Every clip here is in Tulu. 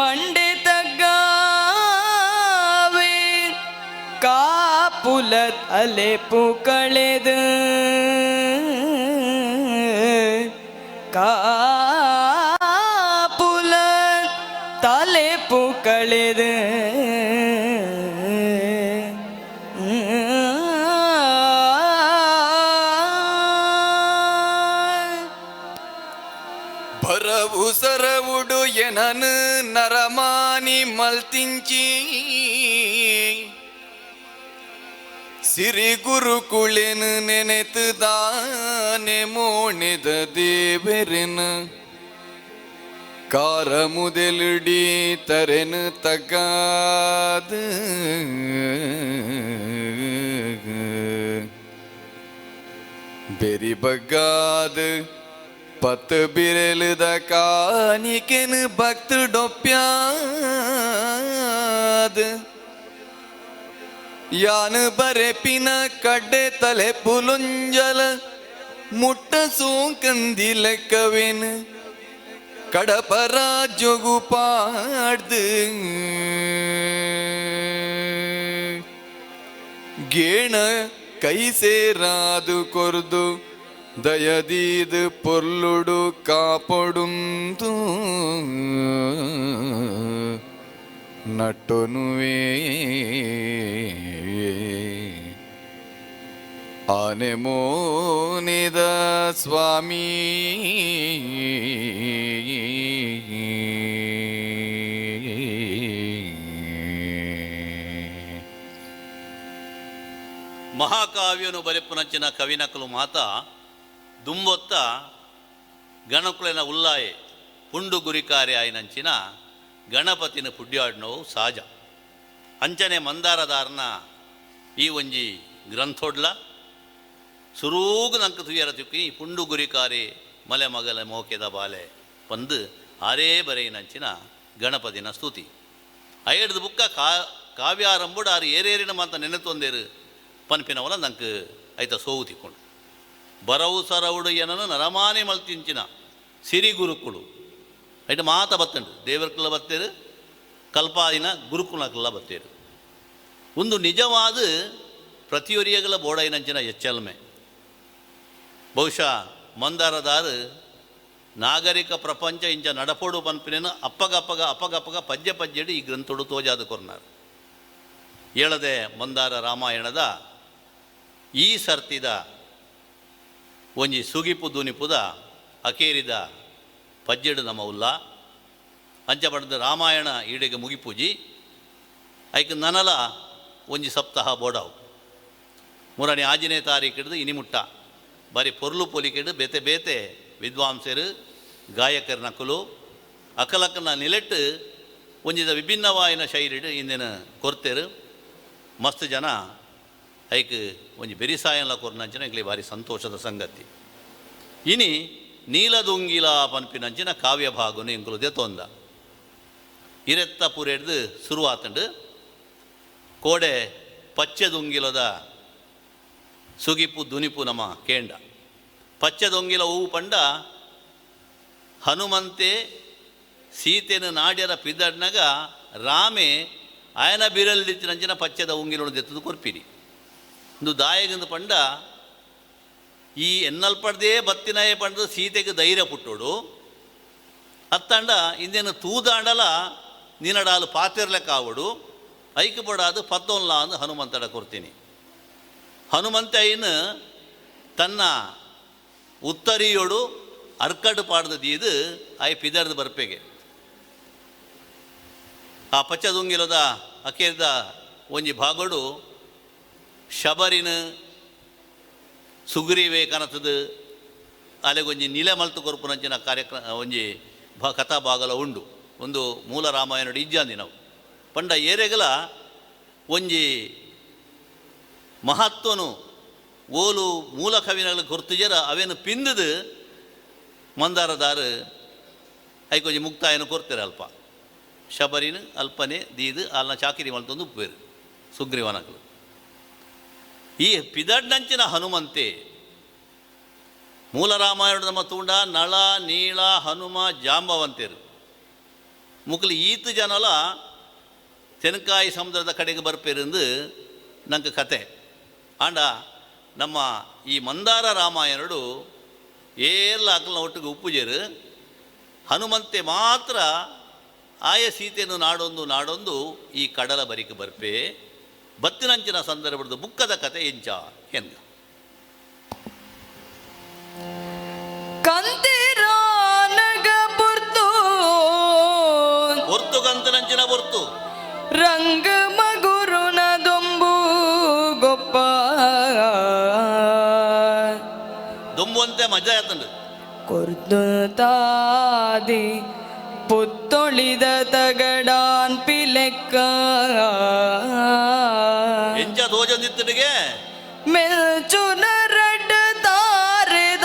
ಮಂಡೆ ತಗ್ಗಾವೆ, ಕಾಪುಲ ತಲೆಪು ಕಳೆದು, ಕಾಪುಲ ತಲೆಪು ಕಳೆದು. ಬರವು ಸರವುಡು ಎನನು ನರಮಾನಿ ಮಲ್ತಿಂಚಿ ಸಿರಿ ಗುರುಕುಳೆನು ನೆನೆತು ದಾನೆ ಮೋಣೆದ ದೇವೆರೆನ ಕಾರ ಮುದೆಲುಡಿ ತರೆನು ತಗ್ಗಾದು ಬೆರಿ ಬಗ್ಗಾದು ಪತ್ತು ಬಿರೆಲುದ ಕಾಣಿಕೆನು ಭಕ್ತ ಡೊಪ್ಪ್ಯಾದ ಯಾನು ಬರೆಪಿನ ಕಡ್ಡೆ ತಲೆ ಪುಲುಂಜಲ ಮುಟ್ಟ ಸೋಂಕಂದಿ ಲೆಕ್ಕವೇನು ಕಡಪರಾಜ್ಯಗು ಪಾಡ್ದು ಗೇಣ ಕೈ ಸೇರಾದು ಕೊರ್ದು ದಯದೀದು ಪೊರ್ಲುಡು ಕಾಪೊಡುಂತು ನಟ್ಟೊನುವೇ ಆನೆ ಮೋನಿದ ಸ್ವಾಮಿ. ಮಹಾಕಾವ್ಯನು ಬರೆಪುನಂಚಿನ ಕವಿನಕಲು ಮಾತ ದುಂಬೊತ್ತ ಗಣಕುಲೆನ ಉಲ್ಲಾಯೆ ಪುಂಡು ಗುರಿಕಾರೆ ಆಯಿನಂಚಿನ ಗಣಪತಿನ ಪುಡ್ಯಾಡ್ನವು ಸಹಜ. ಅಂಚನೆ ಮಂದಾರದಾರನ ಈ ಒಂಜಿ ಗ್ರಂಥೊಡ್ಲ ಸುರೂಗು ನಂಕ್ ತುಯರ ತಿಕ್ಕಿ ಪುಂಡು ಗುರಿಕಾರೆ ಮಲೆ ಮಗಲ ಮೋಕೆದ ಬಾಲೆ ಪಂದು ಆರೇ ಬರೆಯಿನಂಚಿನ ಗಣಪತಿನ ಸ್ತುತಿ. ಅಯಡ್ದು ಬುಕ್ಕ ಕಾವ್ಯಾರಂಬುಡು ಆರು ಏರೇರಿನ ಮಾತ ನೆನೆತೊಂದೇರು ಪನ್ಪಿನವಲ ನಂಕ್ ಐತ ಸೋವು ತಿಕ್ಕೊಂಡು. ಬರವು ಸರವುಡು ಏನನು ನರಮಾನಿ ಮಲ್ತಿಂಚಿನ ಸಿರಿ ಗುರುಕುಳು ಐಟ ಮಾತ ಬತ್ತುಂಡು, ದೇವರ್ಕುಲ ಬತ್ತೇರು, ಕಲ್ಪಾದಿನ ಗುರುಕುಲಕ್ಕೆಲ್ಲ ಬತ್ತೇರು. ಒಂದು ನಿಜವಾದ ಪ್ರತಿಯೊರಿಯಗಳ ಬೋಡೈನಂಚಿನ ಎಚ್ಚಲ್ಮೆ. ಬಹುಶಃ ಮಂದಾರದಾರು ನಾಗರಿಕ ಪ್ರಪಂಚ ಇಂಚ ನಡಪೋಡು ಪನ್ಪಿನೇನು ಅಪ್ಪಗಪ್ಪಗ ಅಪ್ಪಗಪ್ಪಗ ಪದ್ಯ ಪದ್ಯಡು ಈ ಗ್ರಂಥಡು ತೋಜಾದ ಕೊರ್ನಾರ್. ಏಳದೆ ಮಂದಾರ ರಾಮಾಯಣದ ಈ ಸರ್ತಿದ ಒಂಜಿ ಸುಗಿಪು ದುನಿಪುದ ಅಕೇರಿದ ಪಜ್ಜೆಡು ನಮ್ಮ ಉಲ್ಲ ಅಂಚ ಪಡೆದ ರಾಮಾಯಣ ಈಡೆಗೆ ಮುಗಿಪೂಜಿ ಐಕ್ ನನಲ ಒಂಜಿ ಸಪ್ತಾಹ ಬೋಡಾವು. ಮುರಣಿ ಆಜಿನೇ ತಾರೀಕಿಡ್ದು ಇನಿಮುಟ್ಟ ಬಾರಿ ಪೊರ್ಲು ಪೊಲಿಕೆಡು ಬೇತೆ ಬೇತೆ ವಿದ್ವಾಂಸರು ಗಾಯಕರ ನಕಲು ಅಕಲಕನ ನಿಲೆಟ್ಟು ಒಂಜಿದ ವಿಭಿನ್ನವಾಯಿನ ಶೈಲಿಡು ಇಂದಿನ ಕೊರ್ತೇರು. ಮಸ್ತ್ ಜನ ಐಕ್ ಒಂಜಿ ಬೆರಿಸಾಯನ್ಲ ಕೊರ್ನಂಚಿನ ಎಂಕ್ಲೆ ಬಾರಿ ಸಂತೋಷದ ಸಂಗತಿ. ಇನಿ ನೀಲದುಂಗಿಲ ಪನ್ಪಿನಂಚಿನ ಕಾವ್ಯ ಭಾಗನು ಎಂಕುಲು ದೆತೊಂದ ಇರೆತ್ತ ಪೂರೆಡ್ದು ಶುರುವಾತಂಡು. ಕೋಡೆ ಪಚ್ಚೆದುಂಗಿಲದ ಸುಗಿಪು ದುನಿಪು ನಮ ಕೇಂಡ. ಪಚ್ಚೆದೊಂಗಿಲ ಹೂವು ಪಂಡ ಹನುಮಂತೆ ಸೀತೆನ ನಾಡ್ಯರ ಪಿದಡ್ನಗ ರಾಮೆ ಆಯನ ಬಿರಲ್ದಿತ್ತಿನಂಚಿನ ಪಚ್ಚೆದ ಉಂಗಿಲೊಡು ದೆತ್ತದು ಕೊರ್ಪಿರಿ. ಇಂದು ದಾಯಗಂದು ಪಂಡ ಈ ಎನ್ನಲ್ಪಡ್ದೇ ಬತ್ತಿನಾಯ ಪಂಡದು ಸೀತೆಗೆ ಧೈರ್ಯ ಪುಟ್ಟೋಡು ಅತ್ತಂಡ ಇಂದೇನು ತೂದಾಂಡಲ ನಿನಡಾಲು ಪಾತಿರ್ಲೆಕ್ಕಾವಡು ಐಕ್ ಪಡಾದು ಪತ್ತೊನ್ಲ ಅಂದು ಹನುಮಂತಡ ಕೊರ್ತೀನಿ. ಹನುಮಂತ ಐನು ತನ್ನ ಉತ್ತರಿಯೋಡು ಅರ್ಕಡು ಪಾಡ್ದು ದೀದು I ಪಿದರ್ದು ಬರ್ಪೆಗೆ. ಆ ಪಚ್ಚದುಂಗಿಲದ ಅಕೇರ್ದ ಒಂಜಿ ಭಾಗಡು ಶಬರಿನ ಸುಗ್ರೀವೆ ಕನತದು ಅಲೆಗೊಂಜಿ ನಿಲೆ ಮಲ್ತು ಕೊರ್ಪುನಂಚಿನ ಕಾರ್ಯಕ್ರಮ ಒಂಜಿ ಕಥಾ ಭಾಗಲ ಉಂಡು. ಒಂದು ಮೂಲ ರಾಮಾಯಣ ಇಜ್ಜಾಂದಿ ನಾವು ಪಂಡ ಏರೆಗಲ ಒಂಜಿ ಮಹತ್ವನು ಓಲು ಮೂಲ ಕವಿನಗಳು ಕೊರ್ತುಜರ ಅವೇನು ಪಿಂದದು ಮಂದಾರದಾರು ಐಕೊಂಜಿ ಮುಕ್ತಾಯನ ಕೊರ್ತಾರೆ. ಅಲ್ಪ ಶಬರಿನ ಅಲ್ಪನೆ ದೀದು ಅಲ್ನ ಚಾಕಿರಿ ಮಲ್ತೊಂದು ಉಪ್ಪೇರು ಸುಗ್ರೀವನಕಲು. ಈ ಪಿದಡ್ನಂಚಿನ ಹನುಮಂತೆ ಮೂಲ ರಾಮಾಯಣದ ಮತ್ತುಂಡ ನಳ ನೀಳ ಹನುಮ ಜಾಂಬವಂತೇರು. ಮುಕ್ಲು ಈತ್ ಜನಲ ತೆನಕಾಯಿ ಸಮುದ್ರದ ಕಡೆಗೆ ಬರ್ಪೇರೆಂದು ನಂಗೆ ಕತೆ. ಆಂಡ ನಮ್ಮ ಈ ಮಂದಾರ ರಾಮಾಯಣಡು ಏರ್ಲ ಅಕಲ್ನ ಒಟ್ಟಿಗೆ ಉಪ್ಪುಜೇರು. ಹನುಮಂತೆ ಮಾತ್ರ ಆಯ ಸೀತೆಯನ್ನು ನಾಡೊಂದು ನಾಡೊಂದು ಈ ಕಡಲ ಬರಿಕೆ ಬರ್ಪೆ. ಬತ್ತಿನಂಚಿನ ಸಂದರ್ಭದ ಬುಕ್ಕದ ಕತೆ ಎಂಚ ಎಂದ ಕಂತಿರಾನಗ ಪುರ್ತು ಒರ್ತು ಕಂತನಂಚಿನ ಪೊರ್ತು ರಂಗ ಮಗುರುನ ದೊಂಬು ಗೊಪ್ಪ ದೊಂಬುವಂತೆ ಮಜಾ ಆತಂಡು. ಕೊರ್ದು ತಾದಿ ಪುತ್ತೊಳಿದ ತಗಡಾನ್ ಪಿಲೆಕ್ಕ ಎಂಚ ದೋಜೊಂದಿತ್ತನಿಗೆ ಮೆಲ್ಚುನ ರಡ್ಡ ತಾರೆದಾದಿತ್ತರುಡು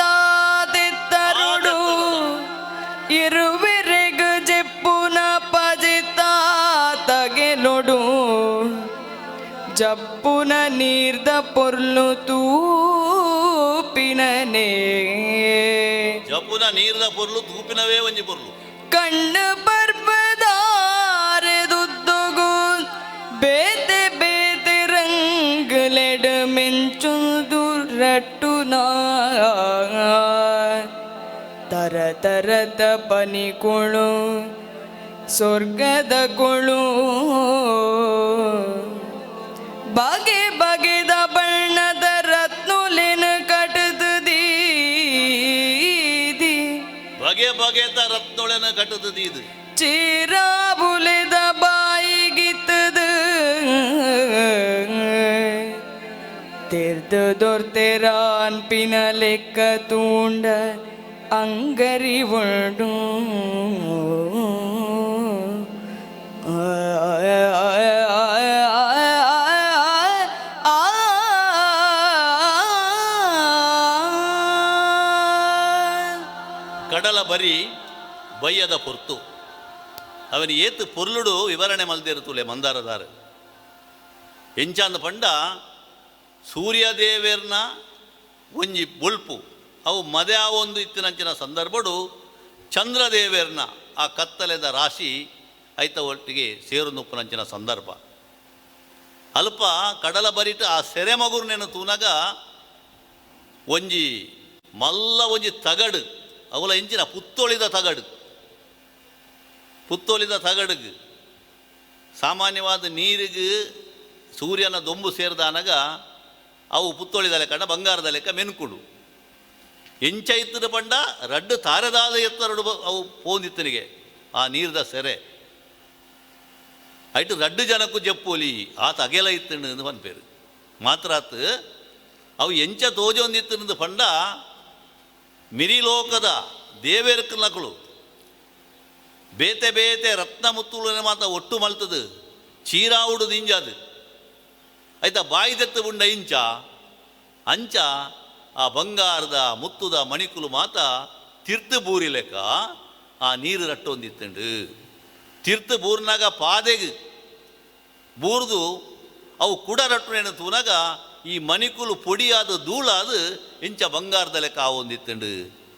ಇರುವೆರೆಗ್ ಜೆಪ್ಪುನ ಪಜಿತ ತಗೆಲೊಡು ಜಪ್ಪುನ ನೀರ್ದ ಪೊರ್ಲು ತೂಪಿನನೇ ಜಪ್ಪುನ ನೀರ್ದ ಪೊರ್ಲು ತೂಪಿನವೇ ಒಂಜಿ ಪೊರ್ಲು. ಕಣ್ಣು ಪರ್ಬದಾರೆದುದ್ದುಗು ಬೇತೆ ಬೇತೆ ರಂಗುಲೆಡ್ ಮೆಂಚುಂದು ರಟ್ಟುನ ತರ ತರದ ಪನಿಕೊಳು ಸ್ವರ್ಗದ ಕೊಳು ಬಗೆ ಬಗೆದ ಬಣ್ಣದ ರತ್ನುಲೆನ ಕಟದು ದೀದಿ ಬಗೆ ಬಗೆತ ರತ್ನೊಳೆನ ಕಟ್ಟುತ್ತದೆ ಇದು ಚೀರಾಬುಲೆದ ಬಾಯಿಗಿತ್ತದ ತೆರ್ದು ದೊರ್ತೆರಾನ್ ಪಿನ ಲೆಕ್ಕ ತೂಂಡ ಅಂಗರಿ ಉಂಡು. ಕಡಲ ಬರಿ ಬಯ್ಯದ ಪೊರ್ತು ಅವನು ಏತು ಪೊರ್ಲುಡು ವಿವರಣೆ ಮಲ್ದಿರುತ್ತುಲೆ ಮಂದಾರದಾರ. ಎಂಚಾಂದ ಪಂಡ ಸೂರ್ಯದೇವೆರ್ನ ಒಂಜಿ ಬೊಲ್ಪು ಅವು ಮದೆ ಒಂದು ಇತ್ತಿನಂಚಿನ ಸಂದರ್ಭಡು ಚಂದ್ರದೇವೆರ್ನ ಆ ಕತ್ತಲೆದ ರಾಶಿ ಐತ ಒಟ್ಟಿಗೆ ಸೇರು ಸಂದರ್ಭ. ಅಲ್ಪ ಕಡಲ ಬರಿಟ ಆ ಸೆರೆ ಮಗುರ್ನೇನು ತೂನಗ ಒಂಜಿ ಮಲ್ಲ ಒಂಜಿ ತಗಡು, ಅವಲ ಇಂಚಿನ ಪುತ್ತೊಳಿದ ತಗಡು, ಪುತ್ತೊಲಿದ ತಗಡುಗು ಸಾಮಾನ್ಯವಾದ ನೀರಿಗೆ ಸೂರ್ಯನ ದೊಂಬು ಸೇರಿದಾನಗ ಅವು ಪುತ್ತೊಳಿದ ಲೆಕ್ಕ ಬಂಗಾರದ ಲೆಕ್ಕ ಮೆನುಕುಡು. ಎಂಚ ಇತ್ತದ ಪಂಡ ರಡ್ಡು ತಾರೆದಾದ ಎತ್ತರಡು ಅವು ಪೋಂದಿತ್ತನಿಗೆ ಆ ನೀರ್ದ ಸೆರೆ ಐಟು ರಡ್ಡು ಜನಕ್ಕೂ ಜಪ್ಪೋಲಿ ಆತ ಅಗೆಲ ಇತ್ತಂಡು ಪನ್ಪೇರು. ಮಾತ್ರ ಆತು ಅವು ಎಂಚ ತೋಜೊಂದಿತ್ತಂದು ಪಂಡ ಮಿರಿಲೋಕದ ದೇವೇರ್ಕನಕುಳು ಬೇತೆ ಬೇತೆ ರತ್ನ ಮುತ್ತುಳನೆ ಮಾತ ಒಟ್ಟು ಮಲ್ತದು ಚೀರಾವುಡು ದಿಂಜಾದು ಆಯ್ತಾ ಬಾಯಿ ದೆತ್ತು ಉಂಡ ಇಂಚ ಅಂಚ ಆ ಬಂಗಾರದ ಮುತ್ತುದ ಮಣಿಕುಲು ಮಾತ ತಿರ್ತು ಬೂರಿ ಲೆಕ್ಕ ಆ ನೀರು ರಟ್ಟೊಂದಿತ್ತಂಡು. ತಿರ್ತು ಬೂರ್ನಾಗ ಪಾದೆಗ್ ಬೂರ್ದು ಅವು ಕುಡ ರಟ್ಟುನೇನು ತೂನಾಗ ಈ ಮಣಿಕುಲು ಪೊಡಿಯಾದ ಧೂಳಾದ ಇಂಚ ಬಂಗಾರದ ಲೆಕ್ಕ ಆವೊಂದಿತ್ತಂಡು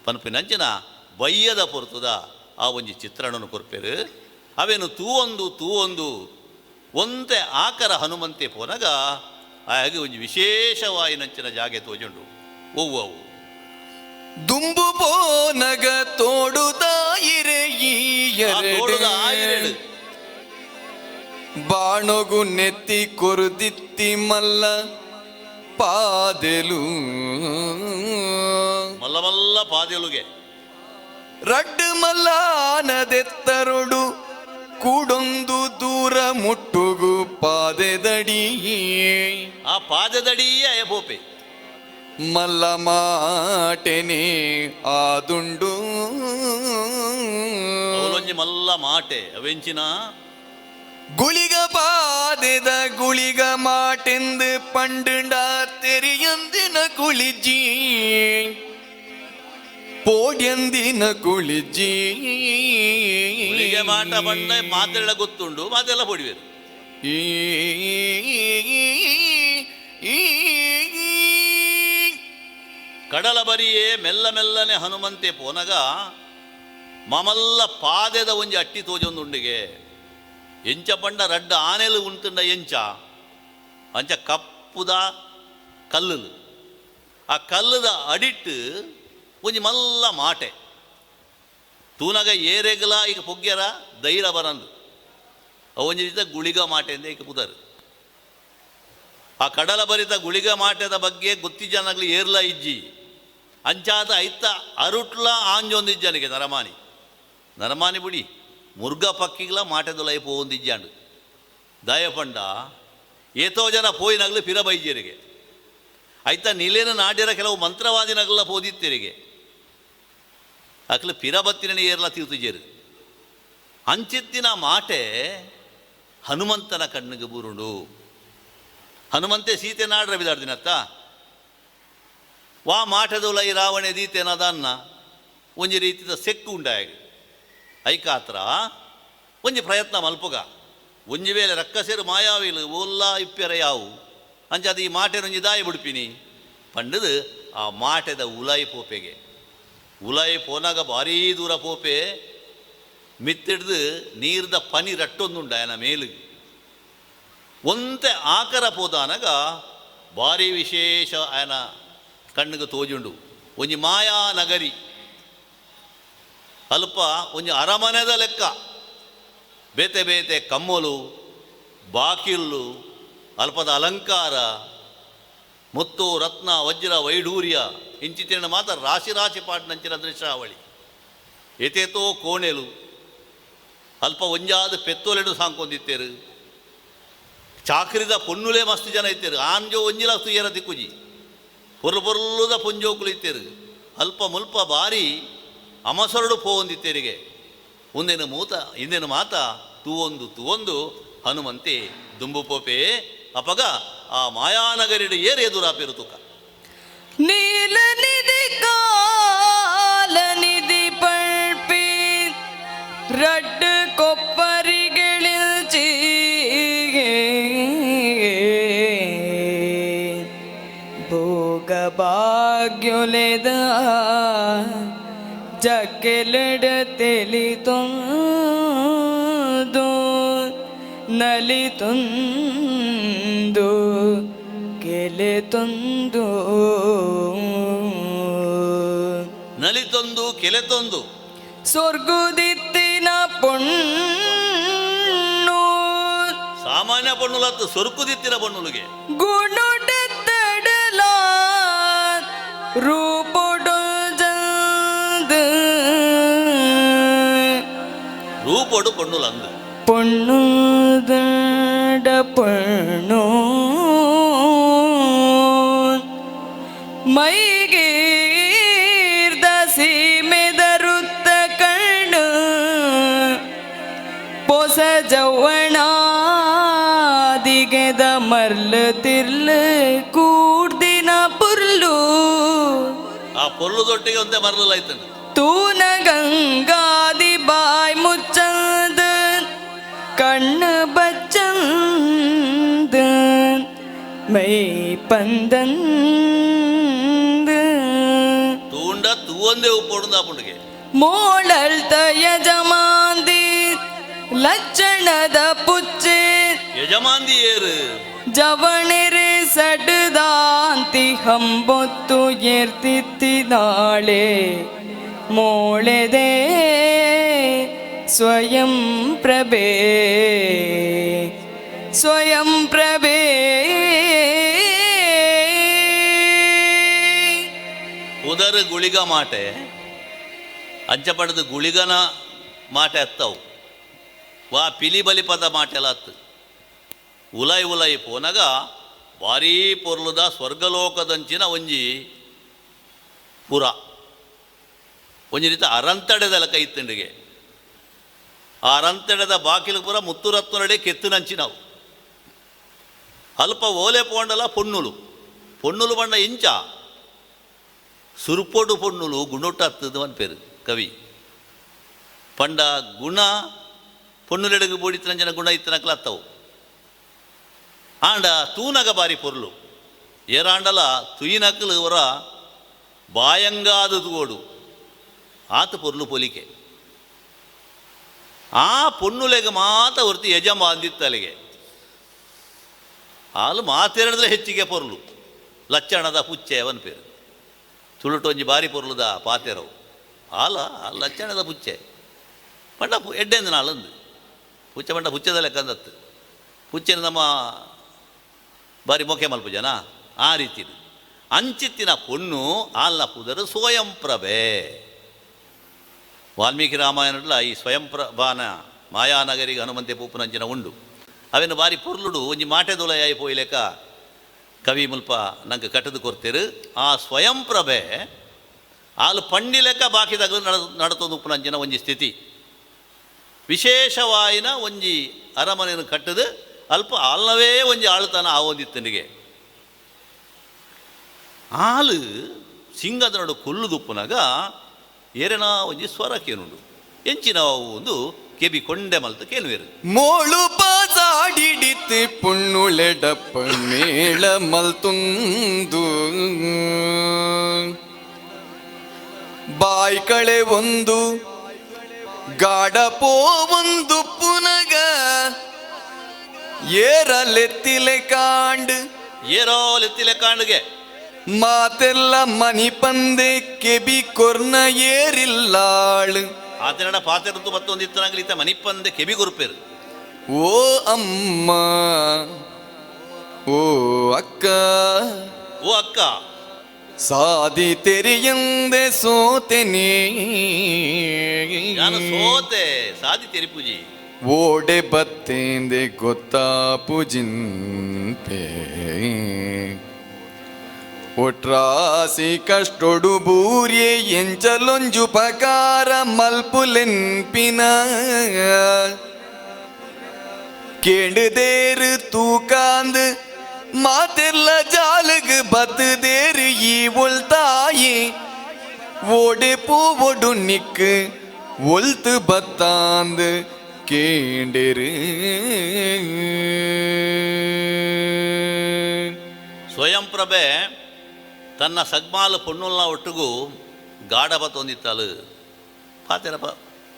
ಪನ್ಪಿನಂಚಿನ ಬಯ್ಯದ ಪೊರ್ತುದ ಆ ಒಂಜಿ ಚಿತ್ರಣನು ಕೊರ್ಪೇರು. ಅವೇನು ತೂವೊಂದು ತೂವೊಂದು ಒಂತೆ ಆಕರ ಹನುಮಂತೆ ಪೋನಗ ಹಾಗೆ ಒಂಜಿ ವಿಶೇಷವಾಯಿನಂಚಿನ ಜಾಗೆ ತೋಜುಂಡು. ಒವ್ವು ಅವು ದುಂಬು ಪೋನಗ ತೋಡುದಾಯಿರೆ ತೋಡುದ ಆಯಿರೆಡು ಬಾಣೊಗು ನೆತ್ತಿ ಕೊರುದಿತ್ತಿ ಮಲ್ಲ ಪಾದೆಲು ಮಲ್ಲ ಮಲ್ಲ ಪಾದೆಲುಗೆ ರಡ್ಡು ಮಲ್ಲಾನದೆತ್ತರುಡು ಕೂಡೊಂದು ದೂರ ಮುಟ್ಟುಗು ಪಾದೆದಡಿ ಆ ಪಾದೆದಡಿಯೇ ಅಯಪೋಪೆ ಮಲ್ಲ ಮಾಟೆನೆ ಆದುಂಡು. ಅವಲೊಂಜಿ ಮಲ್ಲ ಮಾಟೆ ಅವೆಂಚಿನ ಗುಳಿಗ ಪಾದೆದ ಗುಳಿಗ ಮಾಟೆಂದು ಪಂಡುಂಡ ತೆರಿಯಂದಿನ ಕುಳಿಜಿ ಪೋಡ್ಯಂದಿನ ಕುಳಿಜಿ ಗುಳಿಗೆ ಮಾಟ ಪಂಡ ಮಾತೆಲ್ಲ ಗೊತ್ತುಂಡು, ಮಾತೆಲ್ಲ ಪೊಡಿವೇರು. ಈ ಕಡಲ ಬರಿಯೇ ಮೆಲ್ಲ ಮೆಲ್ಲನೆ ಹನುಮಂತೆ ಪೋನಗ ಮಾಮಲ್ಲ ಪಾದೆದ ಒಂಜಿ ಅಟ್ಟಿ ತೋಜೊಂದುಂಡಿಗೆ. ಎಂಚ ಪಂಡ ರಡ್ಡ ಆನೆಲು ಉಂತುಂಡ ಎಂಚ ಅಂಚ ಕಪ್ಪುದ ಕಲ್ಲುಲು. ಆ ಕಲ್ಲುದ ಅಡಿಟ್ಟು ಒಂಜಿ ಮಲ್ಲ ಮಾಟೆ. ತೂನಗ ಏರೆಗಲ ಈಗ ಪೊಗ್ಗೆರ ಧೈರ್ಯ ಬರಂದು ಅವು ಒಂಜಿ ರೀತಿಯ ಗುಳಿಗ ಮಾಟೆ ಅಂದೆ ಈಗ ಪುದರ್. ಆ ಕಡಲ ಬರಿತ ಗುಳಿಗ ಮಾಟೆದ ಬಗ್ಗೆ ಗೊತ್ತಿಜನಗ್ಲಿ ಏರ್ಲ ಇಜ್ಜಿ ಅಂಚಾದ ಐತ ಅರುಟ್ಲ ಆಂಜೊಂದಿಜ್ಜನಿಗೆ ನರಮಾನಿ ನರಮಾನಿ ಬುಡಿ ಮುರ್ಗ ಪಕ್ಕಿಗ್ಲ ಮಾಟೆದೊಲೈ ಪೋವೊಂದಿಜ್ಜಾಂಡು. ದಯಪಂಡ ಏತೋ ಜನ ಪೋಯಿನಗ್ಲು ಪಿರ ಬೈಜರಿಗೆ ಐತ ನಿಲೇನ ನಾಡ್ಯರ ಕೆಲವು ಮಂತ್ರವಾದಿನಗಲ ಪೋದಿತ್ತೆರಿಗೆ ಅಕ್ಲು ಪಿರ ಬತ್ತಿನ ಏರ್ಲ ತೀರ್ತುಜೇರು. ಅಂಚಿತ್ತಿನ ಮಾಟೆ ಹನುಮಂತನ ಕಣ್ಣಿಗೆ ಬೂರುಂಡು. ಹನುಮಂತೆ ಸೀತೆ ನಾಡ್ರ ಬಿದಾಡ್ದಿನತ್ತ ವಾ ಮಾಟದೊಲೈ ರಾವಣೆ ದೀತೆನದನ್ನ ಒಂಜಿ ರೀತಿದ ಸೆಕ್ಕು ಉಂಡಾಗ ಐಕಾತ್ರ ಒಂಜಿ ಪ್ರಯತ್ನ ಮಲ್ಪುಗ ಒಂಜಿ ವೇಳೆ ರಕ್ಕಸೇರು ಮಾಯಾವಿಲು ಓಲ್ಲ ಇಪ್ಪೆರ ಯಾವು ಅಂಚಾದ ಈ ಮಾಟೆನೊಂಜಿ ದಾಯಿ ಬಿಡ್ಪಿನಿ ಪಂಡದು ಆ ಮಾಟೆದ ಉಲಾಯಿ ಪೋಪೆಗೆ ಉಲಾಯಿ ಪೋನಾಗ ಭಾರೀ ದೂರ ಪೋಪೆ ಮಿತ್ತಿಡ್ದು ನೀರ್ದ ಪನಿ ರಟ್ಟೊಂದುಂಡ ಆಯನ ಮೇಲು ಒಂತೆ ಆಕರ ಪೋದಾನಗ ಭಾರಿ ವಿಶೇಷ ಆಯನ ಕಣ್ಣಿಗೆ ತೋಜುಂಡು. ಒಂಜಿ ಮಾಯಾ ನಗರಿ ಅಲ್ಪ ಒಂಜಿ ಅರಮನೆದ ಲೆಕ್ಕ ಬೇತೆ ಬೇತೆ ಕಮ್ಮಲು ಬಾಕಿಲ್ಲು ಅಲ್ಪದ ಅಲಂಕಾರ ಮುತ್ತು ರತ್ನ ವಜ್ರ ವೈಢೂರ್ಯ ಇಂಚಿತಿನ ಮಾತ್ರ ರಾಶಿ ರಾಶಿ ಪಾಟ್ನಂಚಿನ ದೃಶ್ಯಾವಳಿ. ಏತೇತೋ ಕೋಣೆಲು ಅಲ್ಪ ಒಂಜಾದ ಪೆತ್ತೋಲೆಡು ಸಾಂಕೊಂದಿತ್ತೇರು ಚಾಕ್ರಿದ ಪೊನ್ನುಲೇ ಮಸ್ತ್ ಜನ ಇತ್ತೇರು ಆಂಜೋ ಒಂಜಿಲ ಸುಯ್ಯರ ದಿಕ್ಕುಜಿ ಪೊರ್ಲು ಪೊರ್ಲುದ ಪೊಂಜೋಕುಲು ಇತ್ತೇರು ಅಲ್ಪ ಮುಲ್ಪ ಬಾರಿ ಅಮಸರಡು ಪೋವೊಂದಿತ್ತೇರಿಗೆ. ಒಂದೇನು ಮೂತ ಇಂದೇನು ಮಾತ ತೂವೊಂದು ತೂವೊಂದು ಹನುಮಂತೆ ದುಂಬು ಪೋಪೆ ಅಪಗ ಆ ಮಾಯಾನಗರಿಡು ಏರ್ ಎದುರಾಪೇರು ತುಕ. ನೀಲ ನಿಧಿ ಕಾಲ ನಿಧಿ ಪಳ್ಪಿ ರಡ್ಡು ಕೊಪ್ಪರಿಗಳಿಲ್ಚಿ ಭೋಗ ಭಾಗ್ಯುಲೆದ ಜಕ್ಕೆಲಡ ತೆಲಿತೊಂದು ನಲಿತೊಂದು ಕೆಲೆತೊಂದು ನಲಿತೊಂದು ಕೆಲೆತೊಂದು ಸೊರ್ಗುದಿತ್ತಿನ ಪೊಣ್ಣು ಸಾಮಾನ್ಯ ಪೊಣ್ಣುಲತ್ತು ಸೊರ್ಕುದಿತ್ತಿನ ಪೊಣ್ಣುಲಿಗೆ ಗುಣುಡತ್ತಡಲ ರೂಪೊಡು ಜಂದು ರೂಪೊಡು ಪೊಣ್ಣುಲಂದು ಪೊಣ್ಣು ದಂಡ ಪೊಣ್ಣು ಮೈಗೀರ್ದ ಸೀಮೆದರುತ್ತ ಕಣ್ಣು ಪೊಸ ಜವಣಾದಿಗೆದ ಮರ್ಲು ತಿರ್ಲು ಕೂಡ್ದಿನ ಪುರ್ಲು ಆ ಪೊರ್ಲು ದೊಟ್ಟಿಗೆ ಒಂದೇ ಮರಲೈತಂಡು. ತೂನ ಗಂಗಾದಿ ಬಾಯ್ ಮುಚ್ಚಂದ ಕಣ್ಣು ಬಚ್ಚಂದ ಮೈ ಪಂದಂದ ತೂಂಡ ತೂವೊಂದೇ ಉಪ್ಪೊಡುಂದು ಆಪುಂಡುಗೆ. ಮೋಳಲ್ತ ಯಜಮಾಂದಿ ಲಚ್ಚಣದ ಪುಚ್ಚೆ ಯಜಮಾಂದಿ ಏರು ಜವಣೆರೆ ಸಡ್ದಾಂತಿ ಹಂಬೊತ್ತು ಎರ್ತಿತ್ತಿದಾಳೆ ಮೋಳೆದೆ ಸ್ವಯಂ ಪ್ರಭೆ ಸ್ವಯಂ ಪ್ರಭೆ. ಉದರ ಗುಳಿಗ ಮಾಟೆ ಅಂಚ ಪಡೆದು ಗುಳಿಗನ ಮಾಟೆ ಅತ್ತವು ವಾ ಪಿಲಿ ಬಲಿ ಪದ ಮಾಟೆಲ ಅತ್ತು ಉಲೈ ಉಲೈ ಪೋನಗ ಭಾರೀ ಪೊರ್ಲುದ ಸ್ವರ್ಗಲೋಕದಂಚಿನ ಒಂಜಿ ಪುರ ಒಂಜಿ ರೀತಿ ಅರಂತಡೆದ ಲೆಕ್ಕ ಇತ್ತಂಡಿಗೆ. ಆ ಅರಂತಡೆದ ಬಾಕಿಲು ಪುರ ಮುತ್ತುರತ್ನಡೆ ಕೆತ್ತುನಂಚಿನವು ಅಲ್ಪ ಓಲೆ ಪೋಂಡಲ ಪೊನ್ನುಲು ಪೊನ್ನುಲು ಬಣ್ಣ ಇಂಚ ಸುರುಪೊಡು ಪೊನ್ನುಲು ಗುಣೊಟ್ಟು ಅನ್ಪೇರು ಕವಿ. ಪಂಡ ಗುಣ ಪೊನ್ನುಲೆಡಗು ಬೋಡಿತ್ತನಂಚಿನ ಗುಣ ಇತ್ತನಕ್ಲ ಅತ್ತವು ಆಂಡ ತೂನಗ ಬಾರಿ ಪೊರ್ಲು ಏರಾಂಡಲ ತುಯಿನಕಲು ಅವರ ಬಾಯಂಗಾದ ತೂವೋಡು ಆತ ಪೊರ್ಲು ಪೊಲಿಕೆ. ಆ ಪೊಣ್ಣುಲೆಗೆ ಮಾತ ಒರ್ತಿ ಯಜಮಾಂದಿತ್ತಲಿಗೆ ಹಾಲು ಮಾತೆರಡದ್ರೆ ಹೆಚ್ಚಿಗೆ ಪೊರ್ಲು ಲಚ್ಚಣದ ಪುಚ್ಚೆ ಅವನ ಪೇರು. ತುಳುಟೊಂಜಿ ಬಾರಿ ಪೊರ್ಲುದ ಪಾತೆರವು ಹಾಲ ಲಚ್ಚಣದ ಪುಚ್ಚೆ ಪಂಡ ಎಡ್ಡೆಂದು ನಾಳಂದು ಪುಚ್ಚೆ ಪಂಡ ಪುಚ್ಚೆದ ಲೆಕ್ಕಂದತ್ತು. ಪುಚ್ಚೆನ ನಮ್ಮ ಬಾರಿ ಮೊಕೆ ಮಲ್ಪ ಜನ ಆ ರೀತಿ ಅಂಚಿತ್ತಿನ ಪೊಣ್ಣು ಆಲ್ನ ಪುದರು ಸ್ವಯಂಪ್ರಭೆ. ವಾಲ್ಮೀಕಿ ರಾಮಾಯಣಡ್ಲ ಈ ಸ್ವಯಂಪ್ರಭಾನ ಮಾಯಾನಗರಿಗೆ ಹನುಮಂತೆ ಪೂಪುನಂಚಿನ ಉಂಡು. ಅವೆನ್ನು ಬಾರಿ ಪೊರ್ಲುಡು ಒಂಜಿ ಮಾಟೆದೊಲಯಾಯಿ ಪೋಯಿಲೆಕ ಕವಿ ಮುಲ್ಪ ನಂಗೆ ಕಟ್ಟದು ಕೊರ್ತಿರು. ಆ ಸ್ವಯಂಪ್ರಭೆ ಆಲು ಪಂಡಿಲೆಕ್ಕ ಬಾಕಿದಾಗ ನಡತೊಂದು ಉಪ್ಪುನಂಚಿನ ಒಂಜಿ ಸ್ಥಿತಿ. ವಿಶೇಷವಾಯಿನ ಒಂಜಿ ಅರಮನೆಯನ್ನು ಕಟ್ಟದು ಅಲ್ಪ ಆಲ್ನವೇ ಒಂಜಿ ಆಳುತನ ಆವೊಂದಿತ್ತನಿಗೆ. ಆಲು ಸಿಂಗದ ನಡು ಕೊಲ್ಲುದುಪ್ಪುನಾಗ ಏರೆನ ಒಂಜಿ ಸ್ವರ ಕೇನುಂಡು ಎಂಚಿನ ಒಂದು ಕೆಬಿ ಕೊಂಡೆ ಮಲ್ತ ಕೇನುವೇರು. ಮೋಳು ಪಾಸಾಡಿಡಿತ್ ಪುಣ್ಣುಳೆಡಪ್ಪ ಮೇಳ ಮಲ್ತುಂದು ಬಾಯ್ ಕಳೆ ಒಂದು ಗಾಡ ಪೋವೊಂದು ಪುನಗ ಏರಲೆತ್ತಿಲೆ ಕಾಂಡ್ ಏರೋ ಲೆತ್ತಿಲೆ ಕಾಂಡ್ಗೆ ಮಾತೆಲ್ಲ ಮನಿಪಂದೆ ಕೆಬಿ ಕೊರ್ನ ಏರಿಲ್ಲಾಳು. ಆತನಡ ಪಾತೆರದ್ದು ಮತ್ತೊಂದು ಇತ್ತನಾಗಲಿ ಈತ ಮನಿಪಂದೆ ಕೆಬಿ ಕೊರ್ಪೇರು. ಓ ಅಮ್ಮ ಓ ಅಕ್ಕ ಓ ಅಕ್ಕ ಸಾದಿ ತೆರಿಯಂದೆ ಸೋತೆನೇ ನಾನು ಸೋತೆ ಸಾದಿ ತೆರಿಪುಜಿ ಓಡೆ ಬತ್ತೇಂದೆ ಗೊತ್ತಾಪುಜಿಂಪೆ ಒಟ್ರಾಸಿ ಕಷ್ಟೊಡು ಬೂರ್ಯೆ ಎಂಚಲೊಂಜು ಪಕಾರ ಮಲ್ಪುಲೆನ್ಪಿನ ಕೇಂಡುದೇರು ತೂಕಾಂದು ಮಾತೆಲ್ಲ ಜಾಲುಗು ಬತ್ತುದೇರು ಈ ಒಳ್ತಾಯಿ ಓಡೆ பூவொடு நிக்கு ஒல்த்து பத்தாந்து ಕೇಂಡೆರು. ಸ್ವಯಂಪ್ರಭೆ ತನ್ನ ಸಗ್ಮಾಲ ಪೊಣ್ಣುಲ್ನ ಒಟ್ಟಿಗೂ ಗಾಢ ಬತ್ತೊಂದಿತ್ತಾಳು. ಪಾತೆರ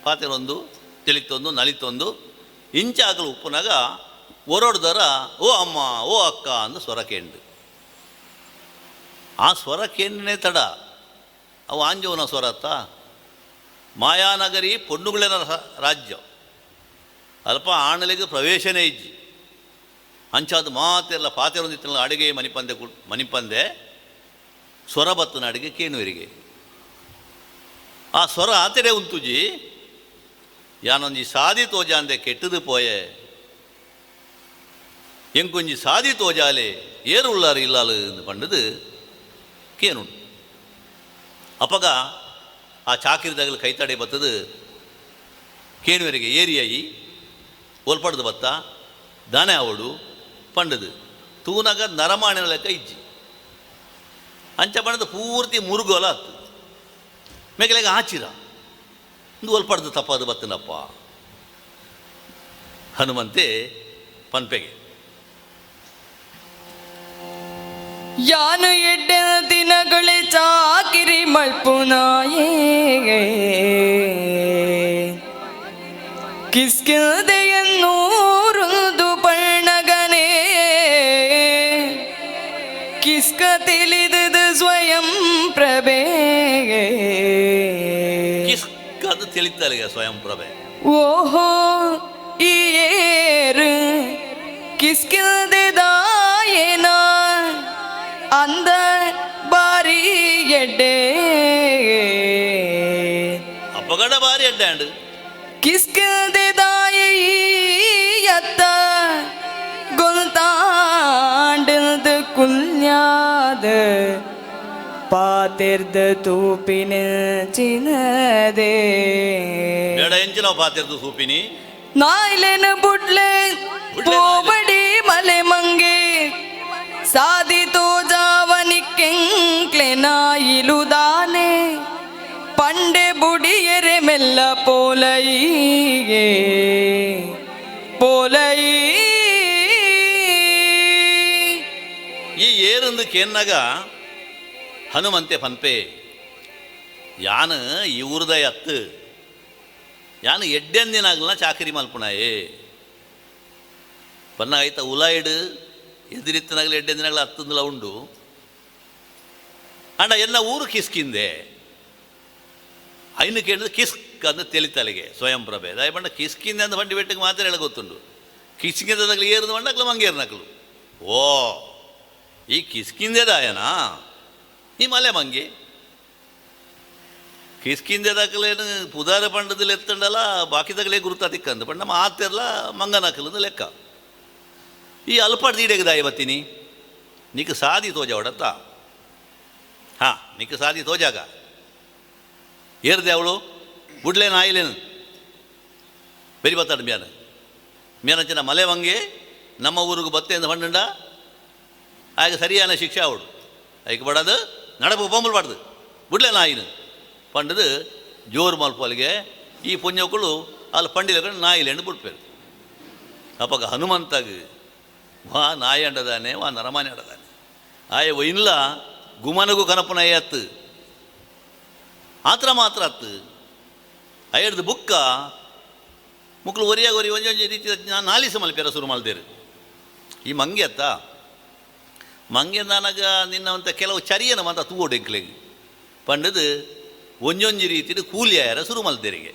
ಪಾತೆರೊಂದು ತಿಳಿತೊಂದು ನಲಿತೊಂದು ಇಂಚಾಗಲು ಉಪ್ಪುನಾಗ ಒರೊಡ್ದರ ಓ ಅಮ್ಮ ಓ ಅಕ್ಕ ಅಂದು ಸ್ವರ ಕೇಂಡು. ಆ ಸ್ವರ ಕೇಂದ್ರನೇ ತಡ ಅವು ಆಂಜೋನ ಸ್ವರತ್ತ. ಮಾಯಾನಗರಿ ಪೊಣ್ಣುಗಳಿನ ರಾಜ್ಯ ಅಲ್ಪ ಆಣಲಿಗೆ ಪ್ರವೇಶನೇ ಇಜ್ಜಿ. ಅಂಚಾದ ಮಾತೆಲ್ಲ ಪಾತೆರೊಂದಿತ್ತಲ್ಲ ಅಡಿಗೆ ಮನಿಪಂದೆ ಮನಿಪಂದೆ ಸ್ವರ ಬತ್ತನ ಅಡಿಗೆ ಕೇನುವರಿಗೆ. ಆ ಸ್ವರ ಆತೆಡೆ ಉಂತುಜಿ ಯಾನೊಂಜಿ ಸಾದಿ ತೋಜಾಂದೆ ಕೆಟ್ಟದು ಪೋಯೆ ಎಂಕೊಂಜಿ ಸಾದಿ ತೋಜಾಲೆ ಏರು ಉಳ್ಳಾರು ಇಲ್ಲಾಲು ಎಂದು ಪಂಡದು ಕೇನುಂಡು. ಅಪಗ ಆ ಚಾಕಿರಿದಾಗಲು ಕೈತಡೆ ಬತ್ತದು ಕೇನುವರಿಗೆ ಏರಿಯಾಯಿ ಒಲ್ಪಡ್ದು ಬತ್ತ ದಾನೆ ಅವಡು ಪಂಡದು ತೂನಗ ನರಮಾಣಿನ ಲೆಕ್ಕ ಇಜ್ಜಿ. ಅಂಚ ಪಂಡದು ಪೂರ್ತಿ ಮುರುಗೋಲ ಆತು ಮೇಕಲೆಗ ಆಚಿರ ಒಂದು ಒಲ್ಪಡ್ದು ತಪ್ಪಾದು ಬತ್ತನಪ್ಪ ಹನುಮಂತೆ ಪನ್ಪೆಗೆ. ಯಾನು ಎಡ್ಡೆ ದಿನಗಳೇ ಚಾಕಿರಿ ಮಲ್ಪುನಾಯೇ ಕಿಸ್ಕಿಲ್ದೆಯನ್ನೂರುಂದು ಪಣ್ಣಗನೇ ಕಿಸ್ಕ ತಿಳಿದುದು ಸ್ವಯಂ ಪ್ರಭೆ. ಕಿಸ್ಕ ಅದು ತಿಳಿತಲ್ಲಿಗೆ ಸ್ವಯಂ ಪ್ರಭೆ. ಓಹೋ ಈ ಏರು ಕಿಸ್ಕಿಲ್ದೆದಾಯೇನ ಅಂದ ಬಾರಿ ಎಡ್ಡೆ. ಅಪ್ಪಗಡ ಬಾರಿ ಎಡ್ಡೆ ಅಂಡು ಕಿಸ್ಕಿಲ್ದೆದಾಯತ್ತ ಗೊಲ್ತಾಂಡಲ್ದ ಕುಲ್ಯಾದ ಪಾತಿರ್ದ ತೂಪಿನ ಚಿನದೆ ಬೇಡ ಎಂಚಿನ ಪಾತಿರ್ದು ಸೂಪಿನಿ ನಾಯ್ಲೆನ ಬುಡ್ಲೆ ಪೋಬಡಿ ಮಲೆ ಮಂಗೆ ಸಾದಿ ತೋಜಾವನಿಕ್ಕೆಂಕ್ಲೆ ನಾಯಿಲುದಾನೆ ಪಂಡೆ ಬುಡಿಯರೆ ಮೆಲ್ಲ ಪೋಲೈಗೆ ಪೋಲೈ. ಈ ಏರಂದು ಕೇನ್ನಾಗ ಹನುಮಂತೆ ಪನ್ಪೆ ಯಾನ ಈ ಊರ್ದ ಅತ್ತು ಯಾನು ಎಡ್ಡೆಂದಿನಾಗಲ ಚಾಕರಿ ಮಲ್ಪುನಾಯೇ ಪನ್ನ ಐತ ಉಲಾಯಿಡು ಎದುರಿತ್ತನಾಗಲಿ ಎಡ್ಡೆಂದಿನಾಗಲ ಹತ್ತಂದುಲ ಉಂಡು. ಅಂಡ ಎಲ್ಲ ಊರು ಕಿಸ್ಕಿಂದೆ ಐನು ಕೇಳಿದ್ರೆ ಕಿಸ್ಕ್ ಅಂದ ತೆಲಿತಲೆಗೆ ಸ್ವಯಂ ಪ್ರಭೆ ದಯಪಂಡ ಕಿಸ್ಕಿಂದೆ ಅಂದ ಬಂಡಿ ಬೆಟ್ಟಿಗೆ ಮಾತ್ರ ಹೇಳ ಗೊತ್ತುಂಡು. ಕಿಸ್ಕಿಂದದಾಗಲಿ ಏರ್ದು ಬಂಡಕ್ಲು ಮಂಗೇರ್ನಕ್ಲು ಓ ಈ ಕಿಸ್ಕಿಂದೆದಾಯನಾ ಈ ಮಲೆ ಮಂಗೆ ಕಿಸ್ಕಿಂದೆದಾಕಲೇನು ಪುದಾರ ಪಂಡದಲ್ಲಿ ಎತ್ತಂಡಲ್ಲ ಬಾಕಿದಾಗಲೇ ಗುರುತ ತಿಕ್ಕಂದು ಪಂಡ ಮಾತೆಲ್ಲ ಮಂಗನಕಲದ ಲೆಕ್ಕ. ಈ ಅಲ್ಪಾಡ್ ದೀಡೆಗೆ ದಾಯ ಬತ್ತೀನಿ ನಿಕ್ ಸಾದಿ ತೋಜಾವಡತ್ತ ಹಾಂ ನಿಕ್ ಸಾದಿ ತೋಜಾಗ ಏರ್ದೆ ಅವಳು ಬುಡ್ಲೆ ನಾಯಿಲೇನು ಬೆರಿ ಬತ್ತಾಡು ಮ್ಯಾನ ಮೇನಂಚಿನ ಮಲೆ ಮಂಗೆ ನಮ್ಮ ಊರಿಗೆ ಬತ್ತೆ ಅಂತ ಪಂಡಂಡ ಆಗ ಸರಿಯಾನ ಶಿಕ್ಷೆ ಅವಳು ಐಕ್ ಬಡದು ನಡಪು ಬೊಂಬಲ್ ಬಾಡ್ದು ಬುಡ್ಲೆ ನಾಯಿನ ಪಂಡದು ಜೋರು ಮಲ್ಪಲಿಗೆ ಈ ಪುಣ್ಯಕ್ಕಳು ಅಲ್ಲಿ ಪಂಡಿಲ ನಾಯಿಲೆಂಡು ಬಿಡ್ಪೇರು. ಅಪ್ಪಗ ಹನುಮಂತಾಗ ವಾ ನಾಯಿ ಅಂಡದಾನೆ ವಾ ನರಮಾನೆ ಅಂಡದಾನೆ ಆಯ ಒಯ್ಲ ಗುಮನಗೂ ಕನಪನ ಅತ್ತು ಆತ್ರ ಮಾತ್ರ ಅತ್ತು ಅಯ್ಯಡ್ದು ಬುಕ್ಕ ಮುಕ್ಳು ಒರಿಯಾಗ ಒರಿ ಒಂಜೊಂಜಿ ರೀತಿ ನಾಲಿಸ ಮಲ್ಪೇರ ಶುರು ಮಲ್ದೇರು. ಈ ಮಂಗೆ ಅತ್ತ ಮಂಗೆ ನನಗ ನಿನ್ನವಂಥ ಕೆಲವು ಚರಿಯನ ಮಾತ ತೂವೋಡು ಎಂಕ್ಲೆಗ್ ಪಂಡದು ಒಂಜೊಂಜಿ ರೀತಿಯ ಕೂಲಿ ಆಯರ ಶುರು ಮಲ್ದೇರಿಗೆ.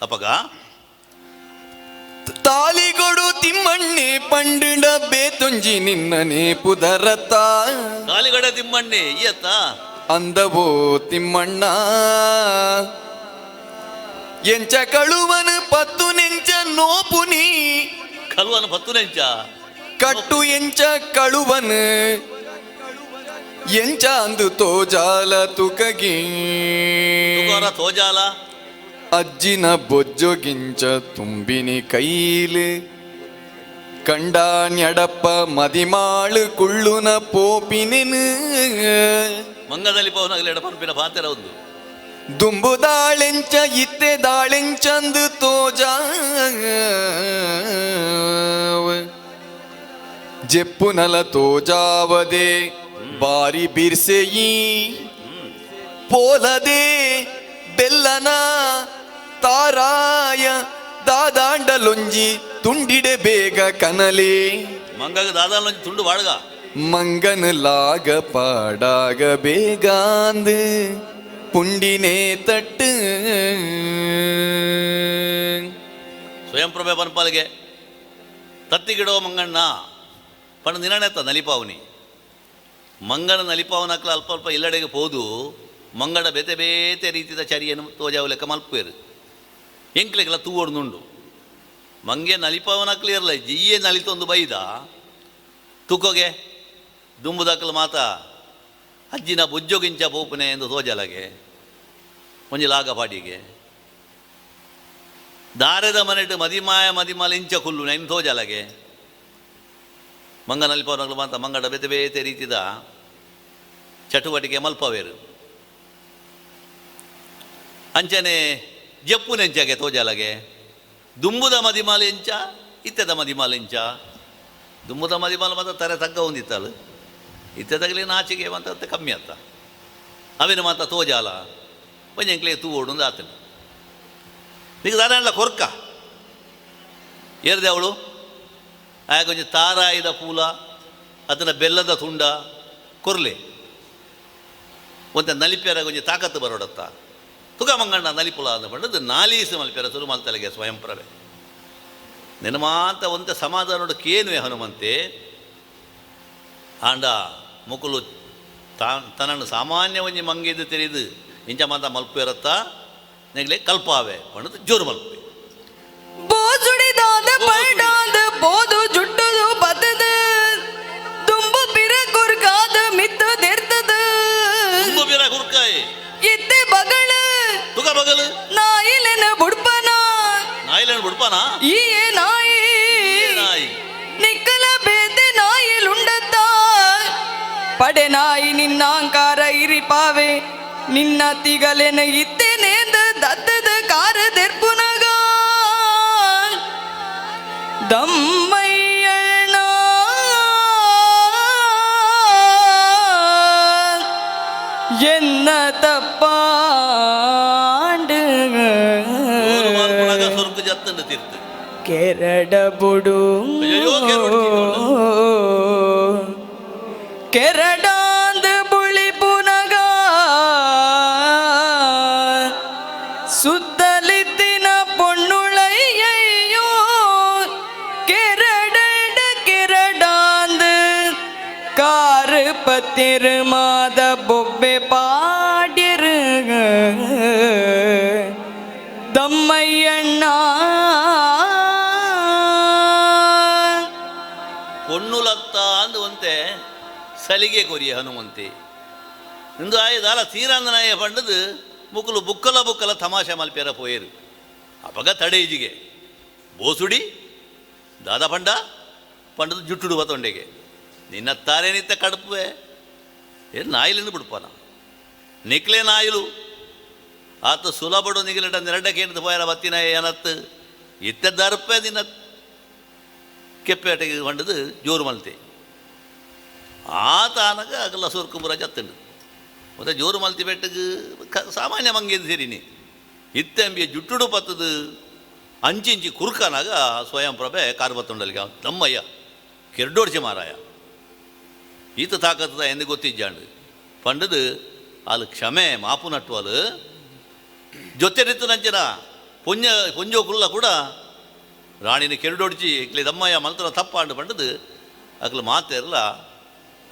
ಅಪ್ಪಗ ತಾಲಿಗೊಡು ತಿಮ್ಮಣ್ಣೆ ಪಂಡಿಡ ಬೇತೊಂಜಿ ನಿನ್ನನೆ ಪುದರತ ತಾಲಿಗಡ ತಿಮ್ಮಣ್ಣೆ ಈಯತ್ತ ಅಂದವೋ ತಿಮ್ಮಣ್ಣ ಎಂಚ ಕಳುವನು ಪತ್ತು ನೆಂಚ ನೋಪುನಿ ಕಳುವನು ಪತ್ತು ನೆಂಚ ಕಟ್ಟು ಎಂಚ ಕಳುವನು ಎಂಚ ಅಂದು ತೋಜಾಲ ತುಕಗಿ ತೋಜಾಲ ಅಜ್ಜಿನ ಬೊಜ್ಜೊಗಿಂಚ ತುಂಬಿನಿ ಕೈಲು ಕಂಡಾನ್ಯಡಪ್ಪ ಮದಿಮಾಳು ಕುಳ್ಳುನ ಪೋಪಿನೆನು ಮಂಗದಲ್ಲಿ ಪವನಾಗಲಿ ಎಡಪನ್ಪಿನ ಪಾತೆರ ಒಂದು ದುಂಬುದಾಳೆಂಚ ಇತ್ತೆ ದಾಳೆಂಚಂದು ತೋಜ ಜೆಪ್ಪುನಲ ತೋಜಾವದೆ ಬಾರಿ ಬಿರ್ಸೆಯೀ ಪೋಲದೆ ಬೆಲ್ಲನ ತಾರಾಯ ದಾದಾಂಡಲೊಂಜಿ ತುಂಡಿಡೆ ಬೇಗ ಕನಲೆ ಮಂಗಗ ದಾದಾಲೊಂಜಿ ತುಂಡು ಬಾಳ್ಗ ಮಂಗನ ಲಾಗ ಪಾಡಾಗ ಬೇಗಾಂದು ಪುಂಡಿನೇ ತಟ್ಟು ಸ್ವಯಂ ಪ್ರಭೆ ಪನ್ಪಾಲಿಗೆ ತತ್ತಿಗಿಡೋ ಮಂಗಣ್ಣ ಪಂಡ ನಿನಣೆತ್ತ ನಲಿಪಾವನಿ ಮಂಗನ ನಲಿಪಾವನಕ್ಲ ಅಲ್ಪ ಅಲ್ಪ ಇಲ್ಲಡೆಗೆ ಪೋದು ಮಂಗಡ ಬೇತೆ ಬೇತೆ ರೀತಿದ ಚರಿಯನ್ನು ತೋಜಾವು ಲೆಕ್ಕ ಮಲ್ಪೇರು ಎಂಕ್ಲೆಗೆಲ್ಲ ತೂವೊಡ್ನುಂಡು ಮಂಗೆ ನಲಿಪಾವನಕ್ಲು ಇರಲ್ಲ ಜಿಯ್ಯೆ ನಲಿತೊಂದು ಬೈದ ತುಕೋಗೆ ದುಂಬುದಕ್ಕಲು ಮಾತ ಅಜ್ಜಿನ ಬೊಜ್ಜೊಗಿಂಚ ಪೋಪುನೆ ಎಂದು ತೋಜಲಗೆ ಒಂಜಿ ಲಾಗ ಪಾಡಿಗೆ ದಾರದ ಮನೆಟು ಮದಿಮಾಯ ಮದಿಮಾಲ ಇಂಚ ಕುಲ್ಲು ನೈನ್ ತೋಜಲಗೆ ಮಂಗ ನಲಿಪವನಗಳು ಮಾತ ಮಂಗಡ ಬೇತೆ ಬೇತೆ ರೀತಿದ ಚಟುವಟಿಕೆ ಮಲ್ಪವೇರು ಅಂಚನೆ ಜಪ್ಪುನೆಂಚಾಗೆ ತೋಜಲಗೆ ದುಂಬುದ ಮದಿಮಾಲ ಎಂಚ ಇತ್ತೆದ ಮದಿಮಾಲ ಎಂಚ ದುಂಬುದ ಮದಿಮಾಲ ಮಾತ್ರ ತರೆ ತಗ್ಗ ಹೊಂದಿತ್ತಲ್ಲ ಇತ್ತೆದಾಗಲಿ ನಾಚಿಗೆ ಅಂತ ಕಮ್ಮಿ ಅತ್ತ ಅವಿನ ಮಾತ ತೋಜಾಲ ಒಂಜೆಂಕ್ಲೆ ತೂ ಓಡುಂದು ಆತನ ಈಗ ದಾದಾಂಡ್ಲ ಕೊರ್ಕ ಏರ್ದೆ ಅವಳು ಆಯ ಕೊಂಚ ತಾರಾಯಿದ ಪೂಲ ಅದನ್ನ ಬೆಲ್ಲದ ತುಂಡ ಕೊರ್ಲೆ ಒಂತ ನಲಿಪ್ಯಾರ ಕೊಂಚ ತಾಕತ್ತು ಬರೋಡತ್ತ ತುಗ ಮಂಗಣ್ಣ ನಲಿಪುಲ ಅಂದ ಪಂಡದು ನಾಲೀಸು ಮಲ್ಪ್ಯಾರ ಸುರು ಮಲ್ತಲೆಗೆ ಸ್ವಯಂ ಪ್ರಭೆ ನಿನ್ನ ಮಾತ ಒಂತ ಸಮಾಧಾನೋಡು ಕೇನುವೆ ಹನುಮಂತೆ ಆಂಡ ಮುಕುಲು ತನ್ನನ್ನು ಸಾಮಾನ್ಯ ಒಂಜಿ ಮಂಗಿದ್ದು ತೆರೆದು ಇಂಚ ಮಾತ ಮಲ್ಪೇರತ್ತ ನೆಗ್ಲೆ ಕಲ್ಪಾವೆ ಪಂಡದು ಜೋರು ಮಲ್ಪೆ ಬೋಜುಡಿದಾದ ಪಂಡಾದ ಬೋದು ಜುಟ್ಟುದು ಬತ್ತದ ದುಂಬು ಬಿರ ಕುರ್ಕಾದ ಮಿತ್ತು ದೆರ್ತದ ದುಂಬು ಬಿರ ಕುರ್ಕಾಯಿ ಇತ್ತೆ ಬಗಳ ತುಗ ಬಗಲು ನಾಯಿಲೆನ ಬುಡ್ಪನ ನಾಯಿಲೆನ ಬುಡ್ಪನ ಈಯೇ ನಾಯಿ ನಾಯಿ ನಿಕ್ಕಲ ಬೇತೆ ನಾಯಿಲುಂಡತ್ತ ಪಡೆ ನಾಯಿ ನಿನ್ನಾಂಕಾರ ಇರಿಪಾವೆ ನಿನ್ನ ತಿಗಲೆನ ಇತ್ತೇನೇಂದ ದತ್ತದ ಕಾರ ದೆರ್ಪುನಗ ದಮ್ಮಯ್ಯಣ್ಣ ಎನ್ನ ತಪ್ಪಾಂಡು. ಜೋರು ಮಲ್ಪುನಗ ಕೆರಡ ಬುಡು. ಅಯ್ಯಯ್ಯೋ, ಕೆರೊಡ್ಚಿ. ಕೆರಡಾಂದ ಬುಳಿ ಪುನಗ ಸುತ್ತಲಿತ್ತಿನ ಪೊಣ್ಣುಳಯ್ಯಯ್ಯೋ ಕೆರಡ ಕೆರಡಾಂದ ಕಾರು ಪತ್ತಿರು ಮಾದ ಬೊಬ್ಬೆ ಪಾಡಿರು ದಮ್ಮಯ್ಯಣ್ಣ. ಪೊಣ್ಣುಲತ್ತ ಅಂದು ಒಂತೆ ಸಲಿಗೆ ಕೊರಿಯ ಹನುಮಂತೆ. ಇಂದು ಆಯ ದಾಲ ತೀರಂದನಾಯ ಪಂಡದು ಮುಕ್ಕಲು ಬುಕ್ಕಲ ಬುಕ್ಕಲ ತಮಾಷೆ ಮಲ್ಪೇರ ಪೋಯರು. ಅಪಗ ತಡೆಯಿಜಿಗೆ ಬೋಸುಡಿ ದಾದ ಪಂಡ ಪಂಡದು ಜುಟ್ಟುಡು ಬತ್ತೊಂಡೆಗೆ ನಿನ್ನ ತಾರೇನಿತ್ತ ಕಡುಪುವೆ ಏನು ನಾಯಿಲಿಂದ ಬಿಡ್ಪಾನ ನಿಕ್ಲೆ ನಾಯಿಲು ಆತ ಸುಲಭಡು ನಿಗಲಿಟ ನೆರಡಕ್ಕೆ ಪೋಯರ ಬತ್ತಿನ ಏನತ್ತು ಇತ್ತ ದರ್ಪೆ ನಿನ್ನ ಕೆಪ್ಪೇಟೆಗೆ ಪಂಡದು ಜೋರು ಮಲ್ತೆ. ಆತ ಆನಗ ಅಗಲ ಸುರ್ಕುಂಬುರ ಜತ್ತುಂಡು ಮತ್ತೆ ಜೋರು ಮಲ್ತಿ ಬೆಟ್ಟಗೆ ಸಾಮಾನ್ಯ ಮಂಗೇದು ಸೇರಿನಿ ಇತ್ತೆಂಬಿಯ ಜುಟ್ಟುಡು ಪತ್ತದು ಅಂಚಿಂಚಿ ಕುರ್ಕನಾಗ ಸ್ವಯಂ ಪ್ರಭೆ ಕಾರು ಬತ್ತುಂಡಲಿಗೆ ತಮ್ಮಯ್ಯ ಕೆರಡೋಡ್ಚಿ ಮಾರಾಯ ಈತ ತಾಕತ್ತದ ಎಂದು ಗೊತ್ತಿಜ್ಜಾಂಡು ಪಂಡದು ಅಲ್ಲಿ ಕ್ಷಮೆ ಮಾಪು ನಟ್ಟುವಲು ಜೊತೆ ನಂಚಿನ ಪುಣ್ಯ ಪುಂಜೋಕುಲ್ಲ ಕೂಡ ರಾಣಿನ ಕೆರಡೊಡ್ಚಿ ಇಕ್ಲೆ ದಮ್ಮಯ್ಯ ಮಲ್ತನ ತಪ್ಪಾಂಡು ಪಂಡದು ಅಕ್ಲು ಮಾತೆರ್ಲ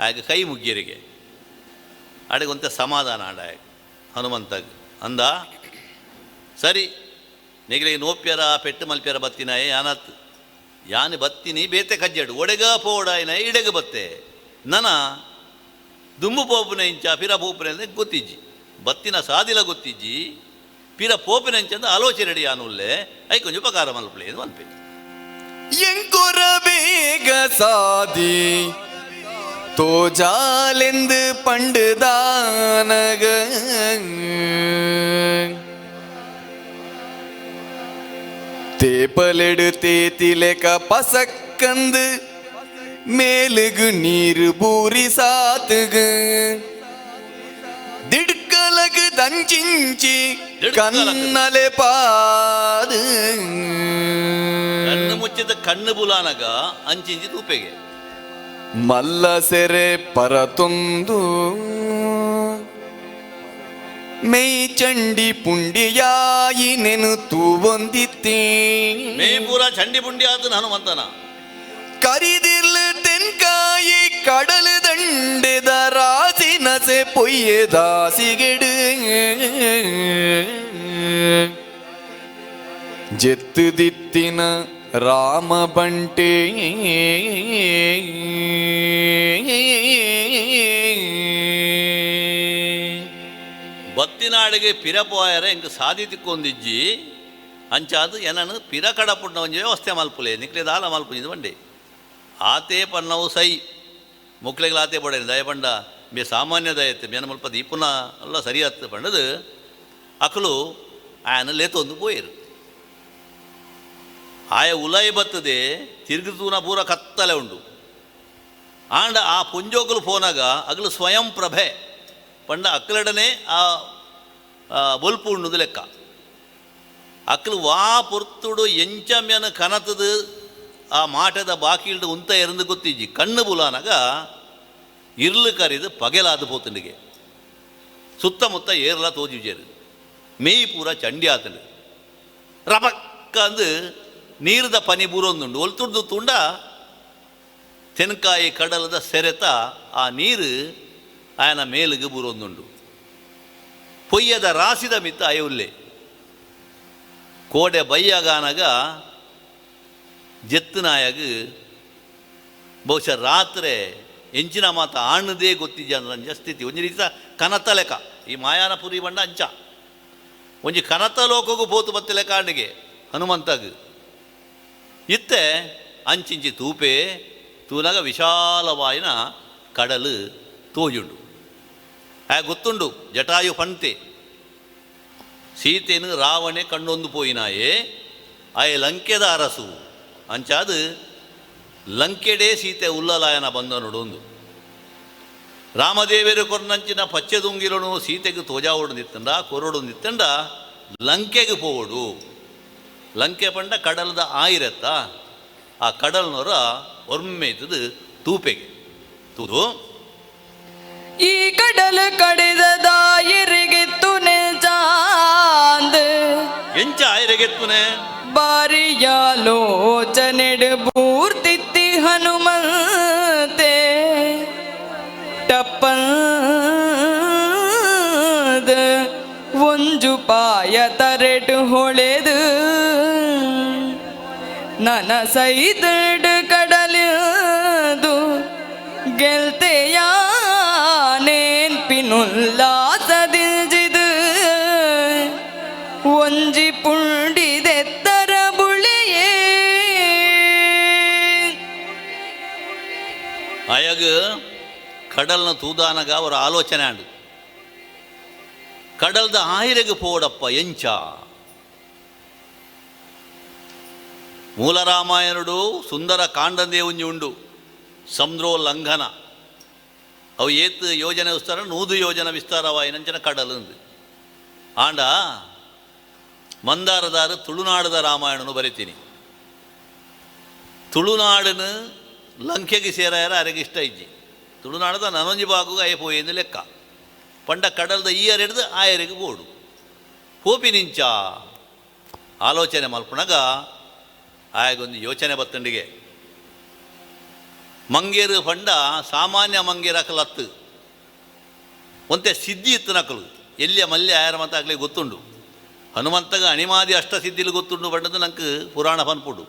ಆಗ ಕೈ ಮುಗ್ಗಿಯರಿಗೆ ಅಡೆಗೊಂತೆ ಸಮಾಧಾನ ಆಂಡ ಹನುಮಂತಗ್ ಅಂದ ಸರಿ ನಿಗಲಿಗೆ ನೋಪ್ಯರ ಪೆಟ್ಟು ಮಲ್ಪ್ಯರ ಬತ್ತಿನಾಯ ಯಾನತ್ ಯಾನು ಬತ್ತಿನಿ ಬೇತೆ ಕಜ್ಜಾಡು ಒಡೆಗ ಪೋಡಾಯಿನ ಇಡೆಗ ಬತ್ತೆ ನನ ದುಂಬು ಪೋಪುನ ಇಂಚ ಪಿರ ಪೋಪುನ ಗೊತ್ತಿಜ್ಜಿ ಬತ್ತಿನ ಸಾದಿಲ ಗೊತ್ತಿಜ್ಜಿ ಪಿರ ಪೋಪಿನ ಇಂಚ ಆಲೋಚನೆ ರೆಡಿ ಯಾನುಲ್ಲೆ I ಕೊಂಚ ಉಪಕಾರ ಮಲ್ಪಲೆ ಎಂದು ಮನ್ಪೆ. ಎಂಕೊರ ಬೇಗ ಸಾದಿ ತೋಜಾಲೆಂದು ಪಂಡುದಾನಗ ತೇಪಲೆಡು ತೇತಿಲೆಕ ಪಸಕ್ಕಂದು ಮೇಲುಗು ನೀರು ಬೂರಿ ಸಾತುಗು ದಿಡ್ಕಲಗು ದಂಚಿಂಚಿ ಕನ್ನಲೆ ಪಾದು. ಕಣ್ಣು ಮುಚ್ಚಿದ ಕಣ್ಣು ಬುಲಾನಗ ಅಂಚಿಂಚಿ ತೂಪೆಗೆ ಮಲ್ಲ ಸೆರೆ ಪರತೊಂದು ಮೆಯ್ ಚಂಡಿ ಪುಂಡಿಯಾಯಿ ನೆನು ತೂವೊಂದಿತ್ತಿ. ಮೇ ಪೂರ ಚಂಡಿ ಪುಂಡಿ ಆತನ ಹನುಮಂತನ. ಕರಿದಿರ್ಲು ತೆನ್ಕಾಯಿ ಕಡಲು ದಂಡೆದ ರಾಸಿ ನಸೆ ಪೊಯ್ಯೆ ದಾಸಿಗೆಡು ಜೆತ್ತುದಿತ್ತಿನ ರಾಮ ಬಂಟೆ. ಬತ್ತಿನಾಡಿಗೆ ಪಿರಪೋಯರ ಎಂಕ್ ಸಾದಿ ತಿಕ್ಕೊಂದಿಜ್ಜಿ ಅಂಚಾದು ಏನನು ಪಿರ ಕಡಪುಟ್ನ ಒಂಜಿ ವ್ಯವಸ್ಥೆ ಮಲ್ಪುಲೆ ನಿಕ್ಲೆ ದಾಲ ಮಲ್ಪುಂಜಿದ ಬಂಡೆ ಆತೇ ಪನ್ನವು ಸೈ ಮುಕ್ಲೆಗ್ಲ ಆತೇ ಬಡೇನಿ ದಯ ಪಂಡ ಬೇ ಸಾಮಾನ್ಯ ದಯತ್ತೆ ಮೇನ ಮಲ್ಪ ದೀಪುನ ಎಲ್ಲ ಸರಿ ಆತು ಪಂಡದು ಅಕಲು ಆಯನ ಲೇತೊಂದು ಪೋಯರು. ಆಯ ಉಲೈ ಬತ್ತದೆ ತಿರುಗುತೂನ ಪೂರ ಕತ್ತಲೆ ಉಂಡು ಆಂಡ ಆ ಪುಂಜೋಕುಲು ಫೋನಾಗ ಅಗಲು ಸ್ವಯಂ ಪ್ರಭೆ ಪಂಡ ಅಕ್ಕಲಡನೆ ಆ ಬೊಲ್ಪು ಉಣ್ಣುದು ಲೆಕ್ಕ ಅಕ್ಕಲು ವಾ ಪೊರ್ತುಡು ಎಂಚಮ್ಯನ ಕನತದು ಆ ಮಾಟದ ಬಾಕಿಲ್ಡು ಉಂತ ಎರಂದು ಗೊತ್ತಿಜ್ಜಿ ಕಣ್ಣು ಬುಲಾನಾಗ ಇರ್ಲು ಕರಿದು ಪಗೆಲಾದ ಪೋತುಂಡಿಗೆ ಸುತ್ತಮುತ್ತ ಏರ್ಲ ತೋಜುಜೇರು ಮೇಯ್ ಪೂರ ಚಂಡಿ ಆತಂಡು ರಪಕ್ಕ ಅಂದು ನೀರ್ದ ಪನಿ ಬೂರೊಂದುಂಡು ಒಲ್ತುಡ್ದು ತುಂಡ ತೆನ್ಕಾಯಿ ಕಡಲದ ಸೆರೆತ ಆ ನೀರು ಆಯನ ಮೇಲಿಗೆ ಬೂರೊಂದುಂಡು ಪೊಯ್ಯದ ರಾಸಿದ ಮಿತ್ತ ಅಯುಲ್ಲೆ ಕೋಡೆ ಬಯ್ಯಗಾನಗ ಜೆತ್ತನಾಯಗ ಬಹುಶಃ ರಾತ್ರೆ ಎಂಚಿನ ಮಾತ ಆಣದೇ ಗೊತ್ತಿದ್ಯ ಅಂದ್ರ ಸ್ಥಿತಿ ಒಂಜಿ ರೀತಿ ಕನತ ಲೆಕ್ಕ ಈ ಮಾಯಾನ ಪುರಿ ಬಂಡ ಅಂಚ ಒಂಜಿ ಕನತ ಲೋಕಗೂ ಪೋತು ಬತ್ತೆ ಲೆಕ್ಕ ಆಂಡಿಗೆ ಹನುಮಂತಗ್ ಇತ್ತೆ ಅಂಚಿಂಚಿ ತೂಪೆ ತೂನಾಗ ವಿಶಾಲವಾಯಿನ ಕಡಲು ತೋಜುಂಡು. ಆ ಗೊತ್ತುಂಡು ಜಟಾಯು ಪಂತೆ ಸೀತೆನು ರಾವಣೆ ಕಣ್ಣೊಂದು ಪೋಯಿನಾಯೇ ಆಯ ಲಂಕೆದ ಅರಸು ಅಂಚಾದು ಲಂಕೆಡೇ ಸೀತೆ ಉಲ್ಲಲಾಯನ ಬಂದ ನೋಡೊಂದು ರಾಮದೇವರು ಕೊರ್ನಂಚಿನ ಪಚ್ಚೆದುಂಗಿಲನು ಸೀತೆಗೆ ತೋಜಾವೋಡು ನಿತ್ತಂಡ ಕೊರಡು ನಿತ್ತಂಡ ಲಂಕೆಗೆ ಪೋವಡು. ಲಂಕೆ ಪಂಡ ಕಡಲದ ಆಯಿರತ್ತ ಆ ಕಡಲ್ನೊರ ಒರ್ಮೆಯ್ತದ ತೂಪೆಗೆ ತೂದು ಈ ಕಡಲು ಕಡಿದ ದಾಯಿರಿಗಿತ್ತು ಚಾಂದ್ ಎಂಚ ಆಯಿರೆಗೆತ್ತುನೆ ಬಾರಿಯಾಲೋಚನೆಡು ಬೂರ್ತಿತ್ತಿ ಹನುಮಂತೆ ಟಪ್ಪಂದ ಒಂಜು ಪಾಯ ತರೆಟು ಹೊಳೆದು ನನ ಸೈದಡು ಕಡಲಿದು ಗೆಲ್ತೆಯ ನೇನ್ಪಿನುಲ್ಲಾಸದಿಂಜಿದು ಒಂಜಿ ಪುಂಡಿದೆತ್ತರ ಬುಳಿಯೇ. ಅಯಗ ಕಡಲ್ನ ತೂದಾನಗ ಅವರ ಆಲೋಚನೆ ಆಂಡು ಕಡಲ್ದ ಆಯಿರೆಗ್ ಪೋಡಪ್ಪ ಎಂಚ. ಮೂಲ ರಾಮಾಯಣುಡು ಸುಂದರ ಕಾಂಡಂದೇ ಒಂಜಿ ಉಂಡು ಸಮುದ್ರೋಲ್ಲಂಘನ ಅವು ಏತ್ ಯೋಜನೆ ವಿಸ್ತಾರ ನೂದು ಯೋಜನೆ ವಿಸ್ತಾರವಾಯಿನಂಚಿನ ಕಡಲಂದು. ಆಂಡ ಮಂದಾರದಾರು ತುಳುನಾಡದ ರಾಮಾಯಣನು ಬರಿತೀನಿ. ತುಳುನಾಡನು ಲಂಕೆಗೆ ಸೇರಾಯರ ಅರೆಗೆ ಇಷ್ಟ ಇಜ್ಜಿ. ತುಳುನಾಡದ ನನೊಂಜಿ ಬಾಗುಗ ಅಯ್ಯ ಪೋಯೆಂದು ಲೆಕ್ಕ ಪಂಡ ಕಡಲ್ದ ಈ ಅರೆಡ್ದು ಆ ಎರೆಗೆ ಬೋಡು ಪೋಪಿ ನಿಂಚ ಆಲೋಚನೆ ಮಲ್ಪುಣಗ ಆಯಗೊಂದು ಯೋಚನೆ ಬತ್ತಂಡಿಗೆ. ಮಂಗೇರು ಪಂಡ ಸಾಮಾನ್ಯ ಮಂಗೇರು ಅಕಲತ್ತು ಒಂತೆ ಸಿದ್ಧಿ ಇತ್ತು ನಕಲು ಎಲ್ಲಿಯ ಮಲ್ಯ ಆಯರ ಮತ ಆಗಲಿ ಗೊತ್ತುಂಡು. ಹನುಮಂತಗ ಅಣಿಮಾದಿ ಅಷ್ಟಸಿದ್ಧಿಲು ಗೊತ್ತುಂಡು ಪಂಡದು ನಂಗೆ ಪುರಾಣ ಪನ್ಪುಡು.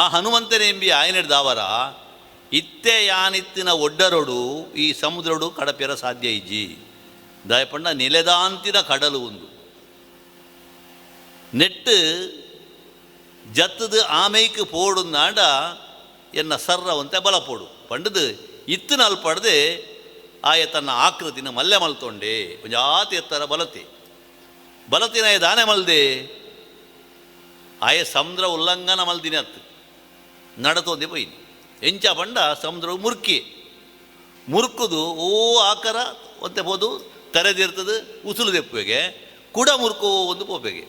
ಆ ಹನುಮಂತನೇಂಬಿ ಆಯನೆಡ್ದಾವರ ಇತ್ತೆ ಯಾನಿತ್ತಿನ ಒಡ್ಡರೊಡು ಈ ಸಮುದ್ರಡು ಕಡಪೆರ ಸಾಧ್ಯ ಇಜ್ಜಿ. ದಯಪಂಡ ನಿಲೆದಾಂತಿನ ಕಡಲು ಒಂದು ನೆಟ್ಟು ಜತ್ತದು ಆಮೈಕ್ ಪೋಡುಂದಾಂಡ ಎನ್ನ ಸರ್ರವಂತೆ ಬಲ ಪೋಡು ಪಂಡದು ಇತ್ತಿನ ಅಲ್ಪಡ್ದೆ ಆಯ ತನ್ನ ಆಕೃತಿನ ಮಲ್ಲೆ ಮಲ್ತೊಂಡೆ ಒಂಜಾತಿ ಎತ್ತರ ಬಲತೆ ಬಲತಿನ ದಾನೆ ಮಲ್ದೆ ಆಯ ಸಮುದ್ರ ಉಲ್ಲಂಘನ ಮಲ್ದಿನ ಅತ್ತು ನಡತೊಂದೆ ಪೋಯಿನಿ. ಎಂಚ ಪಂಡ ಸಮುದ್ರ ಮುರ್ಕಿ ಮುರುಕುದು ಓ ಆಕರ ಒಂತೆ ಪೋದು ತರೆದಿರ್ತದೆ ಉಸುಲು ದೆಪ್ಪುವೆಗೆ ಕುಡ ಮುರುಕೋ ಒಂದು ಪೋಪೆಗೆ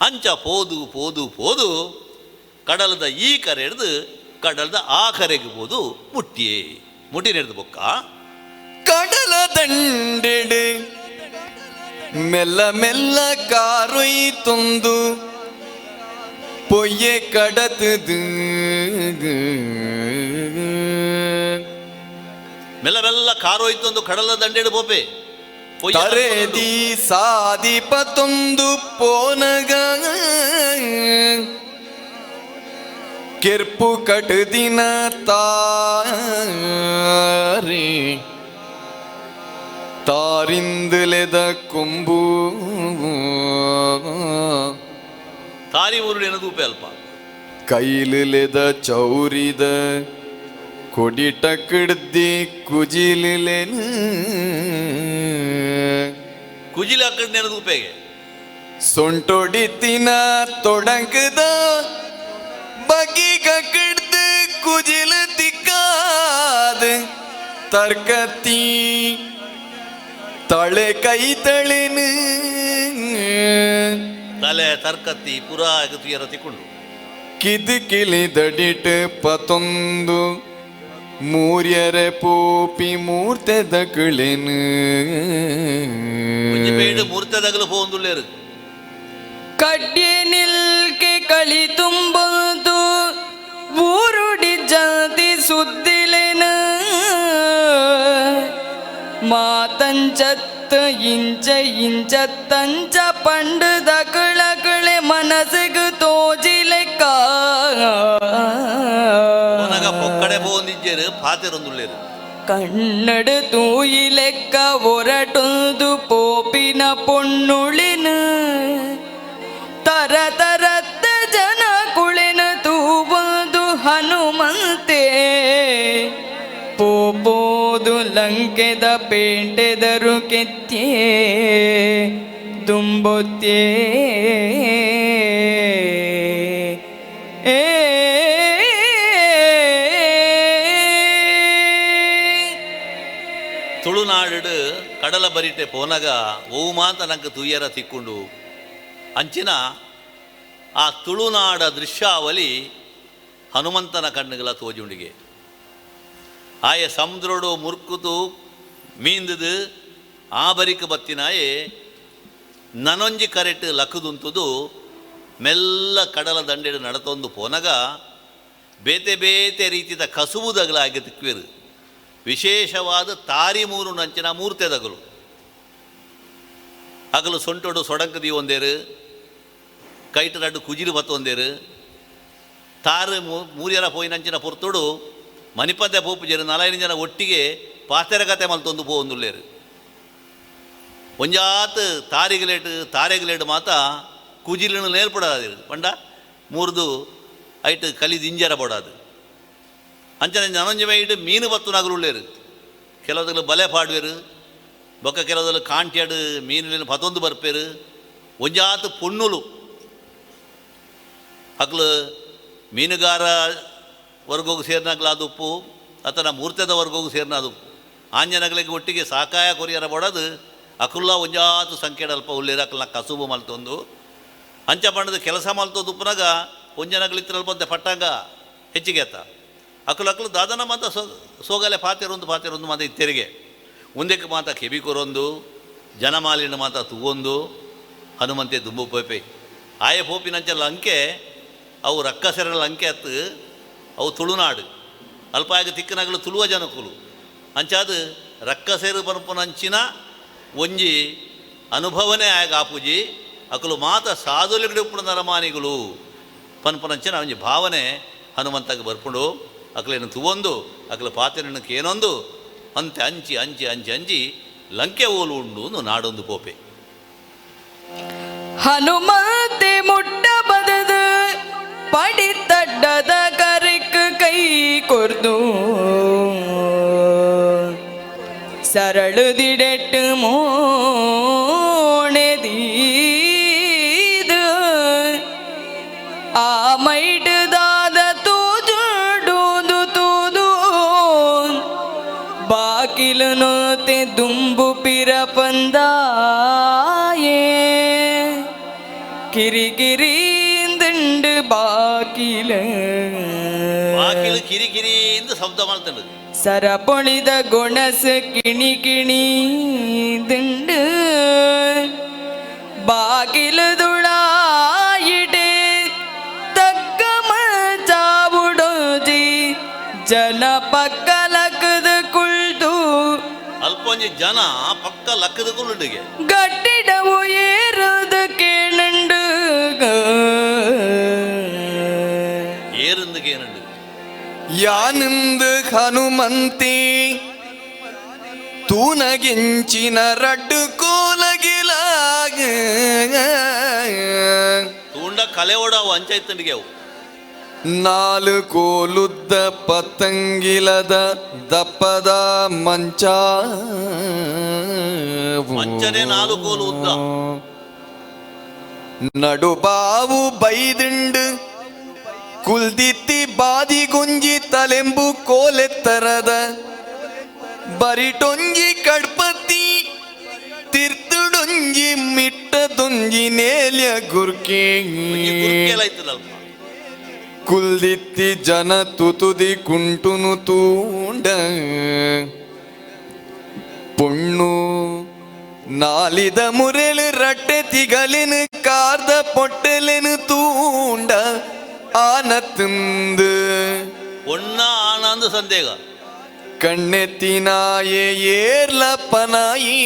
ಅಂಚ ಪೋದು ಪೋದು ಪೋದು ಕಡಲದ ಈ ಕರೆ ಹಿಡ್ದು ಕಡಲದ ಆ ಕರೆಗೆ ಪೋದು ಮುಟ್ಟಿಯೇ ಮುಟ್ಟಿ ಹಿಡ್ದು ಬೊಕ್ಕ ಕಡಲ ದಂಡೆಡೆ ಮೆಲ್ಲ ಮೆಲ್ಲ ಕಾರೊಯ್ತೊಂದು ಪೊಯ್ಯೆ ಕಡತದು ಮೆಲ್ಲ ಮೆಲ್ಲ ಕಾರೊಯ್ತೊಂದು ಕಡಲ ದಂಡೆಡು ಪೋಪೆ ತರೆದಿ ಸಾದಿಪತೊಂದು ಪೋನಗ ಕೆರ್ಪು ಕಟದಿನ ತಾರೆ ತಾರಿಂದಲೆದ ಕೊಂಬು ತಾರಿ ಊರು ನೆನದೂಪೆ ಅಲ್ಪ ಕೈಲಿಲೆದ ಚೌರಿದ ಕೊಡಿಟ ಕಿಡ್ದಿ ಕುಜಿಲಿಲೆನ ಕುಜಿಲ ಕಡೆ ನೆನದೂಪೆಗೆ ಸೊಂಟೊಡಿತಿನ ತೊಡಂಕದ ಬಗಿಗ ಕಿಡ್ದು ಕುಜಿಲ ತಿಕ್ಕಾದ ತರ್ಕತಿ ತಳೆ ಕೈ ತಳೆನು ತಲೆ ತರ್ಕತ್ತಿ ಪುರಾ ತುಯರ ತಿಕ್ಕೊಂಡು ಕಿದು ಕಿಲಿ ದಡಿಟ್ ಪತೊಂದು ಮೂರ್ಯರ ಪೋಪಿ ಮೂರ್ತೆದ ಕಿಳೆನು ಒಂಜಿ ಪೇಡು ಮೂರ್ತೆದಗಲು ಪೋಂದುಲ್ಲೇರು. ಕಡ್ಡಿ ನಿಲ್ಕೆ ಕಳಿ ತುಂಬುದು ಊರುಡಿ ಜಾತಿ ಸುದ್ದಿಲೆನ ಮಾತಂಚತ್ತ ಇಂಚ ಇಂಚತ್ತಂಚ ಪಂಡದ ಕಳಕಳೆ ಮನಸ್ಸಿಗೆ ತೋಜಿಲೆಕ್ಕ. ಪೋನಗ ಪೊಕ್ಕಡೆ ಪೋಂದಿಜ್ಜೇರು ಪಾತೆರೊಂದುಲ್ಲೇರು. ಕನ್ನಡ ತೂಯಿಲೆಕ್ಕ ಒರಟೊಂದು ಪೋಪಿನ ಪೊಣ್ಣುಳಿನ ತರ ತರತ್ತ ಜನ ಕುಳಿನ ತೂಬೊಂದು ಹನುಮಂತೆ ಪೋಪೋದು ಲಂಕೆದ ಪೇಂಟೆದರು ಕೆತ್ತೇ ದುಂಬೊತ್ತೇ ಏ. ತುಳುನಾಡು ಕಡಲ ಬರಿಟೆ ಪೋನಗ ಓ ಮಾತ ನಂಗೆ ತುಯ್ಯರ ತಿಕ್ಕೊಂಡು ಅಂಚಿನ ಆ ತುಳುನಾಡ ದೃಶ್ಯಾವಳಿ ಹನುಮಂತನ ಕಣ್ಣುಗಳ ತೋಜುಂಡಿಗೆ. ಆಯೆ ಸಮುದ್ರೋಡು ಮುರ್ಕುತು ಮೀಂದುದು ಆ ಬರಿಕ ಬತ್ತಿನಾಯೆ ನನೊಂಜಿ ಕರೆಟ್ ಲಕ್ಕುದುಂತುದು ಮೆಲ್ಲ ಕಡಲ ದಂಡೆಡು ನಡತೊಂದು ಪೋನಗ ಬೇತೆ ಬೇತೆ ರೀತಿದ ಕಸುಬುದಗಲಾಗಿ ತಿಕ್ವಿರು. ವಿಶೇಷವಾದ ತಾರಿ ಮೂರು ನಂಚಿನ ಮೂರ್ತೆದಗಲು ಅಗಲು ಸೊಂಟೊಡು ಸೊಡಂಕ ದೀವೊಂದೇರು, ಕೈಟು ರಡ್ಡು ಕುಜಿಲು ಬತ್ತೊಂದೇರು, ತಾರು ಮೂರ್ಯರ ಪೋಯಿನಂಚಿನ ಪೊರ್ತುಡು ಮಣಿಪದ್ಯ ಪೋಪುಜೇರು ನಾಲ್ಕೈದು ಜನ ಒಟ್ಟಿಗೆ ಪಾತೆರ ಕತೆ ಮಲ್ತೊಂದು ಪೋವೊಂದುಲ್ಲೇರು. ಒಂಜಾತ್ ತಾರಿಗಲೇಟು ತಾರೆಗಲೇಟು ಮಾತ ಕುಜಿಲಿನ ನೇರ್ಪಡಾದಿರು ಪಂಡ ಮೂರ್ದು ಐಟ್ ಕಲಿ ದಿಂಜರ ಬೋಡಾದು. ಅಂಚನೆ ನನೊಂಜಿ ಮೈಟ್ ಮೀನು ಬತ್ತು ನಗರುಳ್ಳೇರು, ಕೆಲವದಗಳು ಬಲೆ ಪಾಡುವೆರು, ಬೊಕ್ಕ ಕೆಲವದಲು ಕಾಂಟ್ಯಾಡು ಮೀನುಲೇನು ಪತೊಂದು ಬರ್ಪೇರು. ಒಂಜಾತ್ ಪೊಣ್ಣುಲು ಅಕ್ಲು ಮೀನುಗಾರ ವರ್ಗೋಗು ಸೇರಿನಾಗ್ಲ ಅದು ಉಪ್ಪು ಅತನ ಮೂರ್ತೆದ ವರ್ಗೋಗು ಸೇರಿನ ಅದು ಉಪ್ಪು. ಆಂಜನಗಳಿಗೆ ಒಟ್ಟಿಗೆ ಸಾಕಾಯ ಕೊರಿಯರ ಬಡದು ಅಕುಲ್ಲ ಒಂಜಾತು ಸಂಖ್ಯೆ ಅಲ್ಪ ಉಳ್ಳೇರು. ಅಕಲ್ನ ಕಸುಬು ಮಲ್ತೊಂದು ಅಂಚ ಬಣ್ಣದ ಕೆಲಸ ಮಲ್ತೊಂದು ಉಪ್ಪುನಾಗ ಒಂಜನಗಳಿತ್ರಲ್ಪ ಅಂತೆ ಪಟ್ಟಂಗ ಹೆಚ್ಚಿಗೆ ಆತ. ಅಕುಲು ಅಕುಲು ದಾದನ ಮಾತ ಸೋಗಲೆ ಪಾತೆರೊಂದು ಪಾತೆರೊಂದು ಮಾತ ಇತ್ತೆರಿಗೆ ಒಂದಕ್ಕೆ ಮಾತ ಕೆಬಿ ಕೊರೊಂದು ಜನಮಾಲಿನ ಮಾತ ತೂವೊಂದು ಹನುಮಂತೆ ದುಂಬು ಪೋಪೆ. ಆಯ ಪೋಪಿನಂಚ ಲಂಕೆ ಅವು ರಕ್ಕಸೆರ ಲಂಕೆ ಅತ್ತು ಅವು ತುಳುನಾಡು ಅಲ್ಪ ಆಗ ತಿಕ್ಕನಗಲು ತುಳುವ ಜನಕುಲು ಅಂಚಾದ ರಕ್ಕಸೆರು ಪನ್ಪುನಂಚಿನ ಒಂಜಿ ಅನುಭವನೇ ಆಗ ಆಪುಜಿ. ಅಕುಲು ಮಾತ ಸಾಧುಲಿಗಡೆ ಉಪ್ಪುನ ನರಮಾನಿಗಳು ಪನ್ಪುನಂಚಿನ ಒಂಜಿ ಭಾವನೆ ಹನುಮಂತಗೆ ಬರ್ಪುಂಡು. ಅಕಲೇನು ತುವೊಂದು ಅಕಲು ಪಾತೆರನ್ನು ಕೇನೊಂದು ಅಂತೆ ಅಂಚಿ ಅಂಚಿ ಅಂಚಿ ಅಂಚಿ ಲಂಕೆ ಓಲು ಉಂಡು ಅಂದು ನಾಡೊಂದು ಪೋಪೆ. ಹನುಮಂತೆ ಮುಟ್ಟ ಬದದು ಪಡಿತಡ್ಡದ ಕರೆಕ್ ಕೈ ಕೊರ್ದು ಸರಳುದಿಡೆಟ್ಟು ಮೋಣೆದೀದು ಆ ಮೈಟುದಾದ ತೂಜುಡೂದು ತೂದು ಬಾಕಿಲು ನೋತೆ ದುಂಬು ಪಿರ ಪಂದಾಯೇ ಕಿರಿಕಿರಿಂದುಂಡು ಬಾಕಿಲ ಬಾಕಿಲು ಕಿರಿಕಿರಿ ಎಂದು ಶಬ್ದ ಮಾಡ್ತಾನೆ. ಸರಪೊಳಿದ ಗೊಣಸ ಕಿಣಿ ಕಿಣಿ ದುಂಡು ಬಾಗಿಲು ದುಳಾಯಿಡೆ ತಗ್ಗ ಚಾವುಡೋಜಿ ಜನ ಪಕ್ಕ ಲಕ್ಕದ ಕುಳ್ದು ಅಲ್ಪ ಒಂಜಿ ಜನ ಪಕ್ಕ ಲಕ್ಕದ ಕುಳ್ಳುಂಡಿಗೆ ಗಟ್ಟಿಡವು ಏರುದು ಕೇಳುಂಡು ಏರಿಂದು ಕೇನುಂಡು. ಯಾನಿಂದು ಹನುಮಂತಿ ತೂನಗಿಂಚಿನ ರಡ್ಡು ಕೋಲಗಿಲಾಗ ತೂಂಡ ಕಲೆ ಓಡಾವು ಅಂಚೈತಂಡಿಗೆ ಅವು ನಾಲು ಕೋಲುದ್ದ ಪತಂಗಿಲದ ದಪ್ಪದ ಮಂಚ ಮಂಚನೇ ನಾಲು ಕೋಲು ಉದ್ದ. ನಡುಬಾವು ಬೈದಿಂಡು ಕುಲ್ದಿತ್ತಿ ಬಾದಿಗುಂಜಿ ತಲೆಂಬು ಕೋಲೆತ್ತರದ ಬರಿಟೊಂಜಿ ಕಡ್ಪತಿ ತಿರ್ತುಡೊಂಜಿ ಮಿಟ್ಟದೊಂಜಿ ನೇಲ್ಯ ಗುರ್ಕೆ ಒಂಜಿ ಗುರ್ಕೆಲ ಇತ್ತದಲ್ಪ. ಕುಲ್ದಿತ್ತಿ ಜನ ತುತುದಿ ಕುಂಟುನು ತೂಂಡ ಪೊಣ್ಣು ನಾಲಿದ ಮುರೆಳು ರಟ್ಟೆ ತಿಗಲಿನ ಕಾರ್ದ ಪೊಟ್ಟೆಲೆನು ತೂಂಡ ಆನ ತಿಂದು ಒಣ್ಣ ಆನಂದ ಸಂದೇಗ ಕಣ್ಣೆತ್ತಿನಾಯೆ ಏರ್ಲ ಪನಾಯಿ.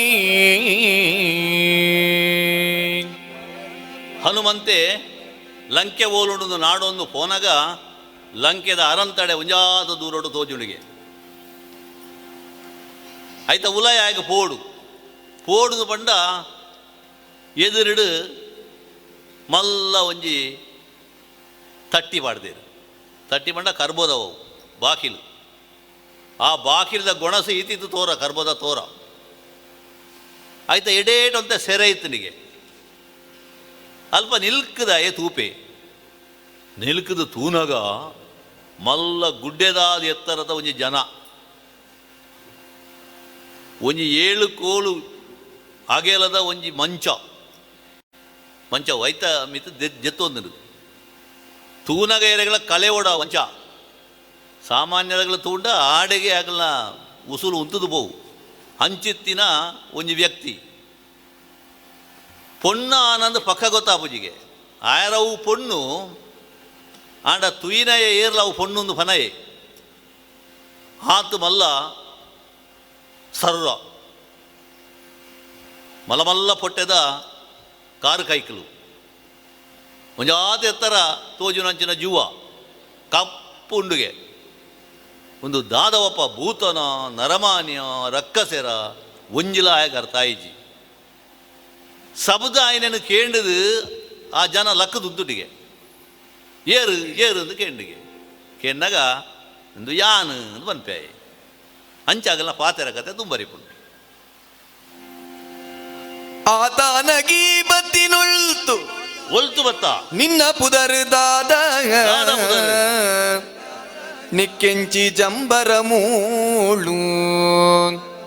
ಹನುಮಂತೆ ಲಂಕೆ ಓಲುಂಡು ನಾಡೊಂದು ಪೋನಗ ಲಂಕೆದ ಅರಂತಡೆ ಒಂಜಾದ ದೂರೋಡು ತೋಜುಣಿಗೆ ಐತ ಉಲಯ ಆಗ ಪೋಡು ಪೋಡುದು ಪಂಡ ಎದುರಿಡು ಮಲ್ಲ ಒಂಜಿ ತಟ್ಟಿ ಪಾಡ್ದೇರು. ತಟ್ಟಿ ಪಂಡ ಕರ್ಬೋದವು ಬಾಕಿಲು. ಆ ಬಾಕಿಲ್ದ ಗೊಣಸು ಈತಿತ್ತು ತೋರ ಕರ್ಬೋದ ತೋರ ಆಯ್ತ ಎಡೇಟಂತ ಸೆರೆ ಇತ್ತು. ಅಲ್ಪ ನಿಲ್ಕದ ಏ ತೂಪೆ ನಿಲ್ಕದ ತೂನಗ ಮಲ್ಲ ಗುಡ್ಡೆದಾದ ಎತ್ತರದ ಒಂಜಿ ಜನ ಒಂಜಿ ಏಳು ಕೋಲು ಅಗೆಲದ ಒಂಜಿ ಮಂಚ ಮಂಚ ವೈತ ಮಿತ್ ಜೆತ್ತೊಂದು. ತೂನಗ ಎರೆಗಳ ಕಲೆ ಓಡ ವಂಚ ಸಾಮಾನ್ಯದಗಳ ತೂಂಡ ಆಡೆಗೆ ಆಗಲ ಉಸುಲು ಉಂತುದು ಪೋವು ಅಂಚಿತ್ತಿನ ಒಂಜಿ ವ್ಯಕ್ತಿ ಪೊಣ್ಣ ಆನಂದ ಪಕ್ಕ ಗೊತ್ತಾಪುಜಿಗೆ ಆಯರವು ಪೊಣ್ಣು ಆಂಡ ತುಯಿನಯ ಏರ್ಲವು ಪೊಣ್ಣೊಂದು ಫನಯೆ ಆತು ಮಲ್ಲ ಸರ್ರ ಮಲಮಲ್ಲ ಪೊಟ್ಟೆದ ಕಾರು ಕೈಕಲು ಒಂಜಾತ ಎತ್ತರ ತೋಜುನಂಚಿನ ಜುವ ಕಪ್ಪು ಉಂಡುಗೆ ಒಂದು ದಾದವಪ್ಪ ಭೂತನ ನರಮಾನ್ಯ ರಕ್ಕಸೆರ ಒಂಜಿಲ ಆಯಗಾರ ತಾಯಿಜಿ ಸಬದ ಆಯನನ್ನು ಕೇಂಡದು ಆ ಜನ ಲಕ್ಕದುದ್ದುಟಿಗೆ ಏರು ಏರು ಅಂದು ಕೇಂಡಿಗೆ ಕೇಂಡಾಗ ಒಂದು ಯಾನು ಅಂದು ಪನ್ಪಾಯಿ ಅಂಚಾಗಲ್ಲ ಪಾತೆರ ಕತೆ ತುಂಬರಿಪುಂಡು. ಆತಾನಗೀ ಬತ್ತಿನೊಳ್ತು ಒಲ್ತು ಬತ್ತ ನಿನ್ನ ಪುದರ್ ದಾದ ದಾದ ಪುದರ್. ನಿಕ್ಕೆಂಚಿ ಜಂಬರ ಮೂಳು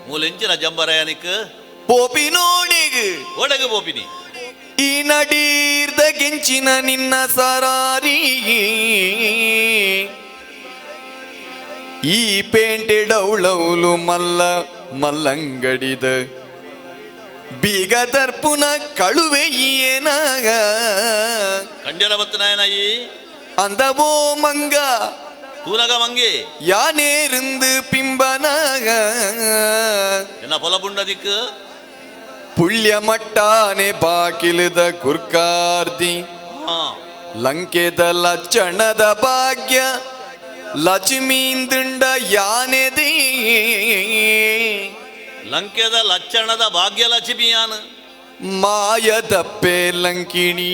ಮೂಲೆಂಚಿನ ಜಂಬರಯನಿಕ್ ಪೋಪಿನೋಣಿಗ್ ಒಡಗು ಪೋಪಿನಿ ಈ ನಡೀರ್ದ ಗೆಂಚಿನ ನಿನ್ನ ಸರಾರಿ ಈ ಪೇಂಟೆ ಡೌಳೌಲು ಮಲ್ಲ ಮಲ್ಲಂಗಡಿದ ಬೀಗ ದರ್ಪುನ ಕಳುವೆ ಏನಾಗ ಕಂಡ್ಯರ ಬತ್ತನಾಯನ ಈ ಅಂದವೋ ಮಂಗ ತೂನಗ ಮಂಗೆ ಯಾನೇருந்து ಪಿಂಬನಾಗ ಎನ್ನ ಪೊಲಪುಂಡ ದಿಕ್ಕು ಪುಳ್ಯ ಮಟ್ಟಾನೆ ಬಾಕಿಲದ ಕುರ್ಕಾರ್ದಿ ಹಾ ಲಂಕೆದ ಲಚ್ಚಣದ ಭಾಗ್ಯ ಲಕ್ಷ್ಮೀಂದುಂಡ ಯಾನೆದೇ ಲಂಕೆದ ಲಚ್ಚಣದ ಭಾಗ್ಯಲಕ್ಷ್ಮಿಯಾನ್ ಮಾಯದಪ್ಪೆ ಲಂಕಿಣಿ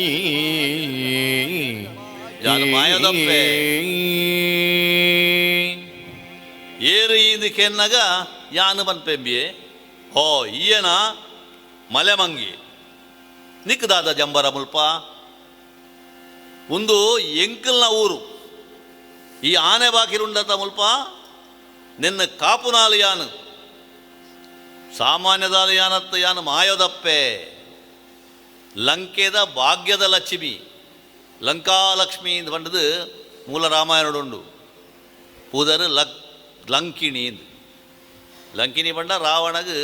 ಯಾನು ಮಾಯದಪ್ಪೆ? ಏರು ಈಂದು ಕೆನ್ನಗ ಯಾನು ಪನ್ಪೆಂಬಿಯೆ ಹೋ ಈಯನ ಮಲೆ ಮಂಗಿ ನಿಕ್ಕದಾದ ಜಂಬರ ಮುಲ್ಪ ಒಂದು ಎಂಕಲ್ನ ಊರು ಈ ಆನೆ ಬಾಕಿರುಂಡತ ಮುಲ್ಪ ನಿನ್ನ ಕಾಪುನಾಲು ಯಾನು ಸಾಮಾನ್ಯದಾಲು ಯಾನತ್ತ ಯಾನು ಮಾಯೋದಪ್ಪೆ ಲಂಕೆದ ಭಾಗ್ಯದ ಲಕ್ಷ್ಮಿ ಲಂಕಾಲಕ್ಷ್ಮಿ ಎಂದು ಪಂಡದು ಮೂಲ ರಾಮಾಯಣಡುಂಡು ಪೂದರು ಲಕ್ ಲಂಕಿಣಿ ಎಂದು ಲಂಕಿಣಿ ಪಂಡ ರಾವಣಗ್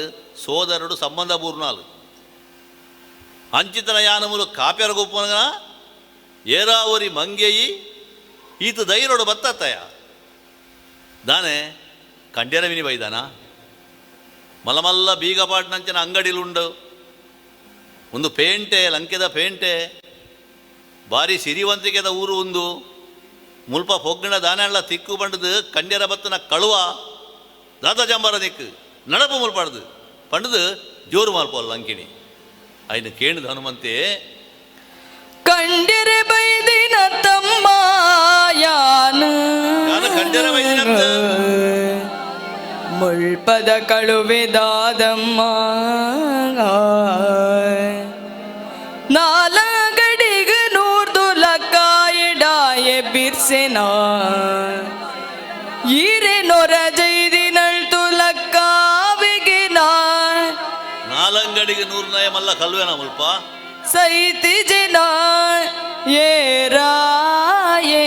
ಸೋದರುಡು ಸಂಬಂಧ ಪೂರ್ಣಾಲು ಅಂಚಿತನ ಯಾನಮುಲು ಕಾಪ್ಯರ ಗೊಪ್ಪನಗ ಏರಾವರಿ ಮಂಗೆಯಿ ಈತ ಧೈರ್ಯೋಡು ಬತ್ತತ್ತಯ ದಾನೆ ಕಂಡ್ಯರ ಮಿನಿ ಬೈದಾನ ಮಲಮಲ್ಲ ಬೀಗಪಾಟ್ನಂಚಿನ ಅಂಗಡಿಲುಂಡು ಒಂದು ಪೇಂಟೆ ಲಂಕೆದ ಪೇಂಟೆ ಬಾರಿ ಸಿರಿವಂತಿಕೆದ ಊರು ಒಂದು ಮುಲ್ಪ ಪೊಗ್ಗಣ ದಾನೆಲ್ಲ ತಿಕ್ಕು ಬಂಡದು ಕಂಡ್ಯರ ಬತ್ತನ ಕಳುವ ದಾದ ಜಂಬಾರ ದಿಕ್ಕು ನಡಪು ಮುಲ್ಪಾಡ್ದು ಪಂಡದು ಜೋರು ಮಾಲ್ಪೋಲ್ಲ ಲಂಕಿಣಿ ಆಯ್ನ ಕೇಳಿದ ಹನುಮಂತೆ ಕಂಡಿರೆ ಬೈದಿನ ತಮ್ಮ ಯಾನು ಯಾನು ಕಂಡಿರೆ ಬೈದಿನಂತ? ಮುಳ್ಪದ ಕಳುವೆದಾದಮ್ಮ ನಾಲಗಡಿಗ ನೂರ್ದು ಲಕ್ಕಾಯಡಾಯ ಬಿರ್ಸೆನ ಈರೆ ನೊರ ಜೈದಿನಳ್ತು ಲಕ್ಕಾವಿಗೆ ನಾ ನಾಲಂಗಡಿಗೆ ನೂರು ನಯ ಮಲ್ಲ ಕಲ್ವೇನ ಮುಲ್ಪ ಸೈತಿ ಜನ ಏರಾಯೇ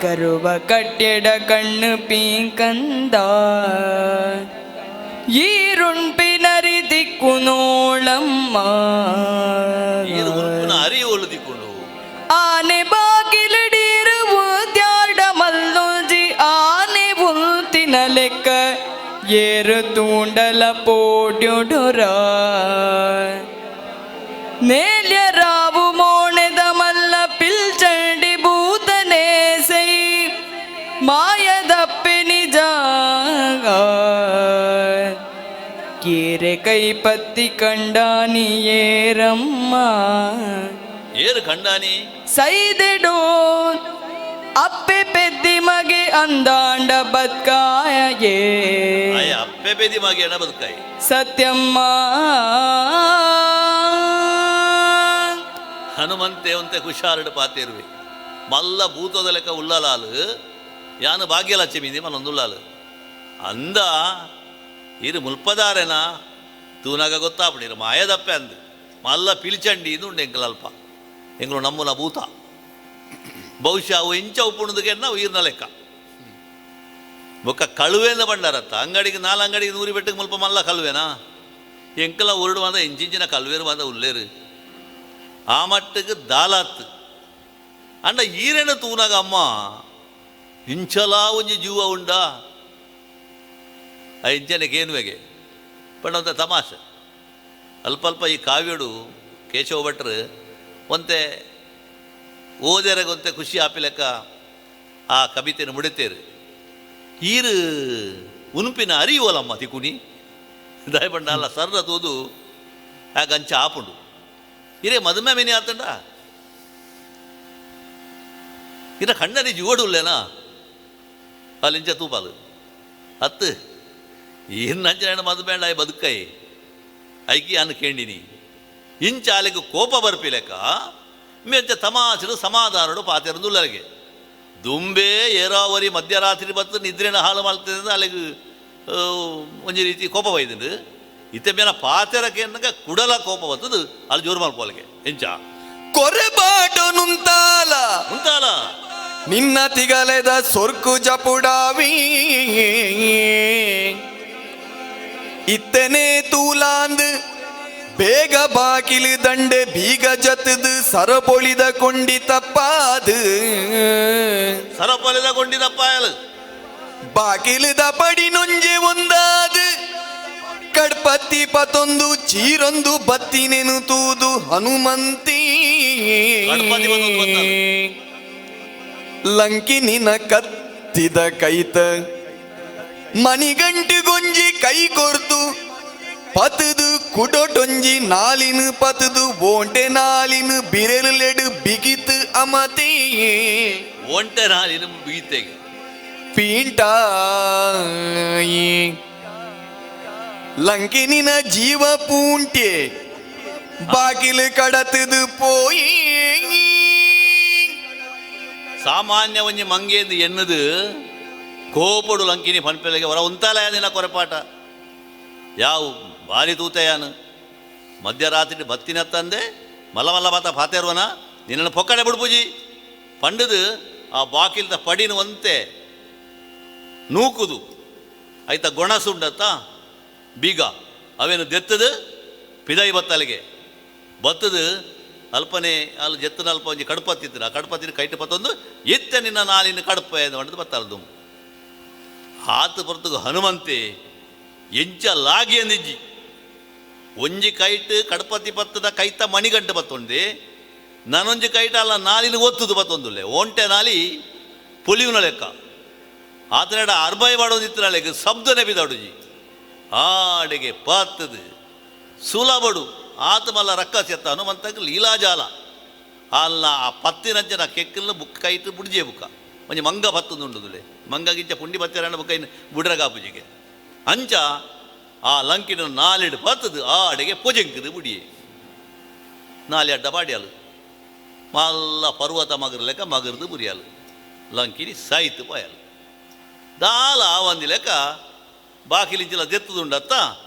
ಕರುವ ಕಟ್ಟೆಡ ಕಣ್ಣು ಪೀಂಕಂದ ಈರುಂಪಿನರಿ ದಿಕ್ಕು ನೋಳಮ್ಮ ಈರು ಮುಲ್ಪನ ಅರಿ ಒಳ್ಳು ದಿಕ್ಕೊಂಡು ಆನೆ ಬಾಗಿಲಡಿರುವ ತ್ಯಾಡ ಮಲ್ಲುಜಿ ಆನೆ ಉಲ್ತಿನ ಲೆಕ್ಕ ಏರು ತೂಂಡಲ ಪೋಡ್ಯೊಡೊರ ನೇಲ್ಯರಾವು ಮೋಣೆದ ಮಲ್ಲ ಪಿಲ್ಚಂಡಿ ಭೂತನೇ ಸೈ ಮಾಯದಪ್ಪೆ ನಿಜ ಕೇರೆ ಕೈಪತ್ತಿ ಕಂಡಾನಿಯೇರಮ್ಮ ಏರು ಕಂಡಾನಿ ಸೈದೆಡೋ ಅಪ್ಪೆ ಪೆದ್ದಿ ಮಗೆ ಅಂದಾಂಡ ಬತ್ಕಾಯೇ ಆಯ ಅಪ್ಪೆ ಬೇದಿ ಮಾಗೆ ಎಣ ಬದುಕಾಯಿ ಸತ್ಯಮ್ಮ ಹನುಮಂತೆ ಒಂತೆ ಹುಷಾರಡು ಪಾತೇರುವೆ ಮಲ್ಲ ಭೂತದ ಲೆಕ್ಕ ಉಳ್ಳಲಾಲು ಯಾನು ಭಾಗ್ಯಲಕ್ಷ್ಮಿ ಮಲ್ಲೊಂದುಳ್ಳಾಲು ಅಂದ ಇರು ಮುಲ್ಪದಾರೆನ ತೂನಾಗ ಗೊತ್ತಾಪಡಿರು ಮಾಯದಪ್ಪೆ ಅಂದು ಮಲ್ಲ ಪಿಲ್ಚಂಡಿ ಇದು ಉಂಡು ಎಂಕಲ್ ಅಲ್ಪ. ಎಂಗಳು ನಮ್ಮನ ಭೂತ ಬಹುಶಃ ಅವು ಇಂಚ ಉಪ್ಪುಣದಕ್ಕೆ ಉಯಿರ್ನ ಲೆಕ್ಕ ಬೊಕ್ಕ ಕಳುವೆಂದ ಬಂಡಾರತ್ತ ಅಂಗಡಿಗೆ ನಾಲ್ ಅಂಗಡಿಗೆ ನೂರಿ ಬೆಟ್ಟಕ್ಕೆ ಮುಲ್ಪ ಮಲ್ಲ ಕಳುವೆನಾ ಎಂಕಲ ಉರುಡು ಮಾತ ಇಂಚಿಂಚಿನ ಕಲ್ವೇರು ಮಾತ ಉಲ್ಲೇರು ಆ ಮಟ್ಟಕ್ಕೆ ದಾಲಾತ್ ಅಂಡ ಈರೆನ ತೂನಾಗ ಅಮ್ಮ ಇಂಚಲಾ ಒಂಜಿ ಜೀವ ಉಂಡಾ ಆ ಇಂಚನೆಗೆ ಏನುವೆಗೆ ಪಂಡ ತಮಾಷೆ ಅಲ್ಪ ಅಲ್ಪ ಈ ಕಾವ್ಯಡು ಕೇಶವ ಭಟ್ರು ಒಂತೆ ಓದೆರಗೊಂತೆ ಖುಷಿ ಆಪಿಲೆಕ್ಕ ಆ ಕವಿತೆಯನ್ನು ಮುಡಿತೇರು ಈರು ಉನುಪಿನ ಅರಿಯುವಲಮ್ಮ ತಿಕುನಿ ದಯಪಂಡ ಅಲ್ಲ ಸರ್ರ ತೋದು ಆ ಗಂಚ ಆಪುಂಡು ಇರೇ ಮದುಮೆ ಮಿನಿ ಆತಂಡ ಇರ ಕಣ್ಣನಿ ಜುವಡುಲ್ಲೇನಾ ಅಲ್ಲಿಂಚ ತೂಪಾಲು ಅತ್ತು ಇನ್ನಂಚನ ಮದುಬೇಡ ಆಯ್ ಬದುಕೈ ಐಕಿ ಅನ್ನು ಕೇಂಡಿನಿ ಇಂಚಾಲೆಗೆ ಕೋಪ ಬರ್ಪಿಲೆಕ್ಕ ಮೆಂಚ ತಮಾಷೆಡು ಸಮಾಧಾನಡು ಪಾತೆರಂದುಲ್ಲರಿಗೆ ದುಂಬೆ ಏರಾವರಿ ಮಧ್ಯರಾತ್ರಿ ಬತ್ತು ನಿದ್ರೆನ ಹಾಳು ಮಾಡ್ತದೆ ಅಲ್ಲಿಗೆ ಒಂಜಿ ರೀತಿ ಕೋಪ ಬೈದುಂಡು ಇತ್ತೆ ಮೇನ ಪಾತೆರಕ್ಕೆ ಅನ್ನಗ ಕುಡಲ ಕೋಪ ಬರ್ತದೆ ಅಲ್ಲಿ ಜೋರು ಮಲ್ಪೋಲಿಗೆ ಎಂಚ ಕೊರೆಬಾಟು ನುಂತಾಲ ಉಂತಾಲ ನಿನ್ನ ತಿಗಲೆದ ಸೊರ್ಕು ಜಪುಡಾವಿ ಇತ್ತನೆ ತೂಲಾಂದ್ ಬೇಗ ಬಾಕಿಲು ದಂಡೆ ಬೀಗ ಜತದು ಸರಪೊಳಿದ ಕೊಂಡಿ ತಪ್ಪಾದು ಸರಪೊಲಿದ ಕೊಂಡಿದಪ್ಪ ಬಾಕಿಲದ ಪಡಿ ನೊಂಜೆ ಒಂದಾದು ಕಡ್ಪತ್ತಿ ಪತೊಂದು ಚೀರೊಂದು ಬತ್ತಿನೆನು ತೂದು ಹನುಮಂತಿ ಕಡ್ಪತ್ತಿ ಪತ್ತೊಂದು ಬತ್ತದು. ಲಂಕಿನಿನ ಕತ್ತಿದ ಕೈತ ಮಣಿಗಂಟುಗೊಂಜಿ ಕೈ ಕೊರ್ತು ಪತದು ಕುಡೊಟೊಂಜಿ ನಾಲಿನ ಪತದು ಓಂಟೆ ನಾಲಿನ ಬಿರೆಲೆಡು ಬಿಗಿತು ಅಮತಿ ಒಂಟೆ ನಾಲಿನ ಬಿಗಿತೆಗೆ ಪೀಂಟಾಯಿ ಲಂಕಿನಿನ ಜೀವ ಪೂಂಟೆ ಬಾಗಿಲು ಕಡತದು ಪೋಯಿ ಸಾಮಾನ್ಯ ಒಂಜಿ ಮಂಗೇಂದು ಎನ್ನುದು ಕೋಪಡು ಲಂಕಿನಿ ಪನ್ಪೆಲೆಗೆ ಹೊರ ಉಂತಾಲ ನಿನ್ನ ಕೊರೆಪಾಟ ಯಾವ ಭಾರಿ ತೂತೆಯಾನು ಮಧ್ಯರಾತ್ರಿ ಬತ್ತಿನ ತಂದೆ ಮಲ್ಲ ಮಲ್ಲ ಬಾತ ಪಾತೇರ್ವನ ನಿನ್ನನ್ನು ಪೊಕ್ಕಡೆ ಬಿಡ್ಪೂಜಿ ಪಂಡದು ಆ ಬಾಕಿಲ್ದ ಪಡಿನ ಒಂತೆ ನೂಕುದು ಐತ ಗೊಣಸುಂಡತ್ತ ಬೀಗ ಅವೇನು ದೆತ್ತದು ಪಿದೈ ಬತ್ತಲಿಗೆ ಬತ್ತದು ಅಲ್ಪನೆ ಅಲ್ಲಿ ಜೆತ್ತನ ಅಲ್ಪ ಒಂಜಿ ಕಡುಪತ್ತಿತ್ತು ಆ ಕಡುಪತ್ತಿನ ಕೈಟು ಪತ್ತೊಂದು ಎತ್ತ ನಿನ್ನ ನಾಲಿನ ಕಡುಪ ಎಂದು ಬತ್ತಲ್ದು ಆತ ಪೊರ್ತುಗು ಹನುಮಂತೆ ಎಂಚ ಲಾಗಿ ಅಂದಿಜ್ಜಿ ಒಂಜಿ ಕೈಟ್ ಕಡಪತಿ ಪತ್ತದ ಕೈತ ಮಣಿಗಂಟು ಬತ್ತೊಂಡೆ ನಾನೊಂಜಿ ಕೈಟ ಅಲ್ಲ ನಾಲಿನ ಒತ್ತುದು ಬತ್ತೊಂದುಲ್ಲೆ ಒಂಟೆ ನಾಲಿ ಪುಲಿಯುನ ಲೆಕ್ಕ ಆತನೆಡ ಅರ್ಬೈ ಮಾಡೋದಿತ್ತು ಲೆಕ್ಕ ಶಬ್ದನೆ ಬಿದಾಡುಜಿ ಆಡೆಗೆ ಪಾತದು ಸುಲಭಡು ಆತಮಲ್ಲ ರಕ್ಕ ಸೆತ್ತ ಹನುಮಂತಕ್ಕೆ ಲೀಲಾಜಾಲ ಅಲ್ಲ ಆ ಪತ್ತಿನಂಚಿನ ಕೆಕ್ಕಲ್ನ ಬುಕ್ ಕೈಟ್ ಬುಡ್ಜೆ ಬುಕ್ಕ ಒಂಜಿ ಮಂಗ ಪತ್ತೊಂದುಂಡುದುಲೆ ಮಂಗ ಗಿಂಚ ಪುಂಡಿ ಪತ್ತಿರಣ್ಣ ಬುಕ್ಕ ಇನ್ನು ಬುಡ್ರಗಾಪುಜಿಗೆ ಅಂಚ ಆ ಲಂಕಿನ ನಾಲಿಡು ಪತ್ತದು ಆ ಅಡೆಗೆ ಪೊಜೆಂಕದು ಬುಡಿಯೆ ನಾಲಿ ಅಡ್ಡ ಪಾಡ್ಯಾಲು ಮಲ್ಲ ಪರ್ವತ ಮಗರ್ ಲೆಕ್ಕ ಮಗರ್ದು ಬುರಿಯಾಲು ಲಂಕಿನಿ ಸಾಯ್ತು ಪಾಯಲು ದಾಲ ಆವಂದಿ ಲೆಕ್ಕ ಬಾಕಿಲಿಂಚಿಲ ದೆತ್ತದುಂಡತ್ತ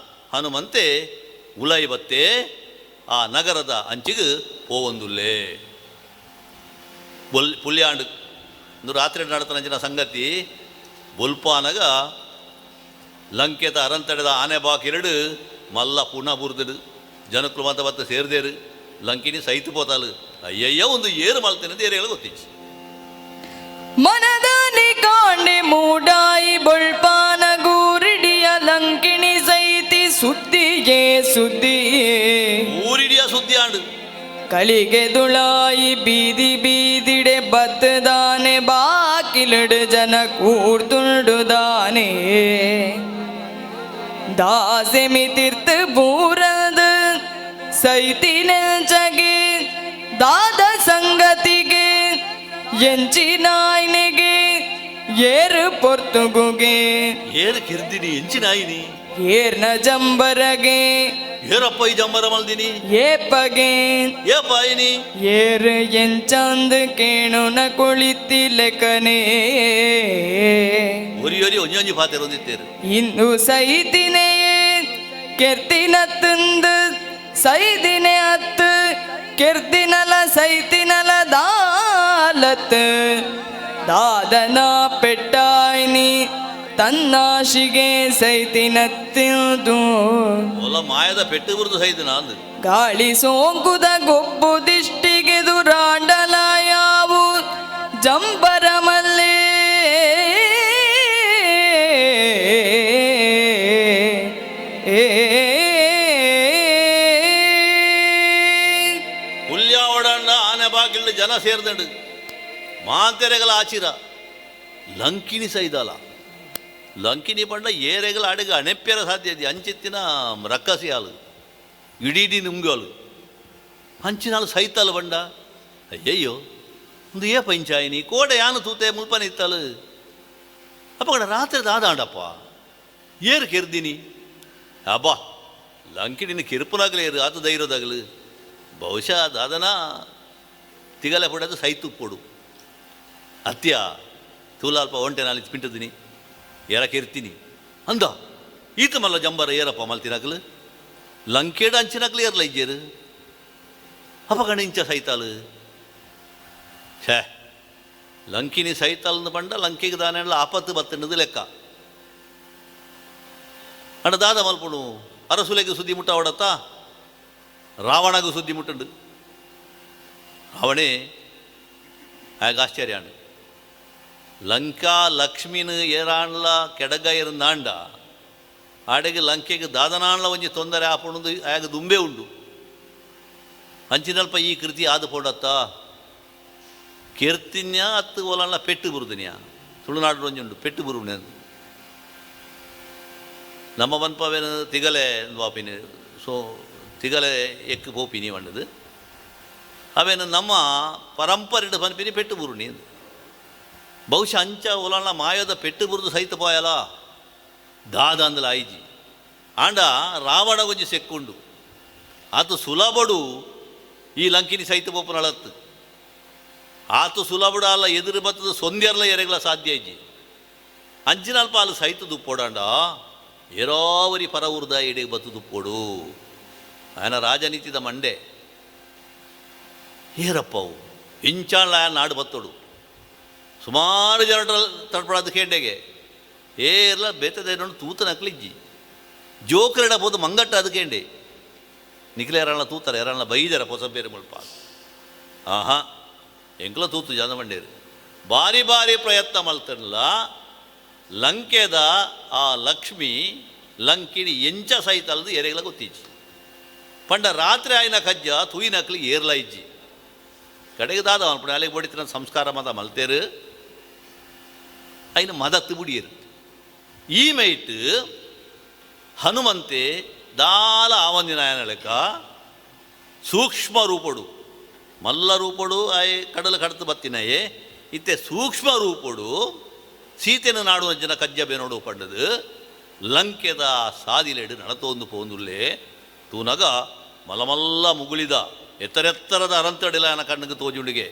ಹನುಮಂತೆ ಉಲೈ ಬತ್ತೆ ಆ ನಗರದ ಅಂಚಿಗೆ ಪೋವೊಂದುಲ್ಲೆ ಬೊಲ್ ಪುಲ್ಯಾಂಡು ಇಂದು ರಾತ್ರಿ ನಡತನಂಚಿನ ಸಂಗತಿ ಬೊಲ್ಪಾನಗ ಲಂಕೆತ ಅರಂತಡೆದ ಆನೆ ಬಾಕಿರಡು ಮಲ್ಲ ಪುಣ ಬುರ್ದಡು ಜನಕ್ಕಳು ಮಾತ ಬತ್ತ ಸೇರ್ದೇರು ಲಂಕಿನಿ ಸೈತು ಪೋತಾಲು ಅಯ್ಯಯ್ಯ ಒಂದು ಏರು ಮಲ್ತೇನೆ ಏರಿಗಳು ಗೊತ್ತಿಚ್ಚು ಮನದಾನಿ ಕಾಂಡೆ ಮೂಡಾಯಿ ಬೊಳ್ಪಾನ ಗೂರಿಡಿಯ ಲಂಕಿಣಿ ಸೈತಿ ಸುದ್ದಿಯೇ ಸುದ್ದಿಯೇ ಊರಿಡಿಯ ಸುದ್ದಿ ಆಂಡು ಕಳಿಗೆ ದುಳಾಯಿ ಬೀದಿ ಬೀದಿಡೆ ಬತ್ತದಾನೆ ಬಾಕಿಲಡು ಜನ ಕೂರ್ತುಂಡುದಾನೆ ದಾಸೆಮಿ ತೀರ್ಥ ಬೂರದ ಸೈತಿ ನೆಂಚಗೆ ದಾದ ಸಂಗತಿಗೆ ಎಂಚಿನಾಯ್ನಿಗೆ ಏರು ಪೊರ್ತುಗುಗೆ ಏರು ಕಿರ್ದಿನಿ ಎಂಚಿನಾಯಿನಿ ಏರ್ನ ಜಂಬರಗೆ ಏರಪ್ಪ ಈ ಜಂಬರ ಮಲ್ದಿನಿ ಏಪಗೆ ಏ ಪಾಯಿನಿ ಏರು ಎಂಚಂದ್ ಕೇಣುನ ಕುಳಿತಿಲೆಕನೇ ಒರಿ ಒರಿ ಒಂಜೊಂಜಿ ಪಾತೆರ ಒಂದಿತ್ತೇರು ಇಂದು ಸೈತಿನೇ ಕೆರ್ತಿನ ತಂದು ಸೈದಿನೇ ಅತ್ತು ಕೆರ್ದಿನಲ ಸೈತಿನಲ ದಾಲತ್ ದಾದನ ಪೆಟ್ಟಾಯಿನಿ ತನ್ನಾಶಿಗೆ ಸೈತಿನತ್ತಿಲ್ದು ಒಲ ಮಾಯದ ಪೆಟ್ಟು ಬುರ್ದು ಸೈದಿನ ಅಂದು. ಗಾಳಿ ಸೋಂಕುದ ಗೊಬ್ಬು ದಿಷ್ಟಿಗೆ ದುರಾಂಡಲ ಯಾವು ಜಂಬರ ಮಲ್ಲೆ ಹುಲ್ಯಾವಡಣ್ಣ ಆನೆ ಬಾಗಿಲು ಜನ ಸೇರ್ದಂಡು ಮಾಂತೆರೆಗಳ ಆಚಿರ ಲಂಕಿಣಿ ಸೈದಲ. ಲಂಕಿಣಿ ಪಂಡ ಏರೆಗಳ ಅಡುಗೆ ಅಣೆಪ್ಪ್ಯರ ಸಾಧ್ಯ ಇದೆ. ಅಂಚಿತ್ತಿನ ರಕ್ಕಸಿ ಹಾಲು ಇಡೀ ನುಂಗಾಲು ಅಂಚಿನಾಲು ಸೈತಾಲು ಬಂಡ. ಅಯ್ಯಯ್ಯೋ, ಒಂದು ಏ ಪಂಚಾಯಿನಿ ಕೋಡೆ ಯಾನು ತೂತೆ ಮುಲ್ಪನೆ ಇತ್ತಾಲು. ಅಪ್ಪ ರಾತ್ರಿ ದಾದಾಂಡಪ್ಪ ಏರು ಕೆರ್ದಿನಿ. ಅಬ್ಬಾ, ಲಂಕಿಣಿನ ಕಿರುಪುನಾಗಲೇರು ಆತ ಧೈರ್ಯದಾಗಲು. ಬಹುಶಃ ದಾದನ ತಿಗಲೆ ಪಡೋದು ಸೈತು ಪೊಡು ಅತ್ಯ ತೂಲಾಲ್ಪ ಒಂಟೆ ನಾಲಿ ಪಿಂಟದಿನಿ ಏರ ಕೆರ್ತೀನಿ ಅಂದ. ಈತ ಮಲ್ಲ ಜಂಬರ ಏರಪ್ಪ ಮಲ್ತಿನಕಲು ಲಂಕೇಡ ಅಂಚಿನಕಲು ಏರ್ಲ ಇಜ್ಜೇರು. ಅಪಗಣ ಇಂಚ ಸೈತಾಲು. ಛೇ, ಲಂಕಿನಿ ಸೈತಾಲ್ನ ಪಂಡ ಲಂಕೆಗೆ ದಾನೆಲ್ಲ ಆಪತ್ತು ಬತ್ತಂಡದು ಲೆಕ್ಕ. ಅಣ್ಣ ದಾದ ಮಲ್ಪುಣು ಅರಸುಲೆಗೆ ಸುದ್ದಿ ಮುಟ್ಟ ರಾವಣಗೂ ಸುದ್ದಿ ಮುಟ್ಟಂಡು. ರಾವಣೇ ಆಗ ಆಶ್ಚರ್ಯ. ಲಂಕಾ ಲಕ್ಷ್ಮಿನ ಏರಾಣ್ಲ ಕೆಡಗ ಇರುಂದಾಂಡ ಆಡೆಗೆ ಲಂಕೆಗೆ ದಾದನಾಣ್ಲ ಒಂಜಿ ತೊಂದರೆ ಆಪುಣದು ಆಗ ದುಂಬೆ ಉಂಡು. ಅಂಚಿನಲ್ಪ ಈ ಕೃತಿ ಆದು ಪೋಡತ್ತ ಕೀರ್ತಿನ್ಯ ಅತ್ತು ಓಲಣ್ಣ ಪೆಟ್ಟು ಬುರುದಿನ್ಯ. ತುಳುನಾಡು ಒಂಜಿ ಉಂಡು ಪೆಟ್ಟು ಬುರುನೆ. ನಮ್ಮ ಪನ್ಪವೇನು ತಿಗಲೆ ವಾಪಿನಿ ಸೊ ತಿಗಲೆ ಎಕ್ಕು ಪೋಪಿನಿ వంಡದು. ಅವೇನು ನಮ್ಮ ಪರಂಪರೆಡು ಪನ್ಪಿನಿ ಪೆಟ್ಟು ಬುರುಣಿ. ಬಹುಶಃ ಅಂಚ ಒಲಣ್ಣ ಮಾಯದ ಪೆಟ್ಟು ಬುರುದು ಸಹಿತ ಪೋಯಲ ದಾದ ಅಂದಲ ಆಯ್ಜಿ. ಆಂಡ ರಾವಣ ಒಂಜಿ ಸೆಕ್ಕುಂಡು ಆತು ಸುಲಭಡು ಈ ಲಂಕಿನಿ ಸಹಿತ ಪೋಪುನಳತ್ತು. ಆತು ಸುಲಭಡು ಅಲ್ಲ ಎದುರು ಬತ್ತದ ಸೊಂದ್ಯರ್ಲ ಎರೆಗಳ ಸಾಧ್ಯ ಇಜ್ಜಿ. ಅಂಚಿನಲ್ಪ ಅಲ್ಲಿ ಸಹಿತ ದುಪ್ಪೋಡಾಂಡ ಏರಾವರಿ ಪರ ಊರ್ದ ಇಡೀ ಬತ್ತು ದುಪ್ಪೋಡು. ఆయన ರಾಜನೀತಿದ ಮಂಡೆ ಏರಪ್ಪವು ಇಂಚಾಣ್ಲ ಆಯನ ನಾಡು ಬತ್ತೋಡು. ಸುಮಾರು ಜನ ತಡ್ಪಡಾದ ಕೇಂಡೆಗೆ ಏರ್ಲ ಬೇತದ ತೂತ ನಕ್ಲಿಜ್ಜಿ ಜೋಕರಿಡ ಬೋದು ಮಂಗಟ್ಟ ಅದಕ್ಕೇಂಡೆ ನಿಖಿಲ ಎರಣ್ಣ ತೂತಾರೆ ಎರಣ್ಣ ಬೈದರ ಪೊಸ ಬೇರೆ ಮುಲ್ಪ. ಆಹಾ, ಎಂಕ್ಲ ತೂತು ಜನ ಮಂಡೇರು ಬಾರಿ ಬಾರಿ ಪ್ರಯತ್ನ ಮಲ್ತಲ್ಲ. ಲಂಕೆದ ಆ ಲಕ್ಷ್ಮಿ ಲಂಕಿಣಿ ಎಂಚ ಸಹಿತ ಅಲ್ಲದು ಎರೆಗಳ ಗೊತ್ತಿಜ್ಜಿ. ಪಂಡ ರಾತ್ರಿ ಆಯ್ನ ಕಜ್ಜ ತೂಯಿನಕ್ಲಿ ಏರ್ಲ ಇಜ್ಜಿ. ಕಡೆಗೆ ದಾದ ಅನ್ಪಡೆ ಅಲ್ಲಿಗೆ ಬಡಿತಿನ ಸಂಸ್ಕಾರ ಮದ ಮಲ್ತೇರು ಐನ ಮದತ್ತು ಬುಡಿಯರು. ಈ ಮೈಟ್ ಹನುಮಂತೆ ದಾಲ ಆವಂದಿನಾಯನ ಲೆಕ್ಕ ಸೂಕ್ಷ್ಮ ರೂಪಡು ಮಲ್ಲ ರೂಪಡು ಆಯ್ ಕಡಲು ಕಡತು ಬತ್ತಿನಯೇ ಇತ್ತೆ ಸೂಕ್ಷ್ಮ ರೂಪಡು ಸೀತೆನ ನಾಡು ಜನ ಕಜ್ಜ ಬೇನೋಡು ಪಂಡದು ಲಂಕೆದ ಸಾದಿಲೆಡು ನಡತೊಂದು ಪೋಂದುಲ್ಲೆ. ತೂನಗ ಮಲಮಲ್ಲ ಮುಗುಳಿದ ಎತ್ತರೆತ್ತರದ ಅರಂತಡಿಲ ಕಣ್ಣಿಗೆ ತೋಜುಂಡಿಗೆ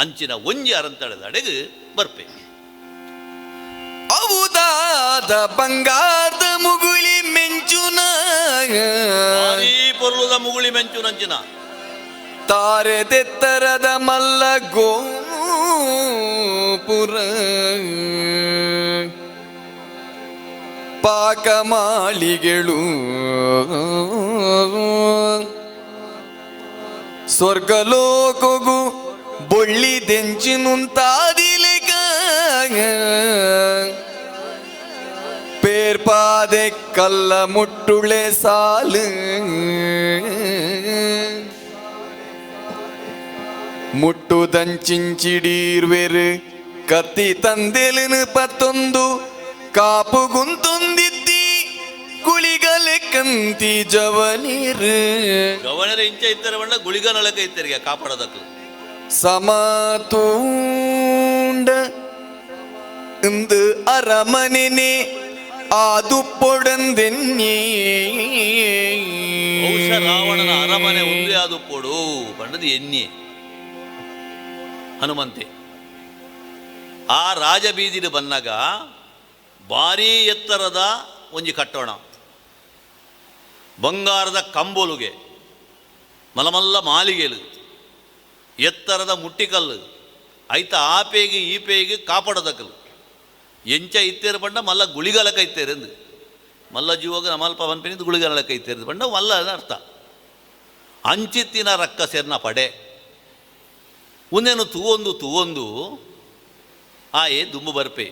ಅಂಚಿನ ಒಂಜಿ ಅರಂತಡೆದ ಅಡೆಗೆ ಬರ್ಪೆ. ಅವುದಾದ ಬಂಗಾರದ ಮುಗುಳಿ ಮೆಂಚುನ ಪೊರ್ಲುದ ಮುಗುಳಿ ಮೆಂಚುನಂಚಿನ ತಾರೆ ತೆತ್ತರದ ಮಲ್ಲ ಗೋಪುರ ಪಾಕ ಮಾಳಿಗೆಳು ಸ್ವರ್ಗಲೋಕಗು ಬೊಳ್ಳಿ ದೆಂಚಿನುಂತಾದಿಲೆಗ ಪೇರ್ಪಾದೆ ಕಲ್ಲ ಮುಟ್ಟುಳೆ ಸಾಲು ಮುಟ್ಟುದಂಚಿಂಚಿಡೀರ್ವೆರು ಕತ್ತಿ ತಂದೆಲಿನ ಪತ್ತೊಂದು ಕಾಪು ಗುಂತೊಂದಿದ್ದಿ ಗುಳಿಗಲೆ ಕಂತಿ ಜವನೀರು. ಗವನರ ಇಂಚ ಇತ್ತರ ಬಣ್ಣ ಗುಳಿಗ ನಳಕ ಇತ್ತರಿಗೆ ಕಾಪಾಡದಕ್ಲು ಸಮತೂಂಡ ಇಂದು ಅರಮನೆನೆ ಆದುಪೊಡಂದೆನ್ನಿ. ಬಹುಶಃ ರಾವಣನ ಅರಮನೆ ಒಂದೇ ಆದುಪೊಡು ಪಂಡದು ಎನ್ನಿ ಹನುಮಂತೆ. ಆ ರಾಜಬೀದಿಡು ಬನ್ನಗ ಭಾರೀ ಎತ್ತರದ ಒಂಜಿ ಕಟ್ಟೋಣ ಬಂಗಾರದ ಕಂಬೊಲುಗೆ ಮಲಮಲ್ಲ ಮಾಲಿಗೆಲು ಎತ್ತರದ ಮುಟ್ಟಿಕಲ್ಲು ಐತ ಆಪೇಗಿ ಈಪೇಗಿ ಕಾಪಾಡದಕಲು ಎಂಚ ಇತ್ತೇರು ಪಂಡ ಮಲ್ಲ ಗುಳಿಗಲಕ ಇತ್ತೇರೆಂದು ಮಲ್ಲ ಜೀವಾಗ ನಮಲ್ಪ ಪನ್ಪಿನಿಂದ ಗುಳಿಗಲಕ ಇತ್ತೇರು ಪಂಡ ಮಲ್ಲ ಅರ್ಥ. ಅಂಚಿತ್ತಿನ ರಕ್ಕಸೆರ್ನ ಪಡೆ ಉಂದೇನು ತೂವೊಂದು ತೂವೊಂದು ಆಯೆ ದುಂಬು ಬರ್ಪೆ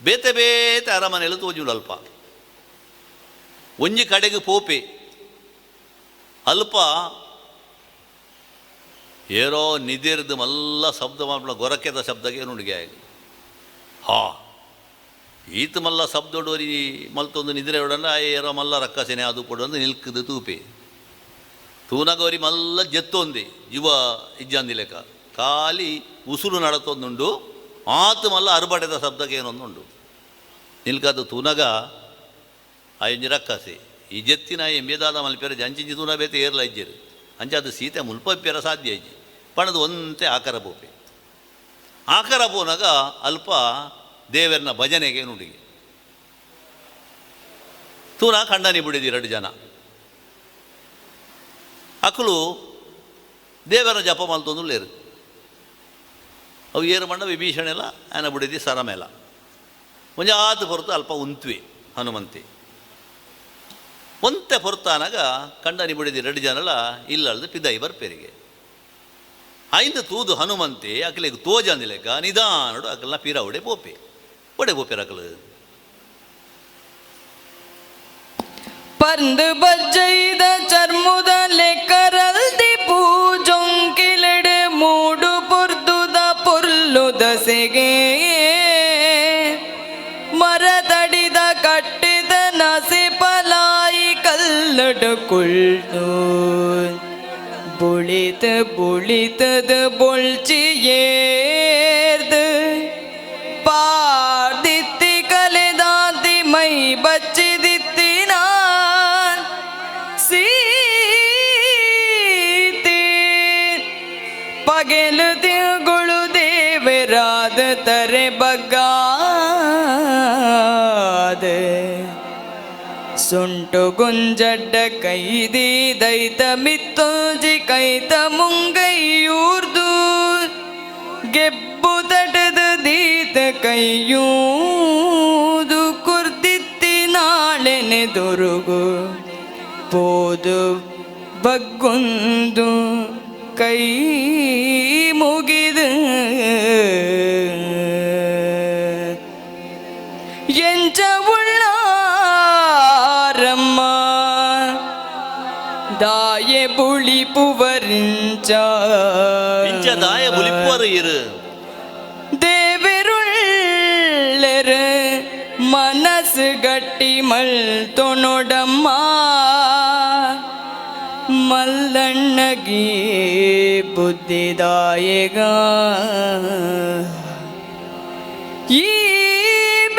ಬೇತೆ ಬೇತೆ ಅರಮನೆಲು ತೋಜುಂಡು ಅಲ್ಪ ಒಂಜಿ ಕಡೆಗೆ ಪೋಪೆ ಅಲ್ಪ ಏರೋ ನಿದಿರ್ದು ಮಲ್ಲ ಶಬ್ದ ಮಾಡ್ಬಿಡ ಗೊರಕೆದ ಶಬ್ದಕ್ಕೆ ನುಡಿಗೆ ಆಗಿ ಹಾ ಈತ ಮಲ್ಲ ಶಬ್ದೊಡೋರಿ ಮಲ್ತೊಂದು ನಿದ್ರೆ ಹೊಡಂಡ ಏರೋ ಮಲ್ಲ ರಕ್ಕಸೆನೆ ಅದು ಕೊಡೊಂದು ನಿಲ್ಕದು ತೂಪೆ ತೂನಗವರಿ ಮಲ್ಲ ಜೆತ್ತೊಂದೆ ಜೀವ ಇಜ್ಜಂದಿ ಲೆಕ್ಕ ಖಾಲಿ ಉಸುರು ನಡತೊಂದುಂಡು ಆತು ಮಲ್ಲ ಅರ್ಬಡೆದ ಶಬ್ದಕ್ಕೆ ಏನೊಂದುಂಡು ನಿಲ್ಕದು ತೂನಗ ಆಯೊಂಜಿ ರಕ್ಕಸೆ ಈ ಜೆತ್ತಿನ ಎಂಬೆದಾದ ಮಲ್ಪೆರ ಜಂಚಿಂಚಿ ತೂನ ಬೇತೆ ಏರ್ಲ ಇಜ್ಜೆರು ಅಂಚ ಅದು ಸೀತೆ ಮುಲ್ಪಪ್ಪೆರ ಸಾಧ್ಯ ಇಜ್ಜಿ ಪಣದು ಒಂತೆ ಆಕರ ಪೋಪೆ ಆಕರ ಪೋನಾಗ ಅಲ್ಪ ದೇವರನ್ನ ಭಜನೆಗೆ ನುಡಿಗೆ ತೂನ ಖಂಡನಿ ಬಿಡಿದಿ ಎರಡು ಜನ ಅಕಲು ದೇವರ ಜಪ ಮಲ್ತೊಂದು ಲೇರು ಅವು ಏರು ಮಂಡ ವಿಭೀಷಣೆಲ್ಲ ಆನ ಬಿಡಿದಿ ಸರಮೇಲ ಒಂಜಾತು ಹೊರತು ಅಲ್ಪ ಉಂತ್ವಿ ಹನುಮಂತಿ ಒಂತೆ ಹೊರತಾನಾಗ ಕಂಡನಿ ಬಿಡಿದಿ ಎರಡು ಜನಲ ಇಲ್ಲಳ್ದು ಪಿದೈ ಬರ್ಪೇರಿಗೆ ಐಂದು ತೂದು ಹನುಮಂತಿ ಅಕಲಿಗೆ ತೋಜಂದಿ ಲೆಕ್ಕ ನಿಧಾನಡು ಅಕಲ್ನ ಪೀರ ಒಡೆ ಪೋಪೆ ಒಡೆ ಪೋಪೆರ ಅಕಲು ಪಂದು ಬಜ್ಜೈದ ಚರ್ಮುದ ಲೆಕ್ಕರಲ್ದಿ ಪೂಜೊಂಕಿಲೆಡೆ ಮೂಡು ಪೊರ್ದುದ ಪೊರ್ಲು ದಸೆಗೆ ಮರದಡಿದ ಕಟ್ಟಿದ ನಸೆ ಪಲಾಯಿ ಕಲ್ಲಡು ಕುಳ್ಳು ಬುಳಿತ ಬುಳಿತದ ಬೊಳ್ಚಿಯೇರ್ದು ಪಾರ್ದಿತ್ತಿ ಕಲೆದಾಂತಿ ಮೈ ಬಚ್ಚಿದಿತ್ತಿನ ಸೀತೆ ಪಗೆಲು ತಿರುಗುಳು ದೇವರಾದ ತರೆ ಬಗ್ಗಾದ ಸುಂಟು ಗುಂಜಡ್ಡ ಕೈದಿ ದೈತ ಮಿತ್ತೊಂಜಿ ಕೈತ ಮುಂಗೈಯೂರ್ದು ಗೆಬ್ಬು ತಟದ ದೀತ ಕೈಯೂದು ಕುರ್ದಿತ್ತಿ ನಾಳೆನೆ ದೊರುಗು ಪೋದು ಬಗ್ಗೊಂದು ಕೈ ಮುಗಿದು ಎಂಚ ಉಳ್ಳಾರಮ್ಮ ದಾಯೆ ಬುಳಿಪುವರಿಂಚ ಇಂಚ ದಾಯ ಬುಲಿಪುವರು ಇರು ದೇವೆರುಳ್ಳೆರ ಮನಸ್ಸು ಗಟ್ಟಿ ಮಲ್ತೊನೊಡಮ್ಮ ಮಲ್ಲಣ್ಣಗೆ ಬುದ್ಧಿದಾಯಗ ಈ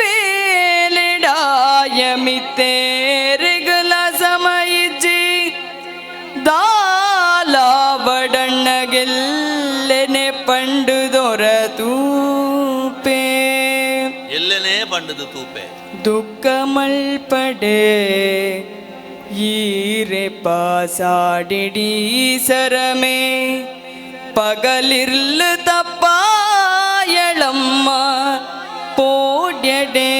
ಬೇಲೆಡಾಯ ಮಿತ್ತೇರಿಗಲ ಸಮಯಿಜ್ಜಿ ದಾಲಾವಡಣ್ಣಗೆಲ್ಲೆನೆ ಪಂಡು ದೊರ ತೂಪೆ ಎಲ್ಲೆನೇ ಪಂಡದು ತೂಪೆ ದುಃಖ ಮಲ್ಪಡೆ ಈರೆ ಪಾಸಾಡಿಡೀ ಸರಮೆ ಪಗಲಿರ್ಲು ತಪ್ಪಾಯಳಮ್ಮ ಪೋಡ್ಯಡೆ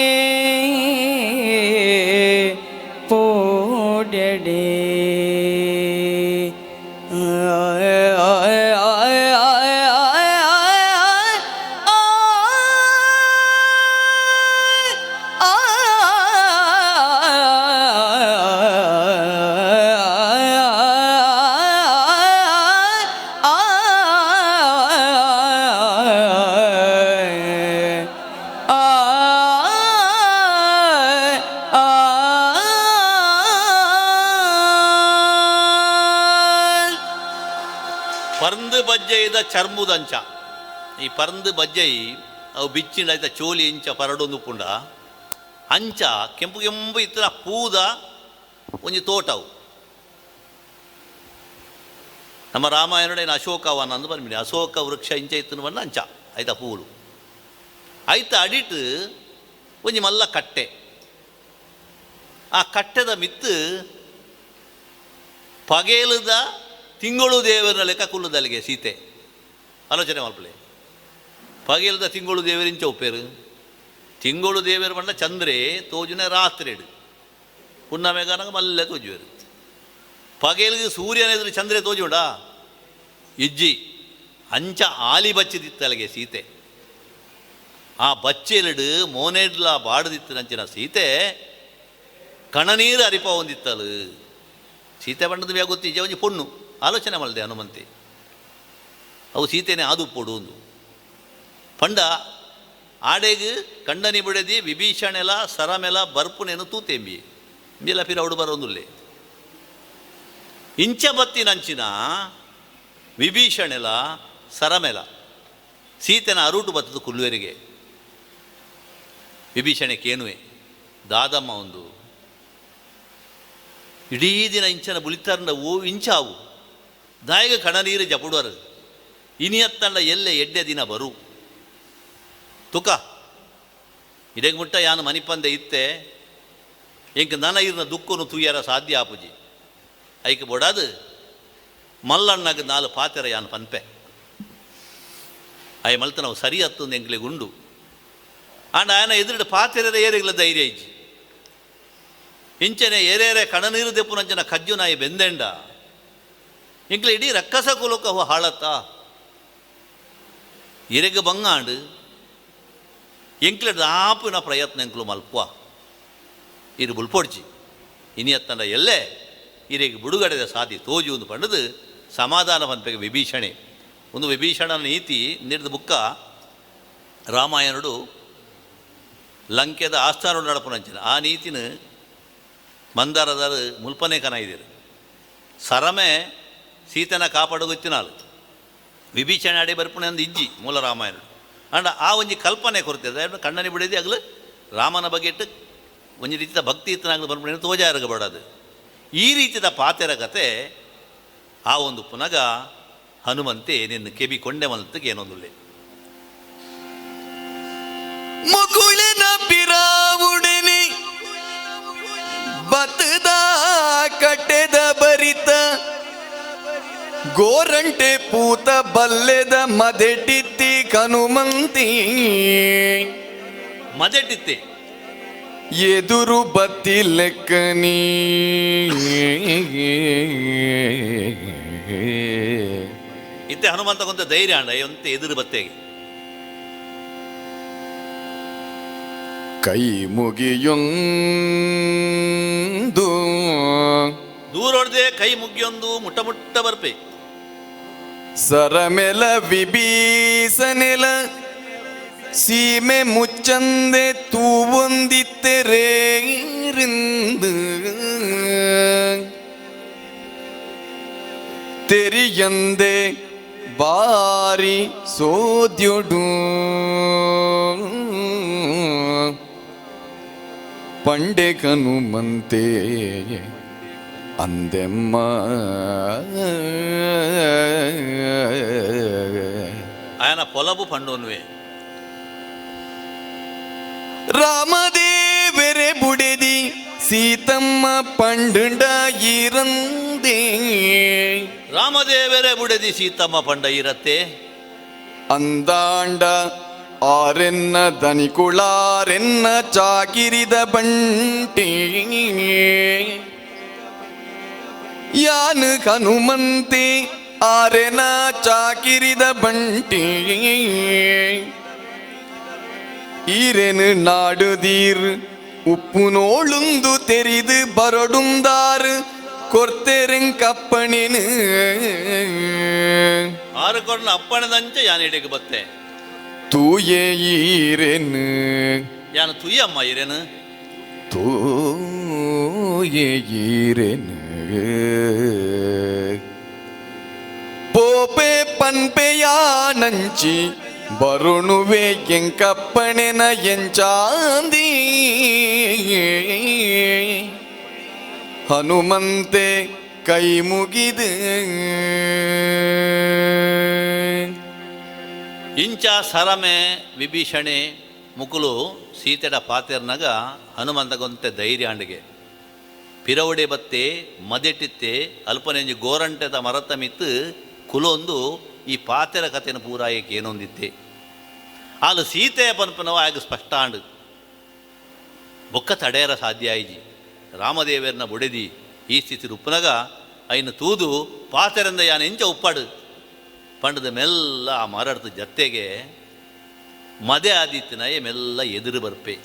ಪೋಡ್ಯಡೆ ಪರ್ಂದು ಬಜ್ಜೈದ ಚರ್ಮುದಂಚ ಈ ಪರ್ಂದು ಬಜ್ಜೈ ಅವು ಬಿಚ್ಚಿಂಡ ಐತ ಚೋಲಿ ಇಂಚ ಪರಡೊಂದು ಪುಂಡ ಅಂಚ ಕೆಂಪು ಕೆಂಪು ಇತ್ತಿನ ಪೂದ ಒಂಜಿ ತೋಟವು. ನಮ್ಮ ರಾಮಾಯಣದ ಅಶೋಕವನ ಅಂದು ಬಂದ್ಬಿಡಿ ಅಶೋಕ ವೃಕ್ಷ ಇಂಚ ಇತ್ತಿನ ಬಂದ ಅಂಚ ಐತ ಪೂಲು ಐತ ಅಡಿಟ್ ಒಂಜಿ ಮಲ್ಲ ಕಟ್ಟೆ. ಆ ಕಟ್ಟೆದ ಮಿತ್ತು ಪಗೇಲದ ತಿಂಗಳು ದೇವರ ಲೆಕ್ಕ ಕುಲ್ಲುದಲ್ಲಿಗೆ ಸೀತೆ. ಆಲೋಚನೆ ಮಲ್ಪಲೆ, ಪಗೆಲ್ದ ತಿಂಗಳು ದೇವರು ಇಂಚ ಉಪ್ಪೇರು. ತಿಂಗಳು ದೇವರು ಪಂಡ ಚಂದ್ರೆ ತೋಜುನೆ ರಾತ್ರಿಡು, ಪುಣ್ಣಮೆಗಾನಗ ಮಲ್ಲೆ ತೋಜುವೇರು. ಪಗೆಲ್ಗೆ ಸೂರ್ಯನ ಎದುರು ಚಂದ್ರೆ ತೋಜುಂಡಾ? ಇಜ್ಜಿ. ಅಂಚ ಆಲಿ ಬಚ್ಚಿದಿತ್ತಲಗೆ ಸೀತೆ. ಆ ಬಚ್ಚೆಲುಡು ಮೋನೆಡ್ಲ ಬಾಡದಿತ್ತನಂಚಿನ ಸೀತೆ ಕಣನೀರು ಅರಿಪ ಹೊಂದಿತ್ತಲು. ಸೀತೆ ಬಣ್ಣದ ಬ್ಯಾ ಗೊತ್ತಿಜ್ಜ, ಒಂಜಿ ಪೊಣ್ಣು. ಆಲೋಚನೆ ಮಲ್ದೆ ಹನುಮಂತೆ, ಅವು ಸೀತೆನೇ ಆದು ಪೊಡು ಒಂದು ಪಂಡ. ಆಡೆಗ್ ಕಂಡನಿ ಬಿಡದಿ ವಿಭೀಷಣೆಲ ಸರಮೆಲ ಬರ್ಪುನೇನು ತೂತೆಂಬಿ ಇಂಬೆಲ ಪಿರ ಅವಡು ಬರೋಂದುಲ್ಲೆ. ಇಂಚ ಬತ್ತಿನಂಚಿನ ವಿಭೀಷಣೆಲ ಸರಮೆಲ ಸೀತೆನ ಅರುಟು ಬತ್ತದ ಕುಲ್ಲುವೆರಿಗೆ. ವಿಭೀಷಣೆ ಕೇನುವೆ, ದಾದಮ್ಮ ಒಂದು ಇಡೀ ದಿನ ಇಂಚನ ಬುಲಿತಾರಂಡ ಓ ಇಂಚಾವು ದಾಯಗ ಕಣನೀರು ಜಪುಡುವರು ಇನಿಯತ್ತಂಡ ಎಲ್ಲೆ ಎಡ್ಡೆ ದಿನ ಬರು ತುಕ ಇಡೆಗ್ ಮುಟ್ಟ ಯಾನು ಮನಿಪಂದೆ ಇತ್ತೆ ಎಂಕ್ ನನ ಇರ್ನ ದುಕ್ಕನು ತೂಯರ ಸಾಧ್ಯ ಆಪುಜಿ. ಐಕ್ ಬೊಡಾದು ಮಲ್ಲಣ್ಣಗ ನಾಲು ಪಾತೆರ ಯಾನು ಪನ್ಪೆ ಆಯ ಮಲ್ತ ನಾವು ಸರಿ ಹತ್ತೊಂದು ಎಂಕ್ಲೆಗ್ ಉಂಡು. ಆಂಡ ಆಯನ ಎದುರುಡು ಪಾತೆರ ಏರೆಗ್ಲ ಧೈರ್ಯ ಇಜ್ಜಿ. ಇಂಚನೆ ಏರೇರೆ ಕಣನೀರು ದೆಪ್ಪುನಂಚನ ಕಜ್ಜು ನಾಯಿ ಬೆಂದೆಂಡ ಇಂಕ್ಲೆ ಇಡೀ ರಕ್ಕಸ ಕುಲಕ ಅವು ಹಾಳತ್ತ ಇರೆಗ್ ಬಂಗಾಂಡು ಎಂಕ್ಲೆ ದಾಪುನ ಪ್ರಯತ್ನ ಎಂಕ್ಲು ಮಲ್ಪುವ ಇರು ಬುಲ್ಪೊಡ್ಚಿ ಇನಿಯತ್ತಂಡ ಎಲ್ಲೆ ಇರೆಗ್ ಬಿಡುಗಡೆದ ಸಾಧಿ ತೋಜು ಒಂದು ಪಂಡದು ಸಮಾಧಾನ ಪನ್ಪೆಗೆ ವಿಭೀಷಣೆ. ಒಂದು ವಿಭೀಷಣ ನೀತಿ ನೀಡಿದ ಬುಕ್ಕ ರಾಮಾಯಣುಡು ಲಂಕೆದ ಆಸ್ಥಾನಡು ನಡಪುನಂಚಿನ ಆ ನೀತಿನ ಮಂದಾರದಾರು ಮುಲ್ಪನೆ ಕನ ಇದ್ದೀರು. ಸರಮೆ ಸೀತನ ಕಾಪಾಡುಗೊತ್ತಿನಾಳು ವಿಭೀಷಣ ಅಡೆ ಬರ್ಪುಣೆ ಅಂದು ಇಜ್ಜಿ ಮೂಲ ರಾಮಾಯಣ. ಅಂಡ ಆ ಒಂಜಿ ಕಲ್ಪನೆ ಕೊರತೆ ಕಣ್ಣನಿ ಬಿಡಿದೆ ಆಗಲು ರಾಮನ ಬಗ್ಗೆ ಇಟ್ಟು ಒಂಜಿ ರೀತಿಯ ಭಕ್ತಿ ಇತ್ತನಾಗಲು ಬರ್ಪುಣೆ ತೋಜಾರಗಬಾಡದು. ಈ ರೀತಿಯ ಪಾತೆರ ಕತೆ ಆ ಒಂದು ಪುನಗ ಹನುಮಂತೆ ನಿನ್ನ ಕೆಬಿ ಕೊಂಡೆ ಮಲ್ತಕ್ಕೆ ಏನೊಂದುಲ್ಲೆ. ಮುಗುಳಿನ ಪಿರಾವುಡೆನೆ ಬತ್ತದ ಕಟ್ಟೆದ ಬರಿತ ಗೋರಂಟೆ ಪೂತ ಬಲ್ಲೆದ ಮದೆಟಿತ್ತಿ ಕನುಮಂತಿ ಮದೆಟಿತ್ತಿ ಎದುರು ಬತ್ತಿ ಲೆಕ್ಕನೀ ಇತ್ತೆ ಹನುಮಂತ ಕೊಂತ ಧೈರ್ಯ ಅಂಡ ಎಂತ ಎದುರು ಬತ್ತೆಗೆ ಕೈ ಮುಗಿಯೊಂದು ದೂರೊಡ್ದೆ ಕೈ ಮುಗಿಯೊಂದು ಮುಟ್ಟ ಮುಟ್ಟ ಬರ್ಪೆ ಸರಮೆಲ ವಿಭೀಷನೆಲ ಸೀಮೆ ಮುಚ್ಚಂದೆ ತೂವೊಂದಿತ್ತೆರೇರಿಂದು ತೆರಿಯಂದೆ ಬಾರಿ ಸೋದ್ಯುಡು ಪಂಡೆ ಕನುಮಂತೆ ಅಂದೆಮ್ಮ. ಆಯನ ಪೊಲಬು ಪಂಡೋನ್ವೆ ರಾಮದೇವರೆ ಬುಡೆದಿ ಸೀತಮ್ಮ ಪಂಡುಂಡ ಇರಂದೆ ರಾಮದೇವರೇ ಬುಡೆದಿ ಸೀತಮ್ಮ ಪಂಡ ಇರತ್ತೆ ಅಂದಾಂಡ ಆರೆನ್ನ ದನಿಕುಳಾರೆನ್ನ ಚಾಕಿರಿದ ಬಂಟಿ ಯಾನು ಹನುಮಂತೆ ಆರೆನ ಚಾಕಿರಿದ ಬಂಟಿ ಈರೆನು ನಾಡುದೀರ್ ಉಪ್ಪು ನೋಳುಂದು ತೆರಿದು ಬರಡುಂದಾರು ಕೊರ್ತೆರೆಂಕಪ್ಪಣೆನು ಆರು ಕೊರ್ನ ಅಪ್ಪಣದಂಚೆ ಯಾನ್ ಇಡೆಗೆ ಬತ್ತೆ ತೂಯೆ ಈರೆನು ಯಾನು ತುಯ್ಯಮ್ಮ ಈರೇನು ತೂಯೆ ಈರೆನು ಪೋಪೆ ಪನ್ಪೆಯಾನಂಚಿ ಬರುಣುವೆ ಎಂಕಪ್ಪಣೆನ ಎಂಚಾಂದಿ ಹನುಮಂತೆ ಕೈ ಮುಗಿದು ಇಂಚ ಸರಮೆ ವಿಭೀಷಣೆ ಮುಕುಲು ಸೀತೆಡ ಪಾತೆರ್ನಗ ಹನುಮಂತಗೊಂತೆ ಧೈರ್ಯ ಅಂಡಿಗೆ. ಪಿರವಡೆ ಬತ್ತೆ ಮದೆಟಿತ್ತೆ ಅಲ್ಪನೆಂಜಿ ಗೋರಂಟೆದ ಮರತ ಮಿತ್ತು ಕುಲೊಂದು ಈ ಪಾತೆರ ಕತೆನ ಪೂರಾಯಕ್ಕೆ ಏನೊಂದಿತ್ತೆ. ಆಲು ಸೀತೆ ಪನ್ಪನವ ಆಗ ಸ್ಪಷ್ಟ ಆಂಡು. ಬೊಕ್ಕ ತಡೆಯರ ಸಾಧ್ಯ ಆಯ್ಜಿ. ರಾಮದೇವರನ್ನ ಬುಡೆದಿ ಈ ಸ್ಥಿತಿ ಉಪ್ಪನಗ ಐನು ತೂದು ಪಾತೆರಂದ ಯಾನ್ ಎಂಚ ಉಪ್ಪಾಡು ಪಂಡದ ಮೆಲ್ಲ ಆ ಮಾರಾಡ್ತ ಜತ್ತೆಗೆ ಮದೆ ಆದಿತ್ತಿನಯೇ ಮೆಲ್ಲ ಎದುರು ಬರ್ಪೆ,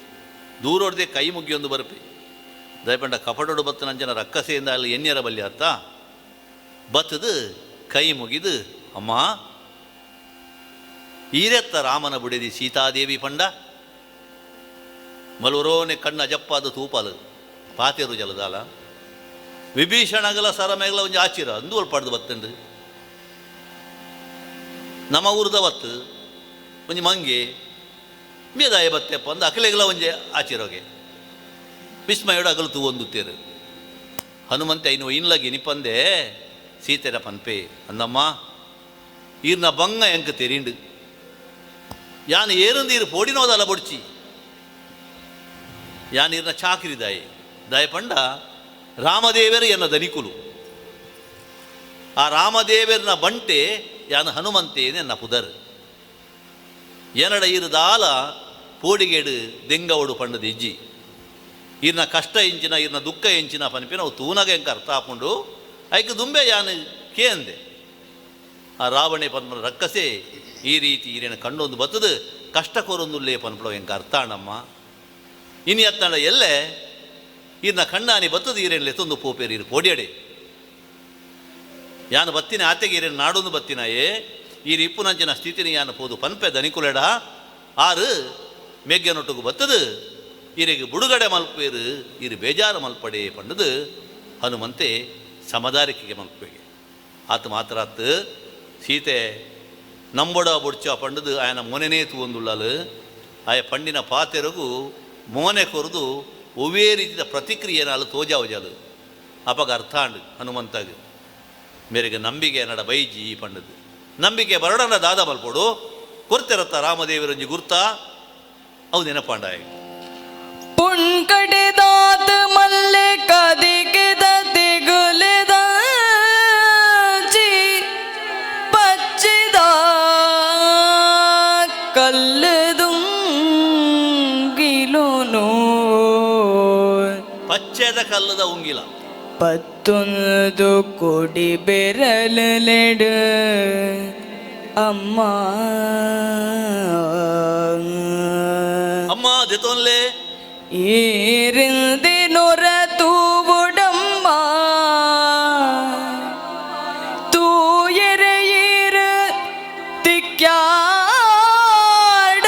ದೂರೋಡ್ದೆ ಕೈ ಮುಗಿಯೊಂದು ಬರ್ಪೆ. ದಯಪಂಡ ಕಪಡೋಡು ಬತ್ತನಂಚನ ರಕ್ಕಸೆಯಿಂದ ಅಲ್ಲಿ ಎನ್ಯರ ಬಲ್ಯ ಅತ್ತ ಬತ್ತದು ಕೈ ಮುಗಿದು, ಅಮ್ಮ ಈರೆತ್ತ ರಾಮನ ಬುಡೆದಿ ಸೀತಾದೇವಿ ಪಂಡ ಮಲುರೋನೆ ಕಣ್ಣು ಅಜಪ್ಪಾದ ತೂಪಾಲು ಪಾತೆರು ಜಲದಾಲ ವಿಭೀಷಣಗಲ ಸರಮೇಗಲ ಒಂಜಿ ಆಚಿರ ಅಂದು ಒಲ್ಪಾಡ್ದು ಬತ್ತಂಡು. ನಮ್ಮ ಊರ್ದ ಬತ್ತು ಒಂಜಿ ಮಂಗೆ ಮೇದಾಯ ಬತ್ತೆಪ್ಪ ಅಂದು ಅಕಲೆಗಲ ಒಂಜಿ ಆಚಿರೋಗೆ ವಿಸ್ಮಯೋಡು ಅಗಲು ತೂವೊಂದುತ್ತೇರು. ಹನುಮಂತೆ ಐನು ಇನ್ಲಗಿ ನಿಪ್ಪಂದೆ ಸೀತೆರ ಪನ್ಪೆ ಅಂದಮ್ಮ ಈರ್ನ ಬಂಗ ಎಂಕ ತೆರಿಂಡು, ಯಾನ್ ಏರಂದು ಈರು ಪೋಡಿನೋದಲ್ಲ ಬೊಡ್ಚಿ, ಯಾನ್ ಈರ್ನ ಚಾಕಿರಿ ದಾಯಿ ದಾಯ ಪಂಡ ರಾಮದೇವರು ಎನ್ನ ದನಿಕುಲು, ಆ ರಾಮದೇವರನ ಬಂಟೆ ಯಾನ್ ಹನುಮಂತೇನೆ ಎನ್ನ ಪುದರ್, ಏನಡ ಈರು ದಾಲ ಪೋಡಿಗೇಡು ದೆಂಗವಡು ಪಂಡದ ಇಜ್ಜಿ, ಈರ್ನ ಕಷ್ಟ ಎಂಚಿನ ಈರ್ನ ದುಃಖ ಎಂಚಿನ ಪನ್ಪಿನ ಅವು ತೂನಗ ಎಂಕ ಅರ್ಥ ಆಪುಂಡು, ಐಕ್ ದುಂಬೆ ಯಾನು ಕೇಂದೆ. ಆ ರಾವಣೆ ಪನ್ಪನ ರಕ್ಕಸೆ ಈ ರೀತಿ ಈರೇನ ಕಣ್ಣೊಂದು ಬತ್ತದು ಕಷ್ಟ ಕೊರೊಂದುಲ್ಲೇ ಪನ್ಪಡ ಎಂಕ ಅರ್ಥ ಆಣಮ್ಮ, ಇನಿ ಅತ್ತಂಡ ಎಲ್ಲೆ ಈರ್ನ ಕಣ್ಣಾನಿ ಬತ್ತದು ಈರೇನು ಲೆತ್ತೊಂದು ಪೋಪೇರು ಈರು ಪೋಡಿಯಡೆ, ಯಾನು ಬತ್ತಿನ ಆತೆಗೆ ಈರೇನು ನಾಡೊಂದು ಬತ್ತಿನಾಯೇ ಈರು ಇಪ್ಪುನಂಚಿನ ಸ್ಥಿತಿನಿ ಯಾನು ಪೋದು ಪನ್ಪೆ ದನಿಕುಲೆಡ ಆರು ಮೆಗ್ಗೆನೊಟ್ಟುಗು ಬತ್ತದು ಈರಿಗೆ ಬುಡುಗಡೆ ಮಲ್ಪೇರು ಈರು ಬೇಜಾರು ಮಲ್ಪಡೆ ಪಂಡದು ಹನುಮಂತೆ ಸಮದಾರಿಕೆಗೆ ಮಲ್ಪೇಗೆ. ಆತ ಮಾತ್ರ ಆತು ಸೀತೆ ನಂಬೊಡ ಬೊಡ್ಚ ಪಂಡದು ಆಯನ ಮೊನೆನೇ ತೂವೊಂದುಳ್ಳಲು ಆಯ ಪಂಡಿನ ಪಾತೆರಗು ಮೋನೆ ಕೊರದು ಒವ್ವೇ ರೀತಿಯ ಪ್ರತಿಕ್ರಿಯೆನಾಲು ತೋಜಾವಜಾಲು ಅಪಗ ಅರ್ಥ ಆಂಡು ಹನುಮಂತಾಗ ಮೇರೆಗೆ ನಂಬಿಕೆ ನಡ ಬೈಜಿ ಪಂಡದು ನಂಬಿಕೆ ಬರಡನ ದಾದ ಮಲ್ಪೊಡು ಕೊರ್ತೆರತ್ತ ರಾಮದೇವರಂಜಿ ಗುರ್ತಾ ಅವು ನೆನಪಾಂಡಾಯ. ಪುಣ್ಕಡೆದಾತ ಮಲ್ಲೆ ಕದಿಕೆದ ತೆಗುಲೆದ ಜಿ ಪಚ್ಚಿದ ಕಲ್ಲದುಂಗಿಲುನು ಪಚ್ಚೆದ ಕಲ್ಲದ ಉಂಗಿಲ ಪತ್ತೊಂದು ಕೊಡಿ ಬೆರಲೆಡು ಅಮ್ಮ ಅಮ್ಮ ದೆತೊನ್ಲೆ ಏರಿಂದಿ ನೊರ ತೂವುಡಮ್ಮ ತೂಯೆರೆಯೇರ ತಿಕ್ಯಾಡ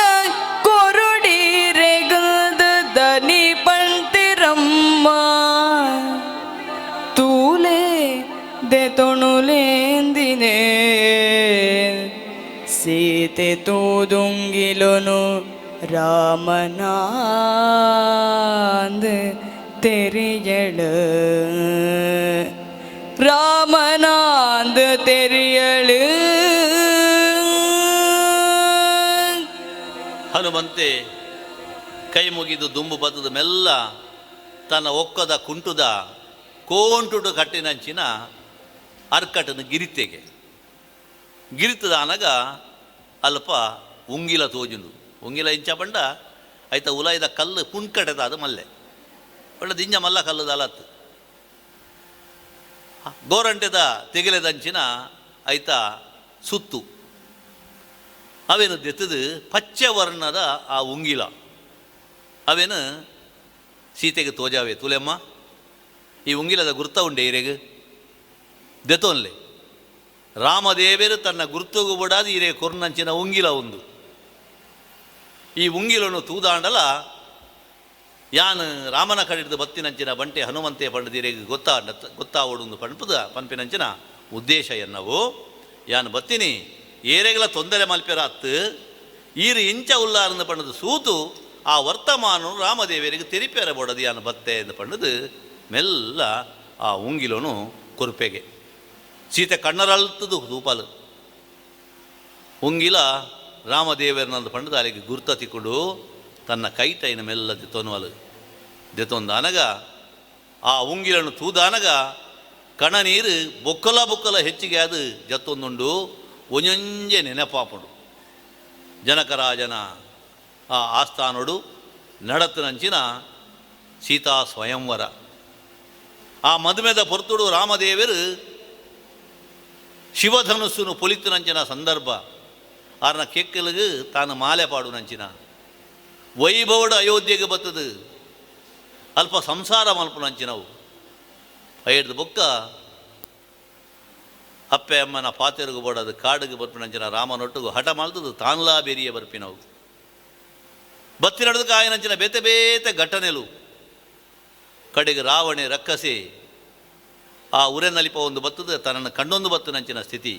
ಕೊರುಡೀರೆಗದ ದನಿ ಪಂತಿರಮ್ಮ ತೂಲೆ ದೆತೊಣುಲೇಂದಿನೇ ಸೀತೆ ತೂದುಂಗಿಲುನು ರಾಮನಾಂದ್ தெரியழு ராமனாந்து தெரியழு. ಹನುಮಂತೆ ಕೈ ಮುಗಿದು ದುಂಬು ಬತ್ತದ ಮೆಲ್ಲ ತನ್ನ ಒಕ್ಕದ ಕುಂಟುದ ಕೋಂಟುಡು ಕಟ್ಟಿನಂಚಿನ ಅರ್ಕಟನ ಗಿರಿತೆಗೆ ಗಿರಿತದಾನಗ ಅಲ್ಪ ಉಂಗಿಲ ತೋಜುಂಡು. ಉಂಗಿಲ ಇಂಚ ಪಂಡ ಐತ ಉಲಾಯ್ದ ಕಲ್ಲು ಪುಣ್ಕಡೆದ ಅದು ಮಲ್ಲೆ ಒಳ್ಳೆ ದಿಂಜ ಮಲ್ಲ ಕಲ್ಲುದ ಅಲತ್ತು ಗೋರಂಟೆದ ತೆಗಿಲೆದಂಚಿನ ಐತ ಸುತ್ತು ಅವೇನು ದೆತ್ತದು ಪಚ್ಚೆ ವರ್ಣದ ಆ ಉಂಗಿಲ ಅವೇನು ಸೀತೆಗೆ ತೋಜಾವೆ ತುಲೆಮ್ಮ ಈ ಉಂಗಿಲದ ಗುರ್ತ ಉಂಡೆ ಈರೆಗ್ ದೆತೊನ್ಲೆ ರಾಮದೇವರು ತನ್ನ ಗುರ್ತುಗು ಬುಡಾದ ಈರೆ ಕೊರ್ನಂಚಿನ ಉಂಗಿಲ ಒಂದು ಈ ಉಂಗಿಲನ್ನು ತೂದಾಂಡಲ ಯಾನ್ ರಾಮನ ಕಡಿದು ಬತ್ತಿನಂಚಿನ ಬಂಟೆ ಹನುಮಂತೆ ಪಂಡದೀರೆಗೆ ಗೊತ್ತಾ ಗೊತ್ತಾವಡು ಪಂಪದ ಪನ್ಪಿನಂಚಿನ ಉದ್ದೇಶ ಎನ್ನವು ಯಾನ್ ಬತ್ತಿನಿ ಏರೆಗಳ ತೊಂದರೆ ಮಲ್ಪೆರಾತ್ ಈರು ಇಂಚ ಉಲ್ಲಾರಂದು ಪಂಡದು ಸೂತು ಆ ವರ್ತಮಾನ ರಾಮದೇವರಿಗೆ ತೆರಿಪೇರ ಬೋಡದು ಯಾನ್ ಬತ್ತೆ ಎಂದು ಪಂಡದು ಮೆಲ್ಲ ಆ ಉಂಗಿಲನು ಕುರುಪೆಗೆ ಸೀತೆ ಕಣ್ಣರಲ್ತದು ತೂಪಾಲು ಉಂಗಿಲ ರಾಮದೇವರನಂದು ಪಂಡದ ಅಲ್ಲಿಗೆ ಗುರ್ತ ತಿಕ್ಕೊಂಡು ತನ್ನ ಕೈ ತೈನ ಮೆಲ್ಲ ದೆತೊನುವಲು ದೆತೊಂದು ಅನಗ ಆ ಉಂಗಿಲನ್ನು ತೂದಾನಗ ಕಣ ನೀರು ಬೊಕ್ಕಲ ಬೊಕ್ಕಲ ಹೆಚ್ಚಿಗೆ ಅದು ಜತ್ತೊಂದುಂಡು. ಒಂಜೊಂಜೆ ನೆನಪಾಪುಂಡು. ಜನಕರಾಜನ ಆ ಆಸ್ಥಾನೋಡು ನಡತನಂಚಿನ ಸೀತಾ ಸ್ವಯಂವರ. ಆ ಮದುಮೆದ ಪೊರ್ತುಡು ರಾಮದೇವರು ಶಿವಧನುಸ್ಸುನು ಪೊಲಿತುನಂಚಿನ ಸಂದರ್ಭ. ಆರ್ನ ಕೆಕ್ಕಲಿಗೆ ತಾನು ಮಾಲೆ ಪಾಡುನಂಚಿನ ವೈಭವಡು ಅಯೋಧ್ಯೆಗೆ ಬತ್ತದು ಅಲ್ಪ ಸಂಸಾರ ಮಲ್ಪುನಂಚಿನವು. ಐಡ್ದು ಬೊಕ್ಕ ಅಪ್ಪೆ ಅಮ್ಮನ ಪಾತೆರುಗು ಬೋಡದು ಕಾಡಿಗೆ ಬರ್ಪಿನಂಚಿನ ರಾಮನೊಟ್ಟಿಗೂ ಹಠ ಮಲ್ತದು ತಾನ್ಲಾ ಬೆರಿಯ ಬರ್ಪಿನವು. ಬತ್ತಿ ನಡೆದಕ್ಕೆ ಆಯನಂಚಿನ ಬೇತೆ ಬೇತೆ ಘಟನೆಲು. ಕಡೆಗೆ ರಾವಣೆ ರಕ್ಕಸಿ ಆ ಉರೆನಲಿಪ ಒಂದು ಬತ್ತದ ತನ್ನನ್ನು ಕಣ್ಣೊಂದು ಬತ್ತನಂಚಿನ ಸ್ಥಿತಿ.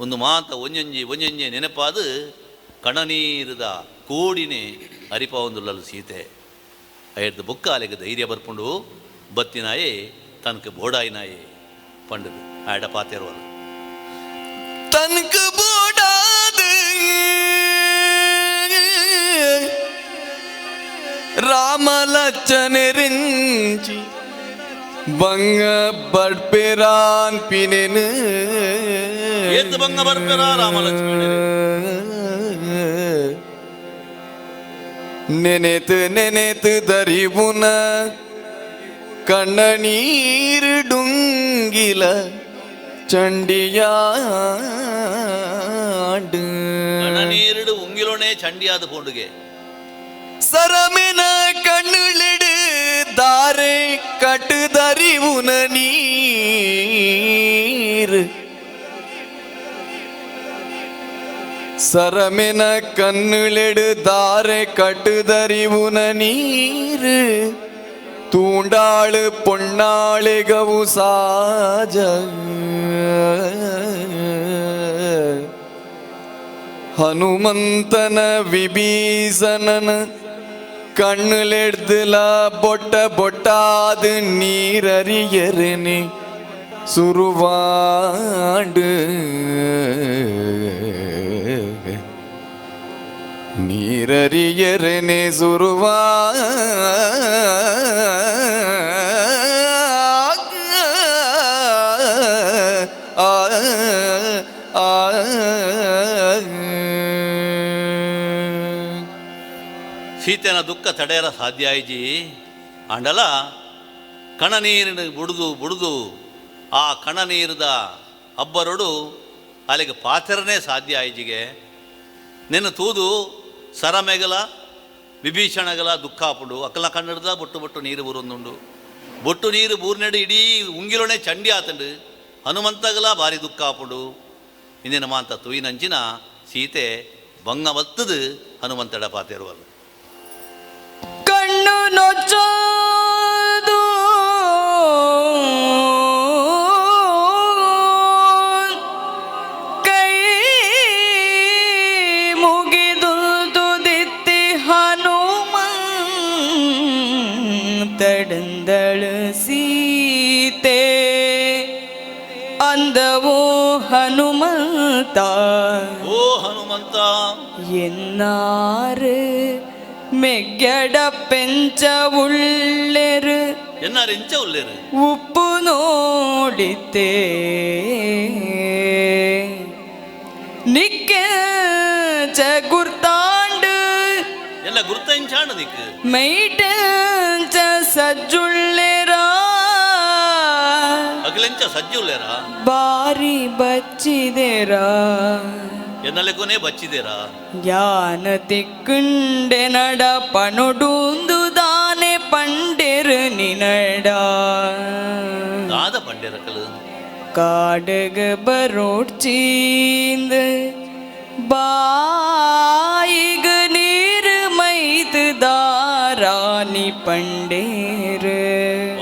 ಒಂದು ಮಾತ ಒಂಜೊಂಜಿ ಒಂಜೊಂಜಿ ನೆನಪಾದ ಕಣನೀರದ ಕೋಡಿನೇ ಅರಿಪ ಒಂದುಲ್ಲಲು ಸೀತೆ. ಐಡ್ದು ಬೊಕ್ಕ ಅಲೆಗೆ ಧೈರ್ಯ ಬರ್ಪುಂಡು. ಬತ್ತಿನಾಯೆ ತನಕ ಬೋಡಾಯಿನಾಯೆ ಪಂಡದು ಆಡ ಪಾತೆರುವಲ್ಲ. ತನಕ ಬೋಡಾದ ರಾಮ ಲಚ್ಚನೆರಿಂಚಿ ಬಂಗ ಬಡ್ಪೆರಾನ್ ಪಿನೆನು. ಏತ್ ಬಂಗ ಬರ್ಪೆರಾ ರಾಮ ಲಕ್ಷ್ಮಣರೇ? ನೆನೆತು ನೆನೆತು ದರಿವುನ ಕಣ್ಣ ನೀರು ಡುಂಗಿಲ ಚಂಡಿಯಾಡು. ಕಣನೀರುಡು ಉಂಗಿಲೋಣೆ ಚಂಡಿಯಾದ ಪೋಂಡುಗೆ. ಸರಮಿನ ಕಣ್ಣುಳಿಡು ದಾರೆ ಕಟ್ಟುದರಿವುನ ನೀರು. ಸರಮಿನ ಕಣ್ಣುಳಿಡು ದಾರೆ ಕಟ್ಟುದರಿವುನ ನೀರು. ತೂಂಡಾಳು ಪೊಣ್ಣಾಳಿಗವು ಸಾಜ. ಹನುಮಂತನ ವಿಭೀಷಣನ ಕಣ್ಣುಲೆಡ್ದುಲ ಬೊಟ್ಟ ಬೊಟ್ಟಾದ ನೀರರಿಯರನೆ ಸುರುವಾಂಡು. ನೀರರಿಯರನೆ ಸುರುವಾ. ಆ ಆ ಸೀತೆನ ದುಃಖ ತಡೆಯರ ಸಾಧ್ಯ ಆಯ್ಜಿ. ಆಂಡಲ ಕಣನೀರಿನ ಬುಡುದು ಬುಡುದು ಆ ಕಣನೀರದ ಅಬ್ಬರೊಡು ಅಲ್ಲಿಗೆ ಪಾತ್ರನೇ ಸಾಧ್ಯ ಆಯ್ಜಿಗೆ. ನಿನ್ನ ತೂದು ಸರಮೆಗಲ ವಿಭೀಷಣಗಲ ದುಃಖ ಆಪುಂಡು. ಅಕ್ಕಲ ಕಣ್ಣಡ್ದ ಬೊಟ್ಟು ಬೊಟ್ಟು ನೀರು ಬೂರೊಂದುಂಡು. ಬೊಟ್ಟು ನೀರು ಬೂರ್ನೆಡು ಇಡೀ ಉಂಗಿಲೊಣೆ ಚಂಡಿ ಆತಂಡು. ಹನುಮಂತಗಲ ಭಾರಿ ದುಃಖ ಆಪುಂಡು. ಇಂದಿನ ಮಾಂತ ತುಯಿನಂಚಿನ ಸೀತೆ ಬಂಗ ಬತ್ತದು ಹನುಮಂತಡ ಪಾತೆರುವಲ್ಲ. ಕಣ್ಣು ನೊಚ್ಚೋದು ಕೈ ಮುಗಿದು ದಿತ್ತಿ ಹನುಮಂತಡಂದಳು ಸೀತೆ. ಅಂದವೋ ಹನುಮಂತ ಓ ಹನುಮಂತ ಎನ್ನಾರು ಮೆಗ್ಗಡ ಪೆಂಚ ಉಳ್ಳೆರು ಎನ್ನಾರು ಇಂಚ ಉಲ್ಲೇರು ಉಪ್ಪು ನೋಡಿತೆ ನಿಕ್ಕೆ ಗುರ್ತಾಂಡು ಎಲ್ಲ ಗುರ್ತ ಇಂಚಾಂಡು ನಿಕ್ ಮೈಟಂಚ ಸಜ್ಜುಳ್ಳೆರಾ ಅಖಿಲೆಂಚ ಸಜ್ಜು ಉಲ್ಲೇರಾ ಬಾರಿ ಬಚ್ಚಿದೆರಾ ಎನ್ನಲೆಕೋನೇ ಬಚ್ಚಿದೇರಾ ಯಾನ ತಿಕ್ಕುಂಡೆ ನಡ ಪಣುಡೂಂದು ದಾನೆ ಪಂಡೆರು ನಿನಡ ದಾದ ಪಂಡೆರಕಲು ಕಾಡಗ ಬರೋಡ್ಚೀಂದ ಬಾಯಿಗ ನೀರು ಮೈತು ದಾರಾನಿ ಪಂಡೇರು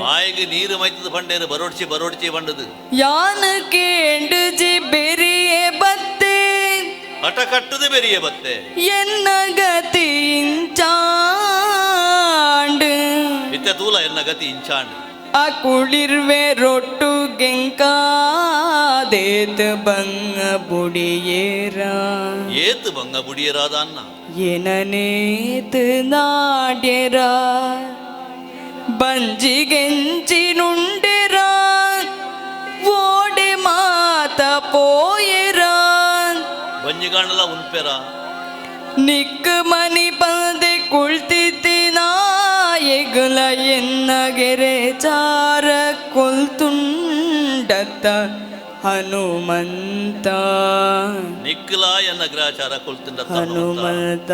ಬಾಯಿಗೆ ನೀರು ಮೈತದ ಪಂಡೇರು ಬರೋಡ್ಚಿ ಬರೋಡ್ಚಿ ಬಂಡದು ಯಾನ ಕೇಂಡು ಜಿ ಬೆರಿಯೇ ಬತ್ತೆ ಹಠ ಕಟ್ಟುದು ಬೆರಿಯೇ ಬತ್ತೆ ಎನ್ನ ಗತಿ ಇಂಚಾಂಡು ಇತ್ತೆ ತೂಲ ಎನ್ನ ಗತಿ ಇಂಚಾಂಡು ಆ ಕುಳಿರ್ವೆ ರೊಟ್ಟು ಗೆಂಕಾದೇತ ಬಂಗ ಬುಡಿಯೇರ ಏತು ಬಂಗ ಬುಡಿಯರಾದ ಅನ್ನ ಏನನೇತು ನಾಡ್ಯರ ಬಂಜಿಗೆಂಚಿ ನೀರಾಂಡಲ ಉನ್ಪೆರ. ನಿಕ್ ಮನಿ ಪಂದೆ ಕುಳ್ತಿತ್ತಿ ನಾಯೆಗುಲ ಎನ್ನ ಗೆರೆ ಚಾರ ಕೊಲ್ತುಂಡತ್ತ ಹನುಮಂತ. ನಿಕ್ಕಲ ಎನ್ನ ಗ್ರಹಚಾರ ಕೊಲ್ತುಂಡತ್ತ ಹನುಮಂತ.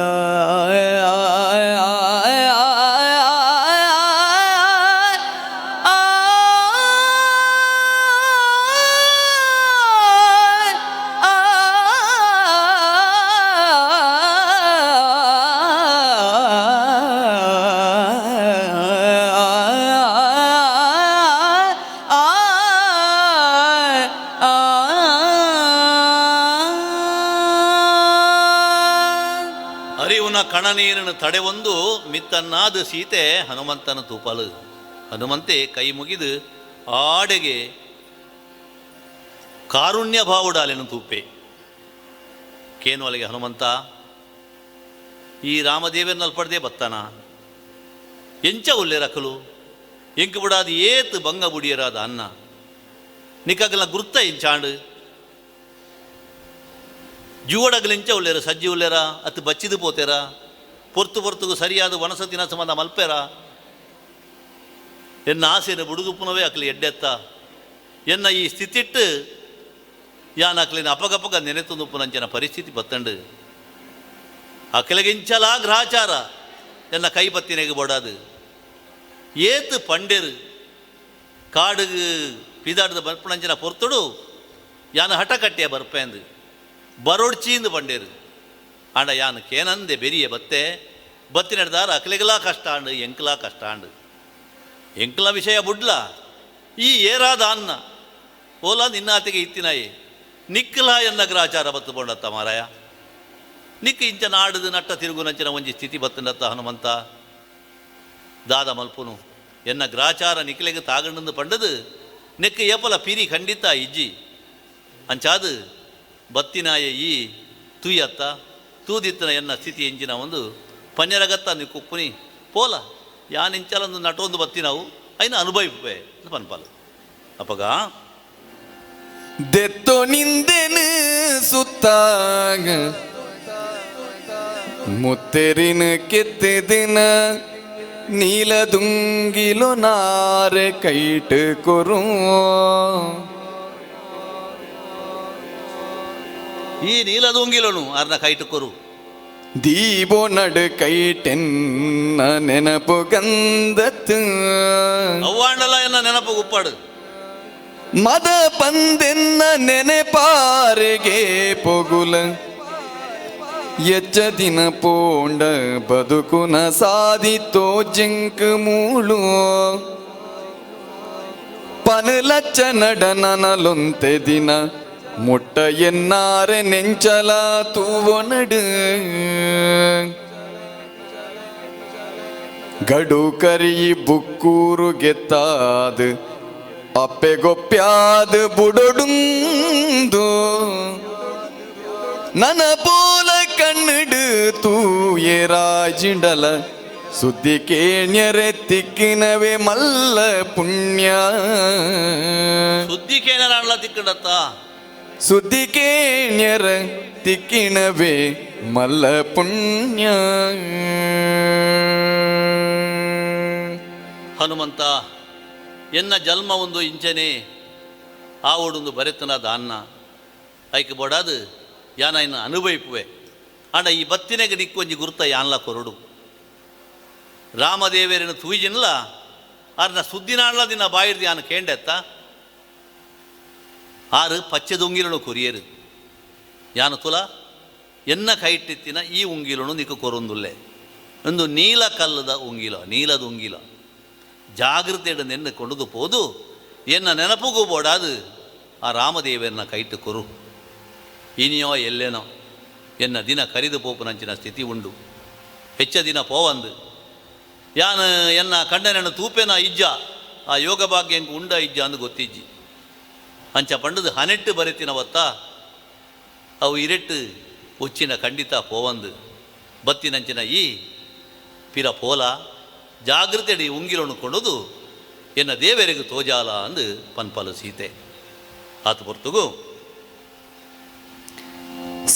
ಅರಿವುನ ಕಣನೀರನ್ನು ತಡೆವೊಂದು ಮಿತ್ತನ್ನಾದ ಸೀತೆ ಹನುಮಂತನ ತೂಪಲು. ಹನುಮಂತೆ ಕೈ ಮುಗಿದು ಆಡೆಗೆ ಕಾರುಣ್ಯ ಭಾವುಡಾಲೆನು ತೂಪೆ. ಕೇನುವಲೆಗೆ ಹನುಮಂತ ಈ ರಾಮದೇವನಲ್ಪಡ್ದೆ ಬತ್ತಾನ ಎಂಚ ಉಲ್ಲೆ ರಕಲು ಎಂಕು ಬಿಡಾದ ಏತ್ ಬಂಗ ಬುಡಿಯರಾದ ಅನ್ನ ನಿಕ್ಕಗಲ ಗುರ್ತ ಎಂಚಾಂಡು ಜೂವಡಗಲಿಂಚ ಉಲ್ಲೇರ ಸಜ್ಜಿ ಉಲ್ಲೇರ ಅತ್ತು ಬಚ್ಚಿದು ಪೋತೇರ ಪೊರ್ತು ಪೊರ್ತುಗು ಸರಿಯಾದ ವನಸ ತಿನಸ ಮಂದ ಮಲ್ಪೇರ ಎನ್ನ ಆಸೆನ ಬುಡುಗುಪ್ಪುನವೇ ಅಕ್ಲಿ ಎಡ್ಡೆತ್ತ ಎನ್ನ ಈ ಸ್ಥಿತಿಟ್ಟು ಯಾನ್ ಅಕ್ಲಿನ ಅಪಗಪಗ ನೆನೆತುಂದುಪ್ಪುನಂಚಿನ ಪರಿಸ್ಥಿತಿ ಬತ್ತಂಡು ಅಕ್ಲೆಗಿಂಚಲ ಗ್ರಹಚಾರ ಎನ್ನ ಕೈ ಬತ್ತಿನೆಗೆ ಬೋಡಾದು ಏತು ಪಂಡೆರು ಕಾಡುಗು ಪಿದಾಡ್ದ ಬರ್ಪುನಂಚಿನ ಪೊರ್ತುಡು ಯಾನ ಹಠ ಕಟ್ಟಿಯ ಬರ್ಪೇಂದು ಬರೋಡ್ಚೀಂದು ಪಂಡೇರು ಆಂಡ ಯಾನ್ ಕೇನಂದೆ ಬೆರಿಯ ಬತ್ತೆ ಬತ್ತಿನಡ್ದಾರ ಅಕ್ಲೆಗಲಾ ಕಷ್ಟ ಆಂಡು ಎಂಕ್ಲಾ ಕಷ್ಟ ಆಂಡು ಎಂಕ್ಲ ವಿಷಯ ಬುಡ್ಲ ಈ ಏರಾದ ಅನ್ನ ಓಲಾ ನಿನ್ನಾತಿಗೆ ಇತ್ತಿನಾಯಿ ನಿಕ್ಕಲ ಎನ್ನ ಗ್ರಹಚಾರ ಬತ್ತು ಬೋಂಡತ್ತ ಮಾರಾಯ ನಿಕ್ಕ ಇಂಚ ನಾಡುದು ನಟ್ಟ ತಿರುಗುನಂಚಿನ ಒಂಜಿ ಸ್ಥಿತಿ ಬತ್ತಂಡತ್ತ ಹನುಮಂತ ದಾದ ಮಲ್ಪುನು ಎನ್ನ ಗ್ರಹಚಾರ ನಿಕ್ಲೆಗೆ ತಾಗಂಡಂದು ಪಂಡದು ನೆಕ್ಕ ಏಪಲ ಪಿರಿ ಖಂಡಿತ ಇಜ್ಜಿ ಅಂಚಾದು ಬತ್ತಿನಾಯ ಈ ತೂಯತ್ತ ತೂದಿತ್ತನ ಎನ್ನ ಸ್ಥಿತಿ ಎಂಜಿನ ಒಂದು ಪನ್ಯರಗತ್ತ ನಿಕ್ಕುಪ್ಪುನಿ ಪೋಲ ಯಾನಿಂಚಲೊಂದು ನಟೊಂದು ಬತ್ತಿನಾವು ಐನ ಅನುಭವಿಪೆ ಪನ್ಪಾಲು ಅಪಗ ದೆತ್ತೋ ನಿಂದೆನು ಸುತ್ತಾಗ ಮುತ್ತೆರಿನ ಕೆತ್ತಿದಿನ ನೀಲದುಂಗಿಲು ನಾರೆ ಕೈಟ್ ಕೊರು. ಈ ನೀಲದುಂಗಿಲನು ಅರ್ನ ಕೈಟು ಕೊರು. ದೀಬೋ ನಡು ಕೈಟೆನ್ನ ನೆನಪು ಗಂಧತ್ ಅವ್ವಾಂಡಲ ಎನ್ನ ನೆನಪು ಗುಪ್ಪಾಡು. ಮದ ಪಂದೆನ್ನ ನೆನೆಪಾರಿಗೆ ಪೊಗುಲ ಎಚ್ಚ ದಿನ ಪೋಂಡ ಬದುಕುನ ಸಾಧಿತೋ ಜಿಂಕ್ ಮೂಳು ಪನುಲಚ್ಚ ನಡನನಲೊಂತೆ ದಿನ ಮುಟ್ಟ ಎನ್ನಾರೆ ನೆಂಚಲ ತೂವೊ ನಡು ಗಡು ಕರಿ ಬುಕ್ಕೂರು ಗೆತ್ತಾದು ಅಪ್ಪೆಗೊಪ್ಪ್ಯಾದ ಬುಡೊಡುಂದು ನನ ಪೋಲ ಕಣ್ಣಿಡು ತೂಯೆ ರಾಜಿಂಡಲ ಸುದ್ದಿ ಕೇಣ್ಯರೆ ತಿಕ್ಕಿನವೇ ಮಲ್ಲ ಪುಣ್ಯ. ಸುದ್ದಿ ಕೇಣರಾಣಲ ತಿಕ್ಕಂಡತ್ತ ಸುದ್ದಿ ಕೇಣ್ಯರ ತಿಕ್ಕಿನವೇ ಮಲ್ಲ ಪುಣ್ಯ. ಹನುಮಂತ ಎನ್ನ ಜನ್ಮ ಒಂದು ಇಂಚನೆ ಆವಡೊಂದು ಬರೆತನ ದಾನ್ನ ಐಕ್ ಬೊಡಾದು ಯಾನ ಇನ್ನು ಅನುಭವಿಪುವೆ ಆಂಡ ಈ ಬತ್ತಿನೆಗೆ ನಿಕ್ಕೊಂಜಿ ಗುರುತ ಯಾನ್ಲ ಕೊರಡು ರಾಮದೇವರನ್ನು ತೂಜಿನ್ಲ ಅರ್ನ ಸುದ್ದಿನಾಡ್ಲ ದಿನ ಬಾಯಿರ್ದು ಯಾನ ಕೇಂಡೆತ್ತ ಆರು ಪಚ್ಚೆದ ಉಂಗಿಲನು ಕೊರಿಯರು ಯಾನ ತುಲ ಎನ್ನ ಕೈಟ್ಟಿತ್ತಿನ ಈ ಉಂಗಿಲನು ನಿಕ್ಕ ಕೊರೊಂದುಲ್ಲೆ ಒಂದು ನೀಲ ಕಲ್ಲದ ಉಂಗಿಲ ನೀಲದ ಉಂಗಿಲ ಜಾಗೃತೆಯನ್ನು ನೆನ್ನು ಕೊಂಡುದು ಪೋದು ಎನ್ನ ನೆನಪುಗೂ ಬೋಡಾದು ಆ ರಾಮದೇವರನ್ನ ಕೈಟ್ಟು ಕೊರು ಇನಿಯೋ ಎಲ್ಲೇನೋ ಎನ್ನ ದಿನ ಕರಿದು ಪೋಪುನಂಚಿನ ಸ್ಥಿತಿ ಉಂಡು ಹೆಚ್ಚ ದಿನ ಪೋವಂದು ಯಾನು ಎನ್ನ ಕಂಡನೆನ್ನು ತೂಪೇನ ಇಜ್ಜ ಆ ಯೋಗ ಭಾಗ್ಯ ಎಂಕ್ ಉಂಡ ಇಜ್ಜ ಅಂದು ಗೊತ್ತಿಜ್ಜಿ ಅಂಚ ಪಂಡದು ಹನೆಟ್ಟು ಬರೆತಿನವತ್ತ ಅವು ಇರೆಟ್ಟು ಉಚ್ಚಿನ ಖಂಡಿತ ಪೋವಂದು ಬತ್ತಿನಂಚಿನ ಈ ಪಿರ ಪೋಲ ಜಾಗೃತೆಡಿ ಉಂಗಿಲನ್ನು ಕೊಂಡುದು ಎನ್ನ ದೇವರಿಗೆ ತೋಜಾಲ ಅಂದು ಪನ್ಪಲು ಸೀತೆ ಆತ ಪೊರ್ತುಗು.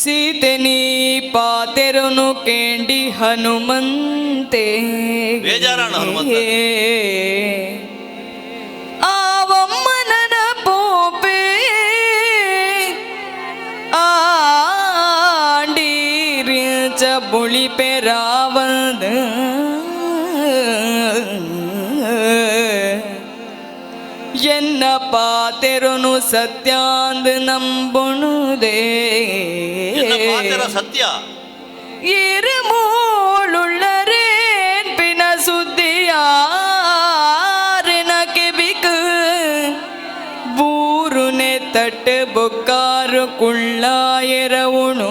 ಸೀತೆ ನೀ ಪಾತೆರುನು ಕೇಂಡಿ ಹನುಮಂತೆ. ಬೇಜಾರಾಣ ಹನುಮಂತ. ಆವಮ್ಮನನ ಪೋಪೆ ಆಂಡೀರಿಚ ಬುಳಿ ಪೆರಾವಂದ ಎನ್ನ ಪಾತೆರುನು ಸತ್ಯಾಂದ ನಂಬುಣುದೇ. ಎನ್ನ ಪಾತೆರ ಸತ್ಯ. இருமூளுள்ளரேன் பின சுத்தியாரின ಕೆಬಿಕ್ ಬೂರುನೆ ತಟ್ಟು ಬೊಕ್ಕಾರು ಕುಳ್ಳಾಯರವುಣು.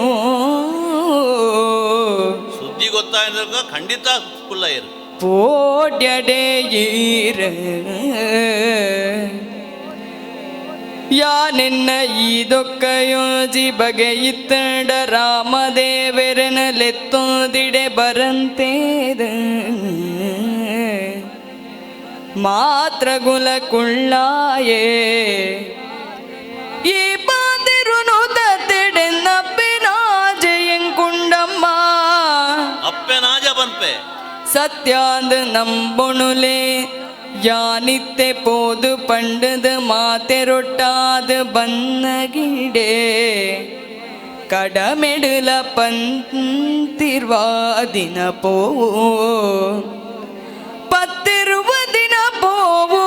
ಸುದ್ದಿ ಗೊತ್ತಾಯ್ದಾಗ ಖಂಡಿತ ಕುಳ್ಳಾಯರು. ಪೋಡ್ಯಡೆ ಈರ ಯಾನೆನ್ನ ಈ ದೊಕ್ಕಯೋಜಿ ಬಗೆ ಇತ್ತಂಡ ರಾಮದೇವೆರನ ಲೆತ್ತೋದಿಡೆ ಬರಂತೇದ ಮಾತ್ರ ಗುಲ ಕುಳ್ಳಾಯೇ ಈ ಪಾತಿರುನು ತತ್ತಿಡೆನ್ನಪ್ಪಿನಾಜೆಯಂಕುಂಡಮ್ಮ. ಅಪ್ಪೆನಾಜ ಬನ್ಪೆ. ಸತ್ಯಾಂದ ನಂಬೊಣುಲೆ ಯಾನಿತ್ತೆ ಪೋದು ಪಂಡದ ಮಾತೆರೊಟ್ಟಾದ ಬನ್ನಗಿಡೆ ಕಡಮೆಡುಲ ಪಂತಿರ್ವಾ ದಿನ ಪೋವು ಪತ್ತಿರುವ ದಿನ ಪೋವು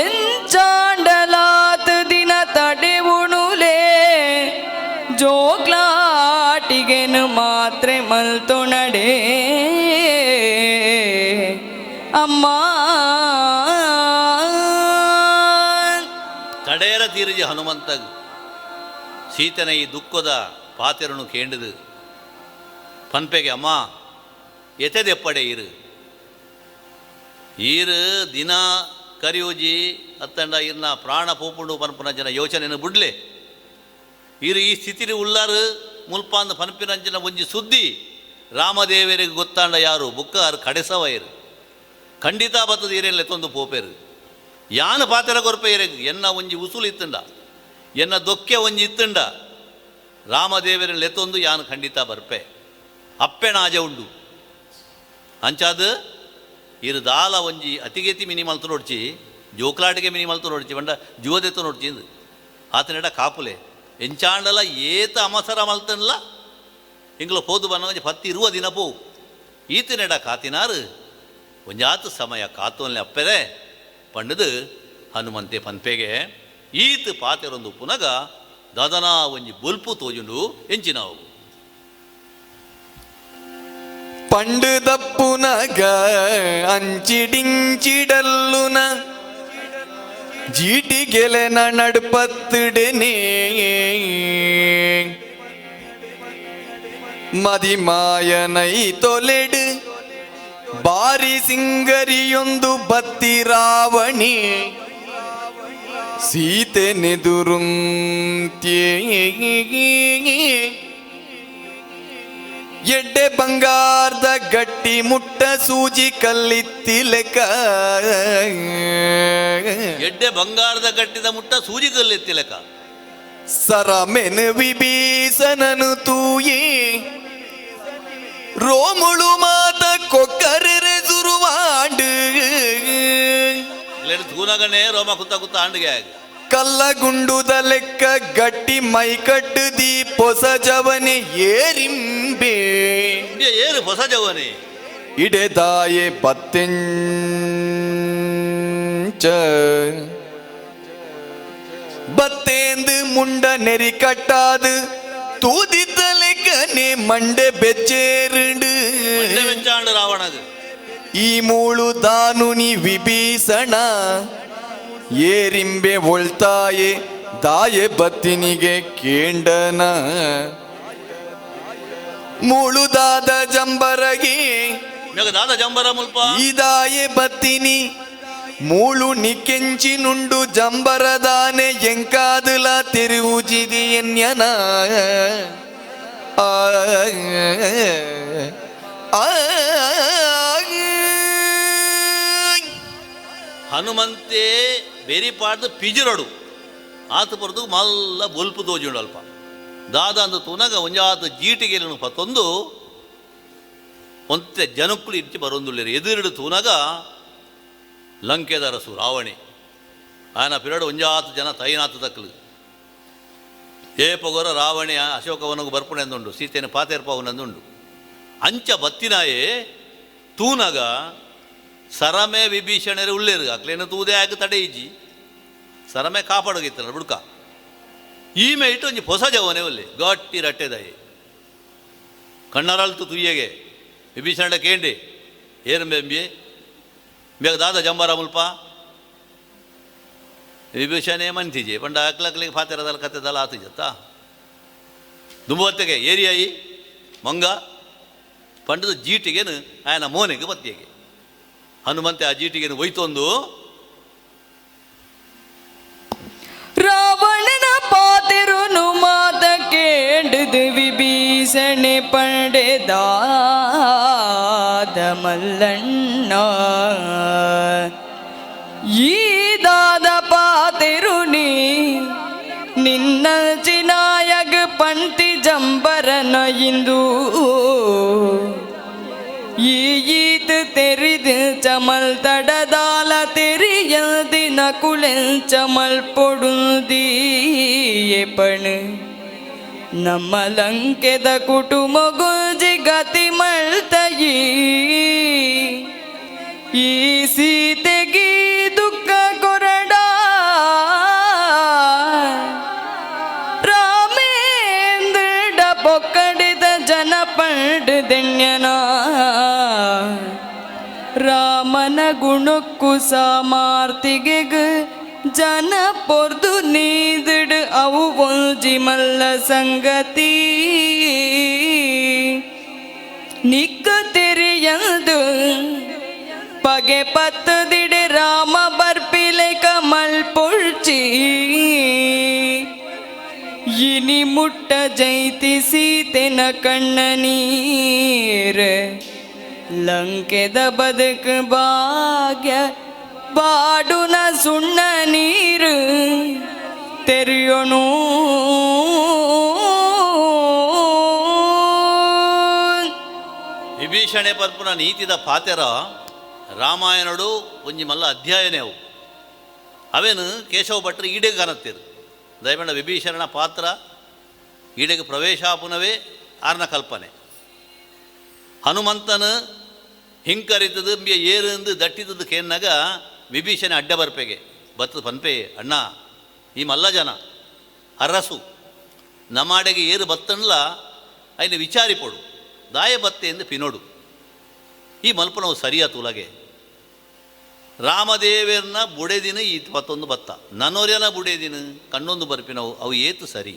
ಎಂಚಾಂಡಲಾತ ದಿನ ತಡೆವುಣುಲೆ ಜೋಗ್ಲಾಟಿಗೆನು ಮಾತ್ರೆ ಮಲ್ತೊಣಡೆ ಅಮ್ಮ. ತಡೇರ ತೀರಿಜಿ ಹನುಮಂತ ಸೀತನ ಈ ದುಃಖದ ಪಾತೆರನು ಕೇಂಡದು ಪನ್ಪೆಗೆ ಅಮ್ಮ ಎತೆದೆಪ್ಪಡೆ ಇರು ಈರು ದಿನ ಕರಿಯೋಜಿ ಅತ್ತಂಡ ಇರ್ನ ಪ್ರಾಣ ಪೋಪುಂಡು ಪನ್ಪುನ ಜನ ಯೋಚನೆಯನ್ನು ಬುಡ್ಲೆ ಇರು ಈ ಸ್ಥಿತಿಲಿ ಉಳ್ಳಾರು ಮುಲ್ಪಾಂದ ಪನ್ಪಿನಂಚಿನ ಒಂಜಿ ಸುದ್ದಿ ರಾಮದೇವರಿಗೆ ಗೊತ್ತಾಂಡ ಯಾರು ಬುಕ್ಕ ಆರು ಕಡೆಸವ ಇರು ಖಂಡಿತ ಬತ್ತದ ಈರೆಲ್ಲ ತೊಂದು ಪೋಪೇರು ಯಾನು ಪಾತೆರ ಕೊರ್ಪೆ ಇರೆಗ್ ಎನ್ನ ಒಂಜಿ ಉಸುಲು ಇತ್ತಂಡ ಎನ್ನ ದೊಕ್ಕೆ ಒಂಜಿ ಇತ್ತಂಡ ರಾಮದೇವರ ಲೆತ್ತೊಂದು ಯಾನು ಖಂಡಿತ ಬರ್ಪೆ ಅಪ್ಪೆಣಾಜ ಉಂಡು ಅಂಚಾದ ಇರು ದಾಲ ಒಂಜಿ ಅತಿಗೆತಿ ಮಿನಿ ಮಲ್ತು ನೋಡ್ಚಿ ಜೋಕ್ಲಾಟಿಗೆ ಮಿನಿ ಮಲ್ತು ನೋಡ್ಚಿ ಬಂಡ ಜೀವದೆತ್ತು ನೋಡ್ಚಿ ಇಂದು ಆತನೆಡ ಕಾಪುಲೆ ಎಂಚಾಂಡಲ ಏತ ಅಮಸರ ಮಲ್ತನ್ಲ ಇಂಗ್ಲ ಪೋದು ಬನ್ನ ಒಂಜಿ ಪತ್ತಿ ಇರುವ ದಿನ ಪೋವು ಈತನೆಡ ಕಾತಿನಾರು ಒಂಜಾತ ಸಮಯ ಕಾತೋನ್ಲೆ ಅಪ್ಪೆರೆ ಪಂಡದು ಹನುಮಂತೆ ಪನ್ಪೆಗೆ ಈತ ಪಾತೆರೊಂದು ಪುನಗ ದಾದನಾ ಒಂಜಿ ಬೊಲ್ಪು ತೋಜುಂಡು ಎಂಚಿನಾವು. ಪಂಡುದಪ್ಪುನಗ ಅಂಚಿಡಿಂಚಿಡಲ್ಲುನ ಜೀಟಿಗೆಲೆನ ನಡ್ಪತ್ತಿಡೆನೇ ಮದಿಮಾಯನೈ ತೊಲೆಡು ಬಾರಿ ಸಿಂಗರಿಯೊಂದು ಬತ್ತಿರಾವಣಿ ಸೀತೆ ನೆದುರುಂತ್ಯೇ ಎಡ್ಡೆ ಬಂಗಾರದ ಗಟ್ಟಿ ಮುಟ್ಟ ಸೂಜಿ ಕಲ್ಲಿತ್ತಿಲೆಕ ಎಡ್ಡೆ ಬಂಗಾರದ ಗಟ್ಟಿದ ಮುಟ್ಟ ಸೂಜಿ ಕಲ್ಲಿತ್ತಿಲೆಕ ಸರಮೆನು ವಿಭೀಷಣನು ತೂಯಿ ರೋಮುಳು ಮಾತ ಕೊಕ್ಕರೆ ಸುರುವಾಂಡು ಇಲ್ಲೇನು ತೂನಗನೇ ರೋಮ ಕುತ್ತ ಕುತ್ತ ಆಂಡಿಗೆ ಆಗ ಕಲ್ಲಗುಂಡುದ ಲೆಕ್ಕ ಗಟ್ಟಿ ಮೈಕಟ್ಟು ದೀ ಪೊಸ ಜವನೆ ಏರಿಂಬೆ ಏರು ಹೊಸ ಜವನೆ ಇಡೆದಾಯೆ ಬತ್ತೆಂಚ ಬತ್ತೇಂದು ಮುಂಡ ನೆರಿ ಕಟ್ಟಾದು ತೂದಿದ್ದ ಲೆಕ್ಕನೆ ಮಂಡೆ ಬೆಚ್ಚೇರುಂಡು ಮಂಡೆ ವೆಂಚಾಂಡು ರಾವಣಗ್ ಈ ಮೂಳು ದಾನುನಿ ವಿಭೀಷಣ ಏರಿಂಬೆ ಒಳ್ತಾಯೆ ದಾಯೆ ಬತ್ತಿನಿಗೆ ಕೇಂಡನ ಮುಳುದಾದ ಜಂಬರಗೆ ಮೇಗ ದಾದ ಜಂಬರ ಮುಲ್ಪ ಇದಾಯೆ ಬತ್ತಿನಿ ಮೂಳು ನಿಕ್ಕೆಂಚಿನುಂಡು ಜಂಬರದಾನೆ ಎಂಕಾದುಲ ತಿರುವುಜಿದಿ ಎನ್ಯನ ಆ ಆ ಹನುಮಂತೆ ಬೆರಿ ಪಾಡ್ದು ಪಿಜಿರಡು ಆತ ಪೊರ್ದು ಮಲ್ಲ ಬೊಲ್ಪು ತೋಜುಂಡು ಅಲ್ಪ. ದಾದ ಅಂದು ತೂನಗ ಒಂಜಾತ ಜೀಟಿಗೆలను ಪತ್ತೊಂದು ಒಂತೆ ಜನಕ್ಕುಲು ಇಂಚಿ ಬರೊಂದುಲ್ಲೆರ್. ಎದುರುಡು ತೂನಗ ಲಂಕೆದ ಅರಸು ರಾವಣೆ ಆಯನ ಪಿರಡು ಒಂಜಾತ ಜನ ತೈನಾತ ತಕ್ಕಲು. ಏ ಪೊಗೊರ ರಾವಣೆ ಅಶೋಕವನಗು ಬರ್ಪುಣೆಂದುಂಡು, ಸೀತೆಯನ್ನು ಪಾತೇರ್ಪಾವುನಂದುಂಡು. ಅಂಚ ಬತ್ತಿನಾಯೇ ತೂನಗ ಸರಮೆ ವಿಭೀಷಣರು ಉಳ್ಳೇರು. ಅಕ್ಲೇನು ತೂದೆ ಆಗ ತಡೆಯಿಜಿ, ಸರಮೆ ಕಾಪಾಡೋಗಿತ್ತಲ್ಲ ಬುಡ್ಕ. ಈ ಮೇಟ್ ಒಂಜಿ ಹೊಸ ಜವನೆ ಒಲ್ಲೆ ಗಟ್ಟಿ ರಟ್ಟೆದಾಯಿ ಕಣ್ಣರಲ್ತು ತುಯ್ಯಗೆ ವಿಭೀಷಣ ಕೇಂಡಿ ಏರು ಬೆಂಬಿ ಬೇಗ ದಾದ ಜಂಬಾರ ಮುಲ್ಪ ವಿಭೀಷಣೆ ಮಂತಿಜೆ ಪಂಡ ಅಕ್ಲಕ್ಲಿಗೆ ಫಾತೆರದಲ್ಲ ಕತ್ತೆದಲ್ಲ ಆತಿಜತ್ತ ದುಂಬೊತ್ತಿಗೆ ಏರಿಯಾಯಿ ಮಂಗ ಪಂಡದ ಜೀಟಿಗೇನು ಆಯನ ಮೋನೆಗೆ ಬತ್ತಿಗೆ ಹನುಮಂತೆ ಆ ಜೀಟಿಗೇನು ಒಯ್ತೊಂದು ರಾವಣನ ಪಾತಿರುನು ಮಾತ ಕೇಂಡದು ವಿಭೀಷಣೆ ಪಂಡೆದಾದ ಮಲ್ಲಣ್ಣ ಈದಾದ ಪಾತಿರುನಿ ನಿನ್ನ ಚಿನಾಯಗ ಪಂತಿ ಜಂಬರನ ಇಂದು ಈತ ತೆರಿದು ಚಮಲ್ ತಡದಾಲ ತೆರಿಯದಿನ ಕುಳೆಂಚಮಲ್ ಪೊಡುಂದೀಯೆ ಪಣು ನಮ್ಮ ಲಂಕೆದ ಕುಟುಂಬಗುಜಿ ಗತಿ ಮಳ್ತಯಿ ಈ ಸೀತೆಗಿ ದುಃಖ ಕೊರಡ ರಾಮೇಂದ್ರ ಪೊಕ್ಕಡಿದ ಜನ ಪಂಡದೆಣ್ಯನ ರಾಮನ ಗುಣಕ್ಕು ಸಾಮಾರ್ತಿಗೆಗ್ ಜನ ಪೊರ್ದು ನೀದಿಡು ಅವು ಒಂಜಿ ಮಲ್ಲ ಸಂಗತಿ ನಿಕ್ಕ ತೆರಿಯಂದು ಪಗೆ ಪತ್ತದಿಡೆ ರಾಮ ಬರ್ಪಿಲೆ ಕಮಲ್ ಪೊಳ್ಚಿ ಇನಿ ಮುಟ್ಟ ಜೈತಿ ಸೀತೆನ ಕಣ್ಣ ನೀರ್ ಲಂಕೆದ ಬದುಕು ಭಾಗ್ಯ ಬಾಡುನ ಸುಣ್ಣ ನೀರು ತೆರೆಯೋಣು. ವಿಭೀಷಣೆ ಪರ್ಪುನ ನೀತಿದ ಪಾತೆರ ರಾಮಾಯಣಡು ಒಂಜಿ ಮಲ್ಲ ಅಧ್ಯಾಯನೇ ಅವು. ಅವೇನು ಕೇಶವ ಭಟ್ರು ಈಡೆಗೆ ಕಾಣತ್ತೀರು ದಯಮಂಡ ವಿಭೀಷಣನ ಪಾತ್ರ ಈಡೆಗೆ ಪ್ರವೇಶಾಪುನವೇ ಆರ್ನ ಕಲ್ಪನೆ. ಹನುಮಂತನ ಹಿಂಕರಿತದು ಅಂಬಿಯ ಏರಂದು ದಟ್ಟಿತದು ಕೇನ್ನಾಗ ವಿಭೀಷಣೆ ಅಡ್ಡ ಬರ್ಪೆಗೆ ಬತ್ತದ ಪನ್ಪೆ ಅಣ್ಣ ಈ ಮಲ್ಲ ಜನ ಅರಸು ನಮಾಡೆಗೆ ಏರು ಬತ್ತನ್ಲ ಐನ ವಿಚಾರಿಪೊಡು ದಾಯ ಬತ್ತೆ ಎಂದು ಪಿನೋಡು ಈ ಮಲ್ಪನವು ಸರಿಯ ತುಲಗೆ ರಾಮದೇವರ್ನ ಬುಡೆದಿನ ಈ ಪತ್ತೊಂದು ಬತ್ತ ನನೋರ್ಯನ ಬುಡೆದಿನ ಕಣ್ಣೊಂದು ಬರ್ಪಿನವು ಅವು ಏತು ಸರಿ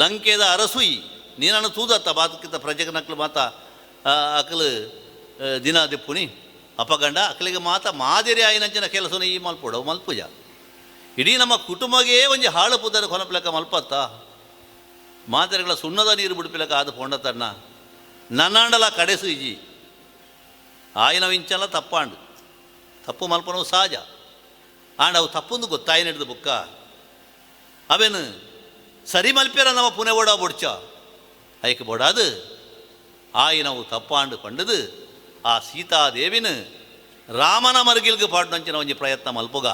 ಲಂಕೆದ ಅರಸು ಈ ನೀನನ್ನು ತೂದತ್ತ ಬಾತಕ್ಕಿಂತ ಪ್ರಜೆಗನಕ್ಲು ಮಾತ ಅಕಲು ದಿನ ದಿಪ್ಪುನಿ ಅಪಗಂಡ ಅಕಲಿಗೆ ಮಾತ ಮಾದಿರಿ ಆಯಿನಂಚಿನ ಕೆಲಸನ ಈ ಮಲ್ಪೊಡು ಅವು ಮಲ್ಪುಜ ಇಡೀ ನಮ್ಮ ಕುಟುಂಬಗೇ ಒಂಜಿ ಹಾಳು ಪುದರ ಕೊನಪ್ಲಕ್ಕ ಮಲ್ಪತ್ತ ಮಾತೆರೆಗಳ ಸುಣ್ಣದ ನೀರು ಬಿಡ್ಪಿಲಕ್ಕ ಆದ ಪೊಂಡತಣ್ಣ ನನ್ನಾಂಡಲ ಕಡೆಸು ಇಜಿ ಆಯಿನ ವಿಂಚಲ ತಪ್ಪಾಂಡು ತಪ್ಪು ಮಲ್ಪನವು ಸಹಜ ಆಂಡ ಅವು ತಪ್ಪೊಂದು ಗೊತ್ತಾಯಿನ ಹಿಡಿದು ಬುಕ್ಕ ಅವೇನು ಸರಿ ಮಲ್ಪೇರ ನಮ್ಮ ಪುಣೆ ಓಡ ಬೊಡ್ಚ ಐಕ್ ಬೊಡಾದು ಆಯಿನವು ತಪ್ಪಾಂಡು ಪಂಡದು ಆ ಸೀತಾದೇವಿನ ರಾಮನ ಮರುಗಿಲ್ಗೆ ಪಾಡ್ನಂಚಿನ ಒಂಜಿ ಪ್ರಯತ್ನ ಮಲ್ಪುಗ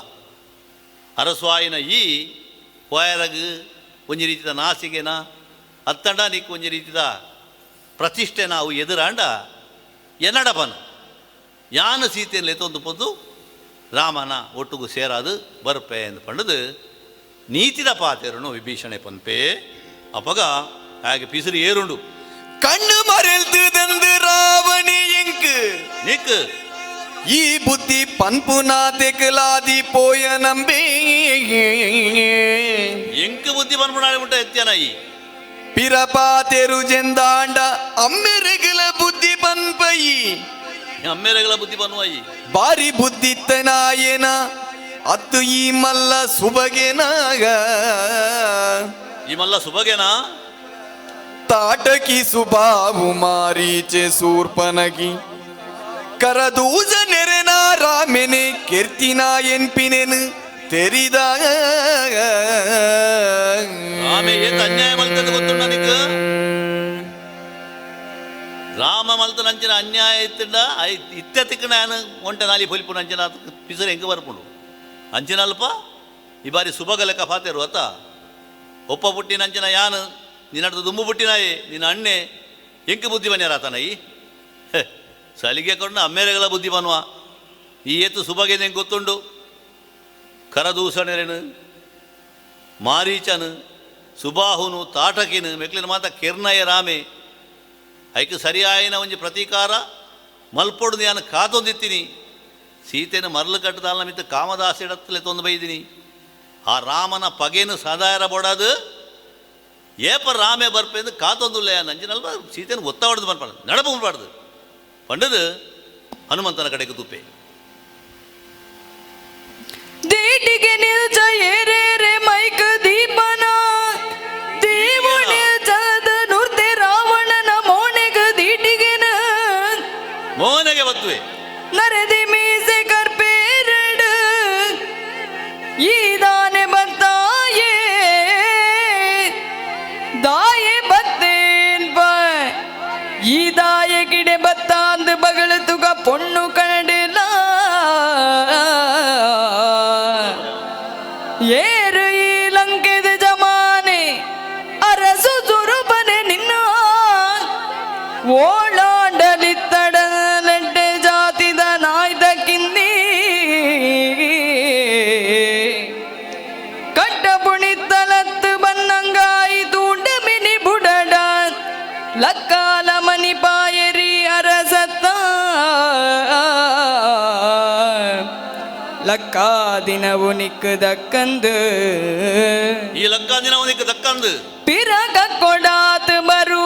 ಅರಸು ಆಯಿನ ಈ ಪೋಯರಗ್ ಒಂಜಿ ರೀತಿದ ನಾಸಿಗೆನ ಅತ್ತಂಡ ನಿಕ್ ಒಂಜಿ ರೀತಿದ ಪ್ರತಿಷ್ಠೆ ನಾವು ಎದುರಾಂಡ ಎನ್ನಡಪನು ಯಾನು ಸೀತೆಯನ್ನು ಎತ್ತೊಂದು ಪೊದ್ದು ರಾಮನ ಒಟ್ಟುಗು ಸೇರಾದು ಬರ್ಪೆ ಎಂದು ಪಂಡದು ನೀತಿದ ಪಾತೆರನು ವಿಭೀಷಣೆ ಪನ್ಪೆ ಅಪಗ ಹಾಗೆ ಪಿಸಿರು ಏರುಂಡು ಕಣ್ಣು ಮರೆಲ್ತದೆಂದು ರಾವಣಿ ಎಂಕ್ ನಿಕ್ ಈ ಬುದ್ಧಿ ಪನ್ಪುನಾತೆಕಲಾದಿ ಪೋಯ ನಂಬಿ ಎಂಕ್ ಬುದ್ಧಿ ಪನ್ಪುನಾಳಿ ಮುಟ್ಟ ಎತ್ತೇನ ಈ ಪಿರಪಾತೆರು ಜೆಂದಾಂಡ ಅಮ್ಮೆರೆಗಲ ಬುದ್ಧಿ ಪನ್ಪಯಿ ಅಮ್ಮೆರೆಗಳ ಬುದ್ಧಿ ಪನ್ವಾಯಿ ಬಾರಿ ಬುದ್ಧಿತ್ತನಾಯನ ಅತ್ತು ಈ ಮಲ್ಲ ಸುಬಗೆನಾಗ ಈ ಮಲ್ಲ ಸುಬಗೆನಾ ತಾಟಕಿ ಸುಬಾವು ಮಾರೀಚೆ ಸೂರ್ಪನಗಿ ಕರದೂಜ ನೆರೆನ ರಾಮೆನೆ ಕೆರ್ತಿನ ಎನ್ಪಿನೆನು ತೆರಿದ. ರಾಮೆ ಏತ್ ಅನ್ಯಾಯ ಮಲ್ತದ ಗೊತ್ತುಂಡ ನಿಕ್? ರಾಮ ಮಲ್ತನಂಚಿನ ಅನ್ಯಾಯ ಇತ್ತಿಂಡ ಇತ್ತೆ ತಿಕ್ಕಣ ಒಂಟೆ ನಾಲಿ ಪೊಲಿಪುನ ಅಂಚಿನ ಪಿಸರು ಹೆಂಗೆ ಬರ್ಪುಂಡು ಅಂಚಿನ ಅಲ್ಪ ಈ ಬಾರಿ ಸುಬಗ ಲೆಕ್ಕ ಫಾತೇರು ಅತ್ತ ಒಪ್ಪ ಪುಟ್ಟಿನ ಅಂಚಿನ ಯಾನು ನಿನ್ನಡ್ದು ದುಂಬು ಪುಟ್ಟಿನಾಯೆ ನಿನ್ನ ಅಣ್ಣೆ ಎಂಕ್ ಬುದ್ಧಿ ಬನ್ಯಾರ ಈ ಸಲಿಗೆ ಕೊಂಡು ಅಮ್ಮೇರೆಗಳ ಬುದ್ಧಿ ಬನ್ನುವ ಈ ಏತು ಸುಬಗೆ ನಿಂಗೆ ಗೊತ್ತುಂಡು. ಕರದೂಷಣರೇನು ಮಾರೀಚನು ಸುಬಾಹುನು ತಾಟಕಿನು ಮೆಕ್ಲಿನ ಮಾತ ಕಿರ್ನಯ ರಾಮೆ ಐಕ್ ಸರಿಯಾಯಿನ ಒಂಜಿ ಪ್ರತೀಕಾರ ಮಲ್ಪೊಡು ನಾನು ಕಾತೊಂದಿತ್ತೀನಿ. ಸೀತೆನ ಮರಳು ಕಟ್ಟದಾಲ ಮಿತ್ತ ಕಾಮದಾಸಿಡತ್ತಲೆ ತೊಂದು ಬೈದಿನಿ. ಆ ರಾಮನ ಪಗೇನು ಸದಾಯರ ಬೊಡದು ಏಪ ರಾಮೆ ಬರ್ಪೆಂದು ಕಾತೊಂದುಲ್ಲ ನಂಜಿನಲ್ವ ಸೀತೆನ ಒತ್ತ ಹೊಡೆದು ಬರ್ಪಾಡು ನಡಪು ಬಾರ್ದು ಪಂಡದು ಹನುಮಂತನ ಕಡೆಗೆ ತುಪ್ಪೆ. ದೇಟಿಗೆ ನಿಲ್ಜ ಏರೇರೆ ಮೈಕ್ ದೀಪನ ದೇವು ನಿಲ್ಜದ ನುರ್ತೆ ರಾವಣನ ಮೋನೆಗ ದೀಟಿಗೆನ ಮೋನೆಗೆ ಬತ್ತುವೆ ನರದಿ ಮೀಸೆ ಕರ್ಪೇರಡು ಈದಾನೆ ಬತ್ತಾಯೇ ದಾಯೆ ಬತ್ತೇನ್ ಈ ದಾಯೆ ಗಿಡೆ ಬತ್ತಾಂದು ಬಗಳು ತುಗ ಪೊಣ್ಣು ಕನಡಿಲ್ಲ ಏರು ಈ ಲಂಕೆದ ಜಮಾನೆ ಅರಸು ಸುರುಬನೆ ನಿನ್ನ ಓಳಾಂಡಲಿತ್ತಡಲಂಟೆ ಜಾತಿದ ನಾಯ್ದ ಕಿಂದಿ ಕಟ್ಟ ಪುಣಿತ್ತಲತ್ತು ಬನ್ನಂಗಾಯಿ ತೂಂಡ ಮಿನಿ ಬುಡಡ ಲಕ್ಕಾಲ ಮನಿ ಪಾಯರಿ ಅರಸತ್ತ ಲಕ್ಕಾದಿನವು ನಿಕ್ಕದಕ್ಕಂದು ಈ ಲಂಕಾದಿನವು ದಕ್ಕಂದು ಪಿರಗ ಕೊಡಾತ್ ಬರು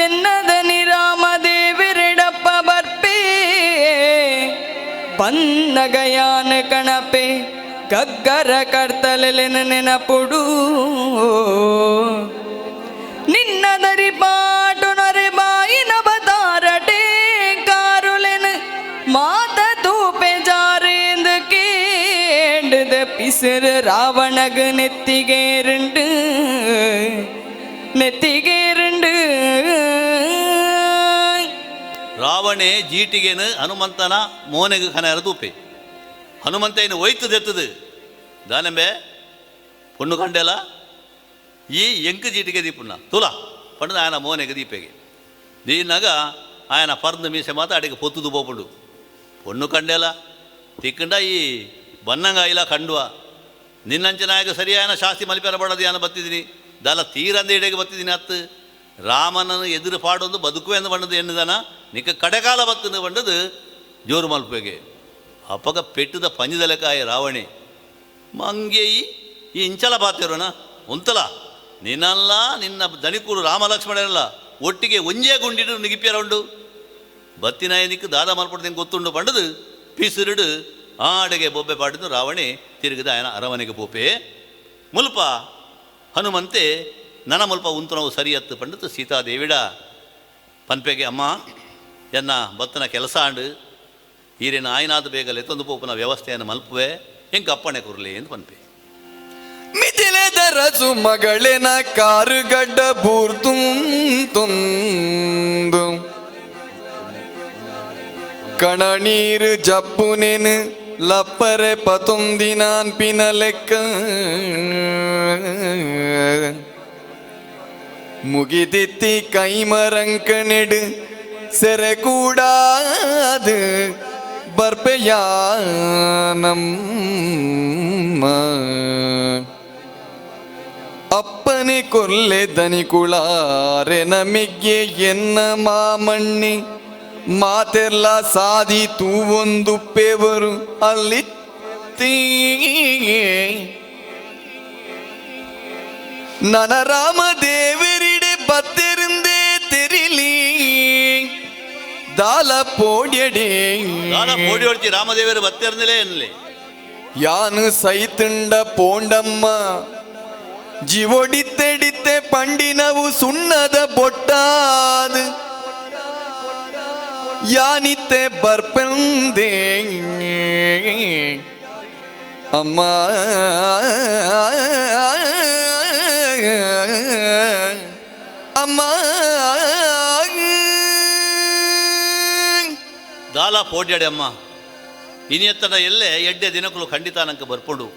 ಎನ್ನದ ನಿರಾಮ ದೇವಿರೆಡಪ್ಪ ಬರ್ಪೇ ಬನ್ನಗಯಾನ ಕಣಪೆ ಗಗ್ಗರ ಕರ್ತಲೆನ ನೆನಪುಡು ನಿನ್ನದರಿ ಪಾಟು ನರೆ ಬಾಯಿನ ಬತಾರಟೆ ಕಾರುಲೆನ ಮಾತ ತೂಪೆ ಜಾರೇಂದು ಕೇಂಡದ ಪಿಸಿರು ರಾವಣಗ ನೆತ್ತಿಗೇರುಂಡು ನೆತ್ತಿಗೇರುಂಡು. ರಾವಣೆ ಜೀಟಿಗೇನು ಹನುಮಂತನ ಮೋನೆಗೆ ಕನರ ತೂಪೆ ಹನುಮಂತ ಏನು ಒಯ್ತದೆತ್ತದು ದಾನೆಂಬೆ ಪೊಣ್ಣು ಕಂಡೆಲ ಈ ಎಂಕು ಜೀಟಿಗೆ ದೀಪುಣ್ಣ ತುಲಾ ಪಂಡದ ఆయన ಮೋನೆಗೆ ದೀಪೆಗೆ ದೀನಾಗ ఆయన ಪರ್ದು ಮೀಸೆ ಮಾತ ಅಡಿಗೆ ಪೊತ್ತುದು ಪೋಪುಂಡು ಪೊಣ್ಣು ಕಂಡೆಲ ತಿಕ್ಕಂಡ ಈ ಬನ್ನಂಗ ಇಲ್ಲ ಕಂಡುವ ನಿನ್ನಂಚನಾಯಕ ಸರಿಯಾದ ಶಾಸ್ತಿ ಮಲಿಪೆರ ಬಡದು ಯಾನ ಬತ್ತಿದ್ದೀನಿ ದಲ ತೀರಂದ ಇಡೆಗೆ ಬತ್ತಿದ್ದೀನಿ ಅತ್ತು ರಾಮನನ್ನು ಎದುರು ಪಾಡೊಂದು ಬದುಕುವೆ ಎಂದು ಬಣ್ಣದು ಎನ್ನುದನ ನಿಕ್ಕ ಕಡೆಕಾಲ ಬತ್ತನ್ನು ಬಂಡದು ಜೋರು ಮಲ್ಪೆಗೆ ಅಪ್ಪಗ ಪೆಟ್ಟದ ಪಂಜದಲೆಕಾಯ ರಾವಣೆ ಮಂಗೇಯಿ ಈ ಇಂಚಲ ಬಾತಿರೋಣ ಉಂತಲ ನಿನ್ನಲ್ಲ ನಿನ್ನ ದಣಿಕೂರು ರಾಮ ಲಕ್ಷ್ಮಣರಲ್ಲ ಒಟ್ಟಿಗೆ ಒಂಜೇ ಗುಂಡಿಡು ನಿಗಿಪ್ಪಿಯರ ಉಂಡು ಬತ್ತಿನಾಯನಿಕ್ ದಾದ ಮಲ್ಪಡ್ದು ಗೊತ್ತುಂಡು ಬಂಡದು ಪಿಸಿರುಡು ಆಡೆಗೆ ಬೊಬ್ಬೆ ಪಾಡಿದ್ದು ರಾವಣೆ ತಿರುಗಿದ ಆಯನ ಅರಮನೆಗೆ ಪೋಪೆ ಮುಲ್ಪ ಹನುಮಂತೆ ನನ ಮುಲ್ಪ ಉಂತನವು ಸರಿಯತ್ತು ಪಂಡಿತು ಸೀತಾದೇವಿಡ ಪನ್ಪೆಗೆ ಅಮ್ಮ ಎನ್ನ ಬತ್ತನ ಕೆಲಸ ಆಂಡು ಈರೇನ ಆಯ್ನಾದ ಬೇಗ ಲೆತ್ತೊಂದು ಪೋಪುನ ವ್ಯವಸ್ಥೆಯನ್ನು ಮಲ್ಪುವೆ ಎಂಕ ಅಪ್ಪಣೆ ಕುರ್ಲಿ ಎಂದು ಪನ್ಪೆ. ಮಿಥಿಲೆದರಸು ಮಗಳೇನ ಕಾರುಗಡ್ಡ ಬೂರ್ತುಂ ತುಂದು ಕಣನೀರು ಜಪ್ಪುನೇನು ಲಪ್ಪರೆ ಪತೊಂದಿನಾನ್ ಪಿನ ಲೆಕ್ಕ ಮುಗಿದಿತ್ತಿ ಕೈಮರಂಕನೆಡು ಸೆರೆ ಕೂಡಾದು ಬರ್ಪೆಯಾನಮ್ಮ ಅಪ್ಪನೆ ಕೊಲ್ಲೆ ದನಿಕುಳಾರೆ ನಮಿಗೆ ಎನ್ನ ಮಾಮಣ್ಣಿ ಮಾತೆಲ್ಲ ಸಾದಿ ತೂವೊಂದು ಪೇವರು ಅಲ್ಲಿತ್ತೀ ನನ ರಾಮ ದೇವರಿಡೆ ಬತ್ತಿರುಂದೇ ತೆರಿಲಿ ದಾಲ ಪೋಡ್ಯಡೆ ದಾದ ಪೋಡಿ ಹೊಡ್ಚಿ ರಾಮದೇವರು ಬತ್ತಿರ್ನಲೇ ಎನ್ನಲಿ ಯಾನು ಸೈತುಂಡ ಪೋಂಡಮ್ಮ ಜಿವೊಡಿತ್ತೆಡಿತ್ತೆ ಪಂಡಿನವು ಸುಣ್ಣದ ಬೊಟ್ಟಾದ ಯಾನಿತ್ತೆ ಬರ್ಪಂದೆ. ಅಮ್ಮ ಅಮ್ಮ. ದಾಲ ಪೋಡ್ಯಾಡೆ ಅಮ್ಮ, ಇನಿಯತ್ತನ ಎಲ್ಲೆ ಎಡ್ಡೆ ದಿನಕುಲು ಖಂಡಿತ ನಂಗೆ ಬರ್ಪುಂಡು.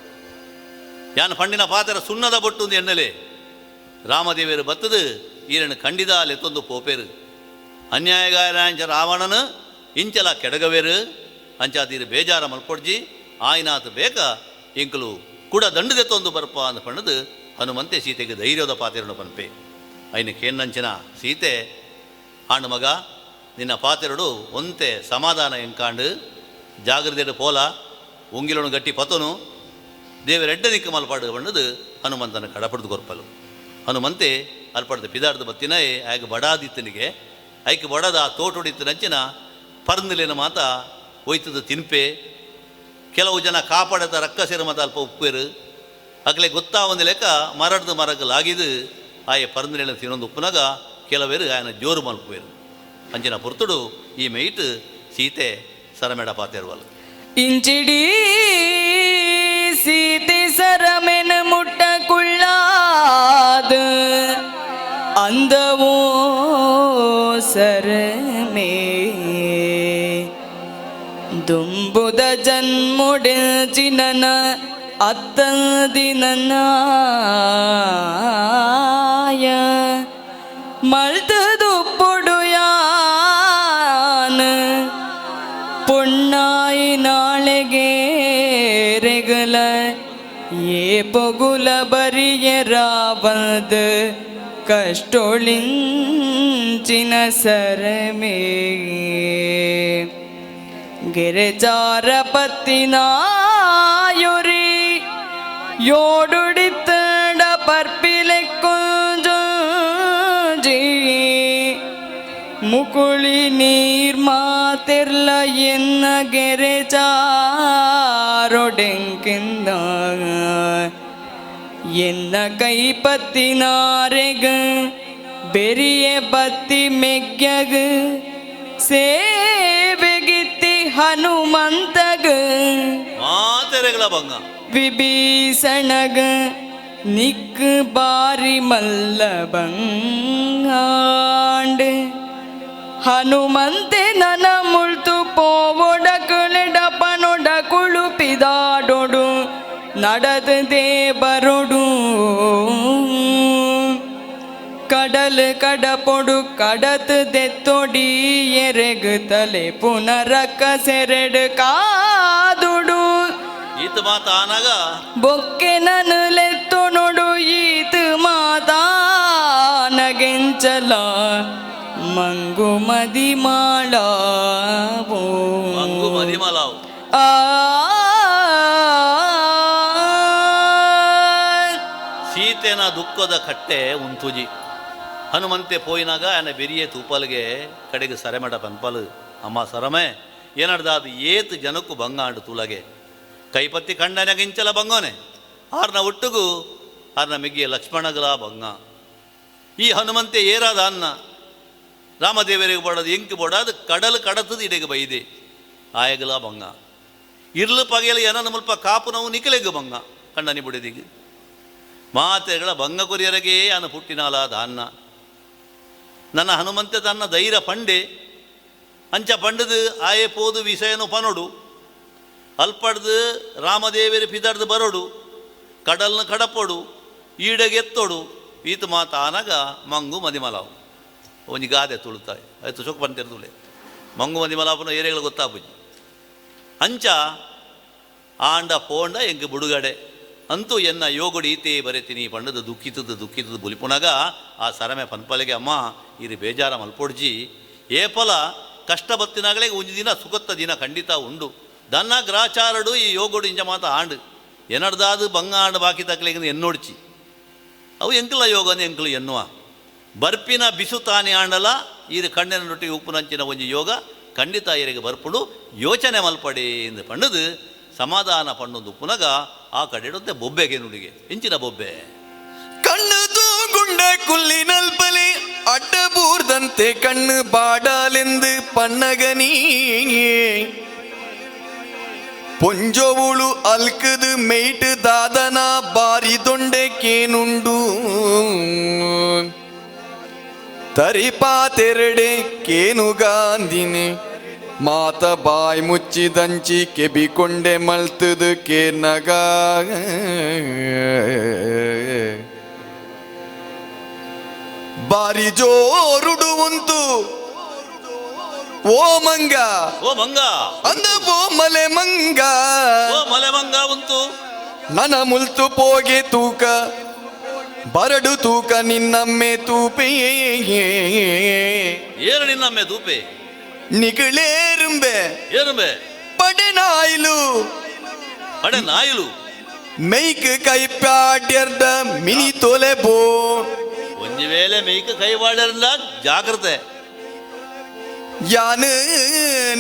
ಯಾನ್ ಪಂಡಿನ ಪಾತ್ರ ಸುಣ್ಣದ ಬೊಟ್ಟು ಎಣ್ಣಲೆ ರಾಮದೇವಿಯರು ಬತ್ತದು ಈರನ್ನು ಖಂಡಿತ ಲೆತ್ತೊಂದು ಪೋಪೇರು. ಅನ್ಯಾಯಗಾಯರಾಂಚ ರಾವಣನು ಇಂಚಲ ಕೆಡಗವೇರು ಅಂಚಾತೀರು ಬೇಜಾರ ಮಲ್ಪೊಡ್ಜಿ ಆಯ್ನಾತ್ ಬೇಕ ಇಂಕಲು ಕೂಡ ದಂಡದೆತ್ತೊಂದು ಬರ್ಪ ಅಂದ ಪಣ್ಣದು ಹನುಮಂತೆ ಸೀತೆಗೆ ಧೈರ್ಯದ ಪಾತಿರನು ಪನ್ಪೆ. ಐನ ಕೇನ್ನಂಚಿನ ಸೀತೆ ಆಂಡು ಮಗ ನಿನ್ನ ಪಾತಿರಡು ಒಂತೆ ಸಮಾಧಾನ ಎಂಕಾಂಡು ಜಾಗೃತಿಡು ಪೋಲ ಉಂಗಿಲನು ಗಟ್ಟಿ ಪತನು ದೇವರೆಡ್ಡ ನಿಕ್ಕ ಮಲ್ಪಾಡು ಬಣ್ಣದು ಹನುಮಂತನ ಕಡಪಡ್ದು ಕೊರ್ಪಲು. ಹನುಮಂತೆ ಅಲ್ಪಡ್ದು ಪಿದಾಡ್ದು ಬತ್ತಿನಾಯೆ ಆಗ ಬಡಾದಿತ್ತನಿಗೆ ಐಕ್ ಬಡದ ಆ ತೋಟೊಡಿತ್ತನಂಚಿನ ಪರ್ಂದಿಲಿನ ಮಾತ ಒಯ್ತದ ತಿನ್ಪೆ. ಕೆಲವು ಜನ ಕಾಪಾಡದ ರಕ್ಕಸೆರ ಮಾತ ಅಲ್ಪ ಉಪ್ಪೇರು ಅಗಲೆ ಗೊತ್ತಾವಂದ ಲೆಕ್ಕ ಮರಡ್ದು ಮರಕ್ಕೆ ಲಾಗಿದು ಆಯ ಪರ್ಂದಿಲಿನ ತಿನ್ನೊಂದು ಉಪ್ಪುನಾಗ ಕೆಲವೇರು ಆಯನ ಜೋರು ಮಲ್ಪುವೇರು. ಅಂಚಿನ ಪೊರ್ತುಡು ಈ ಮೇಯ್ಟ್ ಸೀತೆ ಸರಮೇಡ ಪಾತೇರುವಲ್ಲ. ಇಂಚಿಡೀ ಸೀತೆ ಸರಮೆನ ಮುಟ್ಟ ಕುಳ್ಳಾದ ಅಂದವೋ ಸರಮೇ ದುಂಬುದ ಜನ್ಮೊಡೆಚಿನನ ಅತ್ತದಿನನಾಯ ಮಲ್ತದು ಪೊಡುಯಾನ ಪೊಣ್ಣಾಯಿ ನಾಳೆಗೆ ರೆಗಲ ಏ ಪೊಗುಲ ಬರಿಯ ರಾವದ ಕಷ್ಟೊಳಿಂಚಿನ ಸರಮೇ ಗಿರಿಜಾರ ಪತ್ತಿನಾಯುರಿ ಯೋಡುಡಿತ್ತಡ ಪರ್ಪಿಲೆ ಕೊಂಜಿ ಮುಕುಳಿ ನೀರ್ ಮಾತಿರ್ಲ ಎನ್ನ ಗೆರೆಚಾರೊಡೆಂಕಿಂದ ಎನ್ನ ಕೈಪತ್ತಿನಾರೆಗ ಬೆರಿಯ ಬತ್ತಿ ಮೆಗ್ಯಗ ಸೇವೆಗಿತ್ತಿ ಹನುಮಂತಗ ಮಾತೆರೆಗಳ ಬಂಗ ವಿಭೀಷಣಗ ನಿಕ್ ಬಾರಿ ಮಲ್ಲ ಬಂಗಾಂಡ್ ಹನುಮಂತೆ ನನ ಮುಳ್ತು ಪೋವೊಡಕುಳೆಡ ಪನೊಡ ಕುಳುಪಿದಾಡೊಡು நடந்தே ಬರೊಡು ಕಡಲ್ ಕಡಪೊಡು ಕಡತ್ ದೆತ್ತೊಡಿ ಎರೆಗು ತಲೆ ಪುನರಕ ಸೆರೆಡು ಕಾದುಡು ಈತ ಮಾತ ಆನಾಗ ಬೊಕ್ಕೆ ನನು ಲೆತ್ತು ನೋಡು ಈತ ಮಾತಾನಗೆಂಚಲ ಮಂಗು ಮದಿ ಮಾಡಾವೋ ಮಂಗು ಮದಿಮಲಾವು. ಆ ಸೀತೆನ ದುಃಖದ ಕಟ್ಟೆ ಉಂತುಜಿ. ಹನುಮಂತೆ ಪೋಯಿನಾಗ ಆಯನ ಬೆರಿಯೇ ತೂಪಾಲಿಗೆ ಕಡೆಗೆ ಸರೆಮಡ ಪನ್ಪಲು ಅಮ್ಮ ಸರಮೆ ಏನಡ್ದ ಅದು ಏತು ಜನಕ್ಕೂ ಬಂಗ ಆಂಡು ತೂಲಗೆ ಕೈಪತ್ತಿ ಕಂಡನಗಿಂಚಲ ಬಂಗೋನೆ ಆರ್ನ ಒಟ್ಟುಗು ಆರ್ನ ಮಿಗ್ಗಿಯ ಲಕ್ಷ್ಮಣಗಲ ಬಂಗ. ಈ ಹನುಮಂತೆ ಏರಾದ ಅನ್ನ ರಾಮದೇವರಿಗೆ ಬೋಡದು ಎಂಕು ಬೋಡದು ಕಡಲು ಕಡತದ ಇಡೆಗೆ ಬೈದೆ ಆಯಗಲ ಬಂಗ ಇರ್ಲು ಪಗೆಯಲು ಏನನ ಮುಲ್ಪ ಕಾಪು ನಾವು ನಿಕಲೆಗು ಬಂಗ ಕಂಡನಿ ಬುಡಿದಿಗೆ ಮಾತೆಗಳ ಬಂಗ ಕೊರಿಯರಗೆ ಅನ ಪುಟ್ಟಿನಾಲ ದಾನ್ನ ನನ್ನ ಹನುಮಂತೆ ತನ್ನ ಧೈರ್ಯ ಪಂಡೆ ಅಂಚ ಪಂಡದು ಆಯೆ ಪೋದು ವಿಷಯನು ಪನೊಡು ಅಲ್ಪಡ್ದು ರಾಮದೇವಿಯರು ಪಿದರ್ದು ಬರೋಡು ಕಡಲ್ನ ಕಡಪೊಡು ಈಡೆಗೆತ್ತೊಡು ಈತ ಮಾತ ಆನಾಗ ಮಂಗು ಮದಿಮಲಾವು ಒಂಜಿ ಗಾದೆ ತುಳುತ್ತಾಯಿ ಆಯ್ತು ಚೊಕ್ ಬಂತಿರ್ತುಲೆ ಮಂಗು ಮದಿಮಲಾಪನ ಏರಿಯಾಗಳು ಗೊತ್ತಾಪುಜಿ ಅಂಚ ಆಂಡ ಪೋಂಡ ಎಂಕ್ ಬುಡುಗಡೆ ಅಂತೂ ಎನ್ನ ಯೋಗುಡು ಈತೆ ಬರೆತೀನಿ ಪಂಡದ ದುಃಖಿತದ ದುಃಖಿತದ ಬುಲಿಪುನಾಗ ಆ ಸರಮೆ ಪನ್ಪಲೆಗೆ ಅಮ್ಮ ಇದು ಬೇಜಾರ ಮಲ್ಪೊಡ್ಜಿ ಏಪಲ ಕಷ್ಟ ಬತ್ತಿನಾಗಲೇ ಒಂಜಿ ದಿನ ಸುಖತ್ತ ದಿನ ಖಂಡಿತ ಉಂಡು ದನ್ನ ಗ್ರಾಚಾರಡು ಈ ಯೋಗುಡು ಇಂಜ ಮಾತ ಆಂಡು ಎನಡ್ದಾದು ಬಂಗ ಆಂಡು ಬಾಕಿ ತಕ್ಕಲಿಗೆ ಎನ್ನೋಡ್ಚಿ ಅವು ಎಂಕಲ ಯೋಗನ ಎಂಕಲು ಎನ್ನುವ ಬರ್ಪಿನ ಬಿಸು ತಾನೇ ಆಂಡಲ ಇದು ಕಣ್ಣಿನ ರೊಟ್ಟಿ ಉಪ್ಪುನಂಚಿನ ಒಂಜಿ ಯೋಗ ಖಂಡಿತ ಇರಿಗೆ ಬರ್ಪುಡು ಯೋಚನೆ ಮಲ್ಪಡಿ ಎಂದು ಪಂಡದು ಸಮಾಧಾನ ಪಣ್ಣೊಂದು ಉಪ್ಪುನಗ ಆ ಕಡೆ ಬೊಬ್ಬೆಗೆ ನುಡಿಗೆ ಇಂಚಿನ ಬೊಬ್ಬೆ ಕಣ್ಣು ತೂಗುಂಡ ಕುಲ್ಲಿನಲ್ಪಲೆ ಅಡ್ಡಬೂರ್ದಂತೆ ಕಣ್ಣು ಬಾಡಲೆಂದು ಪನ್ನಗನೀ. ಪೊಂಜೋವುಳು ಅಲ್ಕದು ಮೇಟ್ ದಾದನ ಬಾರಿ ದೊಂಡೆ ಕೇನುಂಡು ತರಿಪಾತೆರಡೆ ಕೇನು ಗಾಂಧಿನಿ ಮಾತ ಬಾಯ್ ಮುಚ್ಚಿದಂಚಿ ಕೆಬಿಕೊಂಡೆ ಮಲ್ತದು ಕೇನಗ ಬಾರಿ ಜೋರುಡು ಉಂತು ಓ ಮಂಗ ಓ ಮಂಗ ಅಂದ ಓ ಮಲೆ ಮಂಗ ಓ ಮಲೆ ಮಂಗ ಉಂತು ನನ ಮುಲ್ತು ಪೋಗೆ ತೂಕ ಬರಡು ತೂಕ ನಿನ್ನಮ್ಮೆ ತೂಪೆ ಏನು ನಿನ್ನಮ್ಮೆ ತೂಪೆ ನಿಗಳೇರುಂಬೆ ಏನುಂಬೆ ಪಡೆನಾಯ್ಲು ಪಡೆ ನಾಯಿಲು ಮೆಯ್ಕ್ ಕೈಪ್ಯಾಡ್ಯರ್ದ ಮಿನಿ ತೋಲೆ ಬೋ ಒಂಜಿ ವೇಳೆ ಮೇಯ್ಕ ಕೈ ಬಾಡರ್ಲ ಜಾಗ್ರತೆ ಯಾನು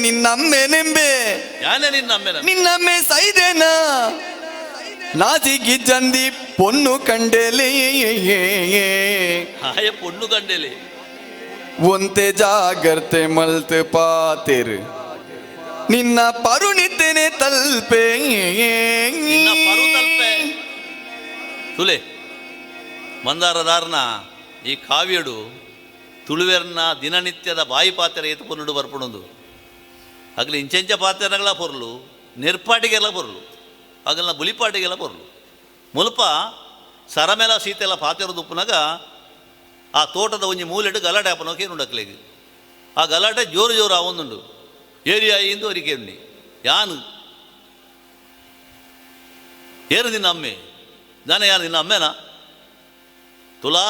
ನಿನ್ನಮ್ಮೆ ನೆಂಬೆ ಯಾನೆ ನಿನ್ನಮ್ಮೆ ನಿನ್ನಮ್ಮೆ ಸೈದೇನ ನಾಜಿಗಿ ಜಂದಿ ಪೊನ್ನು ಕಂಡೆಲೆ ಆಯ ಪೊಣ್ಣು ಕಂಡೆಲೆ ಒಂತೆ ಜಾಗ್ರತೆ ಮಲ್ತ್ ಪಾತೆರು ನಿನ್ನ ಪರುಣಿತೆನೆ ತಲ್ಪೆ ನಿನ್ನ ಪರು ತಲ್ಪೆ ತುಲೆ ಮಂದಾರದಾರನ ಈ ಕಾವ್ಯಡು ತುಳುವೆರ್ನ ದಿನನಿತ್ಯದ ಬಾಯಿ ಪಾತ್ರೆ ಏತು ಪೊನ್ನುಡು ಬರ್ಪುಣದು ಅಗಲ ಇಂಚೆಂಚ ಪಾತ್ರೆಗಳ ಪೊರ್ಲು ನೆರ್ಪಾಟಿಗೆಲ್ಲ ಪೊರ್ಲು ಅಗಲ್ನ ಬುಲಿಪಾಟಿಗೆಲ್ಲ ಪೊರ್ಲು ಮುಲ್ಪ ಸರಮೆಲ ಸೀತೆಲ್ಲ ಪಾತೆರ ದುಪ್ಪುನಾಗ ಆ ತೋಟದ ಒಂಜಿ ಮೂಲೆಡು ಗಲಾಟೆ ಆಪನೋಕೆ ನುಡಕ್ಲೆಗ್ ಆ ಗಲಾಟೆ ಜೋರು ಜೋರು ಆವೊಂದುಂಡು ಏರಿಯಾ ಇಂದು ಅರಿಕೆ ಯಾನು ಏನು ನಿನ್ನ ಅಮ್ಮೆ ನಾನೇ ಯಾರು ನಿನ್ನ ಅಮ್ಮೆನಾ ತುಲಾ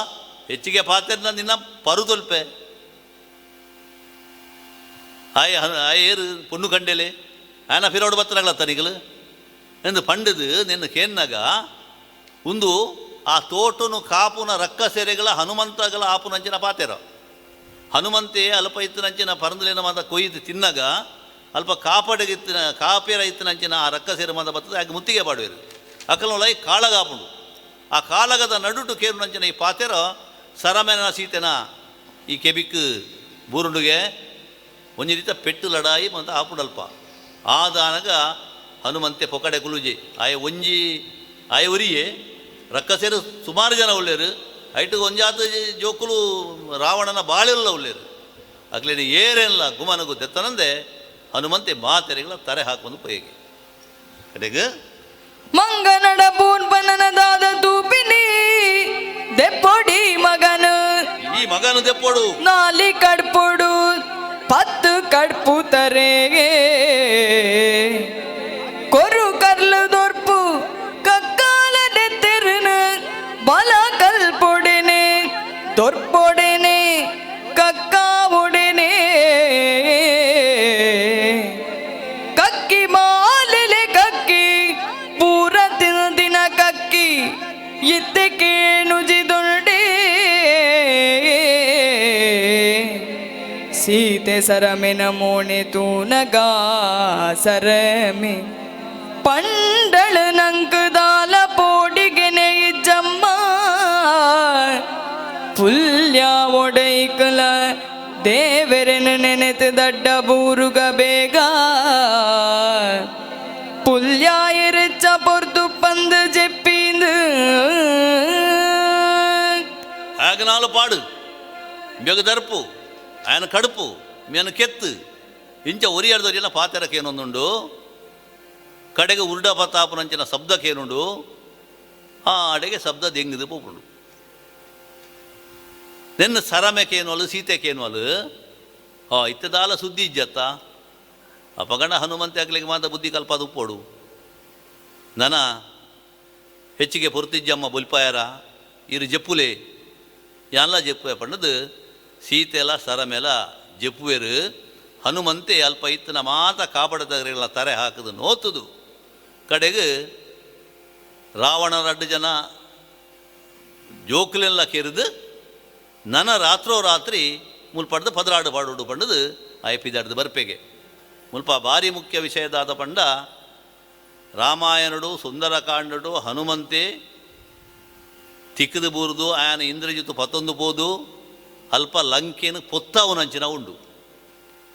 ಹೆಚ್ಚಿಗೆ ಪಾತ್ರೆ ನಿನ್ನ ಪರು ತೊಲ್ಪೆ ಆಯ್ ಆಯ್ ಏರು ಪೊಣ್ಣು ಕಂಡೆಲೆ ಆಯನ ಫಿರೋಡು ಬತ್ತನಾಗ್ಲ ತನಿಗಲು ಎಂದು ಪಂಡದು ನಿನ್ನ ಕೇನ್ನಾಗ ಒಂದು ಆ ತೋಟನು ಕಾಪುನ ರಕ್ಕ ಸೆರೆಗಳ ಹನುಮಂತಗಳ ಆಪುನಂಚಿನ ಪಾತೆರ ಹನುಮಂತೆ ಅಲ್ಪ ಇತ್ತಿನಂಚಿನ ಪರಂದಲೇನ ಮಾತ ಕೊಯ್ದು ತಿನ್ನಾಗ ಅಲ್ಪ ಕಾಪಾಡಿಗಿತ್ತಿನ ಕಾಪೇರ ಇತ್ತಿನಂಚಿನ ಆ ರಕ್ಕ ಸೇರು ಮಾತ ಬರ್ತದೆ ಆಗ ಮುತ್ತಿಗೆ ಪಾಡುವೆರು ಅಕಲನೊಳಗೆ ಕಾಳಗ ಆಪುಂಡು ಆ ಕಾಳಗದ ನಡುಟು ಕೇರುನಂಚಿನ ಈ ಪಾತೆರ ಸರಮೆನ ಸೀತೆನ ಈ ಕೆಬಿಕ್ ಬೂರುಂಡುಗೆ ಒಂಜಿ ರೀತ ಪೆಟ್ಟು ಲಡಾಯಿ ಮತ್ತು ಆಪುಡಲ್ಪ ಆದಾನಗ ಹನುಮಂತೆ ಪೊಕಡೆ ಕುಲುಜಿ ಆಯ ಒಂಜಿ ಆಯ ಒರಿಯೆ ರಕ್ಕಸೇರು ಸುಮಾರು ಜನ ಉಳ್ಳೇರು ಐಟು ಒಂಜಾತ ಜೋಕುಲು ರಾವಣನ ಬಾಳೆಲ್ಲ ಉಳ್ಳೇರು ಅಗ್ಲೇನು ಏರೇನಿಲ್ಲ ಗುಮನಗು ದೆತ್ತನಂದೆ ಹನುಮಂತೆ ಮಾತೆರೆಗಳ ತರೆ ಹಾಕೊಂಡು ಪೊಯ್ಯಗೆ ಕಡೆಗೆ ಮಂಗನಡ ಪೂನ್ಪನದಾದ ತೂಪಿನಿ ದೆಪ್ಪೊಡಿ ಮಗನ ಈ ಮಗನು ದೆಪ್ಪೋಡು ನಾಲಿ ಕಡ್ಪೊಡು ಪತ್ತು ಕಡ್ಪು ತರೆಗೆ ಕೊರು ಕರ್ಲು ದೊರ್ಪು ಕಕ್ಕಾಲ ನೆತ್ತಿರುನು ಬಲ ಕಲ್ಪೊಡೆನೆ ದೊರ್ಪೊಡೆನೆ ಕಕ್ಕಾವೊಡೆನೆ ಕಕ್ಕಿ ಮಾಲಿಲೆ ಕಕ್ಕಿ ಪೂರ ದಿನ ಕಕ್ಕಿ ಇತ್ತೆ ಕೇಣುಜಿದುಂಡೆ ಸೀತೆ ಸರಮೆನ ಮೋಣೆ ತೂನಗ ಸರಮೆ ಪಂಡಳ ನಂಕದಾಲ ಪೋಡಿಗೆನೆ ಇಜ್ಜಮ್ಮ ಪುಲ್ಯ ಒಡೈಕಲ ದೇವರೆನ ನೆನೆತ ದಡ್ಡ ಬೂರುಗ ಬೇಗ ಪುಲ್ಯ ಎರೆಚ್ಚ ಪೊರ್ತು ಪಂದು ಜೆಪ್ಪಿಂದು ಆಗನಾಲು ಪಾಡು ಬೆಗ ದರ್ಪು ఆయన ಕಡುಪು ಮೇನು ಕೆತ್ತು ಇಂಚ ಒರಿಯಾಡ್ದೊರಿಯಲ್ಲ ಪಾತೆರಕ್ಕೇನೊಂದುಂಡು ಕಡೆಗೆ ಉರುಡ ಪತಾಪನಂಚಿನ ಶಬ್ದಕ್ಕೇನುಂಡು ಆ ಅಡೆಗೆ ಶಬ್ದ ದೆಂಗಿದು ಪೋಪುಂಡು ನಿನ್ನ ಸರಮೆಕೇನುವಲು ಸೀತೆಕೇನುವಲು ಆ ಇತ್ತದಾಲ ಸುದ್ದಿ ಇಜ್ಜತ್ತ ಅಪಗಣ ಹನುಮಂತೆ ಆಗ್ಲಿಕ್ಕೆ ಮಾತ ಬುದ್ಧಿ ಕಲ್ಪಾದ ಉಪ್ಪೋಡು ನನ ಹೆಚ್ಚಿಗೆ ಪೊರ್ತಿಜ್ಜಮ್ಮ ಬೊಲ್ಪಾಯರ ಇರು ಜಪ್ಪುಲೆ ಯಾನ್ಲ ಜಪ್ಪುವೆ ಪಣ್ಣದು ಸೀತೆಲ ಸರಮೆಲ ಜಪ್ಪುವೆರು ಹನುಮಂತೆ ಅಲ್ಪ ಇತ್ತನ ಮಾತ ಕಾಪಡದಗರೆಲ್ಲ ತರೆ ಹಾಕದು ನೋತುದು ಕಡೆಗೆ ರಾವಣರ ಅಡ್ಡು ಜನ ಜೋಕುಲೆಲ್ಲ ಕೆರೆದು ನನ ರಾತ್ರೋ ರಾತ್ರಿ ಮುಲ್ಪಡ್ದು ಪದರಾಡು ಪಾಡೋಡು ಪಂಡದು ಆಯಪಿದಾಡ್ದು ಬರ್ಪೆಗೆ ಮುಲ್ಪ ಭಾರಿ ಮುಖ್ಯ ವಿಷಯದಾದ ಪಂಡ ರಾಮಾಯಣಡು ಸುಂದರಕಾಂಡಡು ಹನುಮಂತೆ ತಿಕ್ಕದು ಬೂರ್ದು ಆಯನ ಇಂದ್ರಜಿತು ಪತ್ತೊಂದು ಪೋದು ಅಲ್ಪ ಲಂಕೆನು ಪೊತ್ತಾವನಂಚಿನ ಉಂಡು.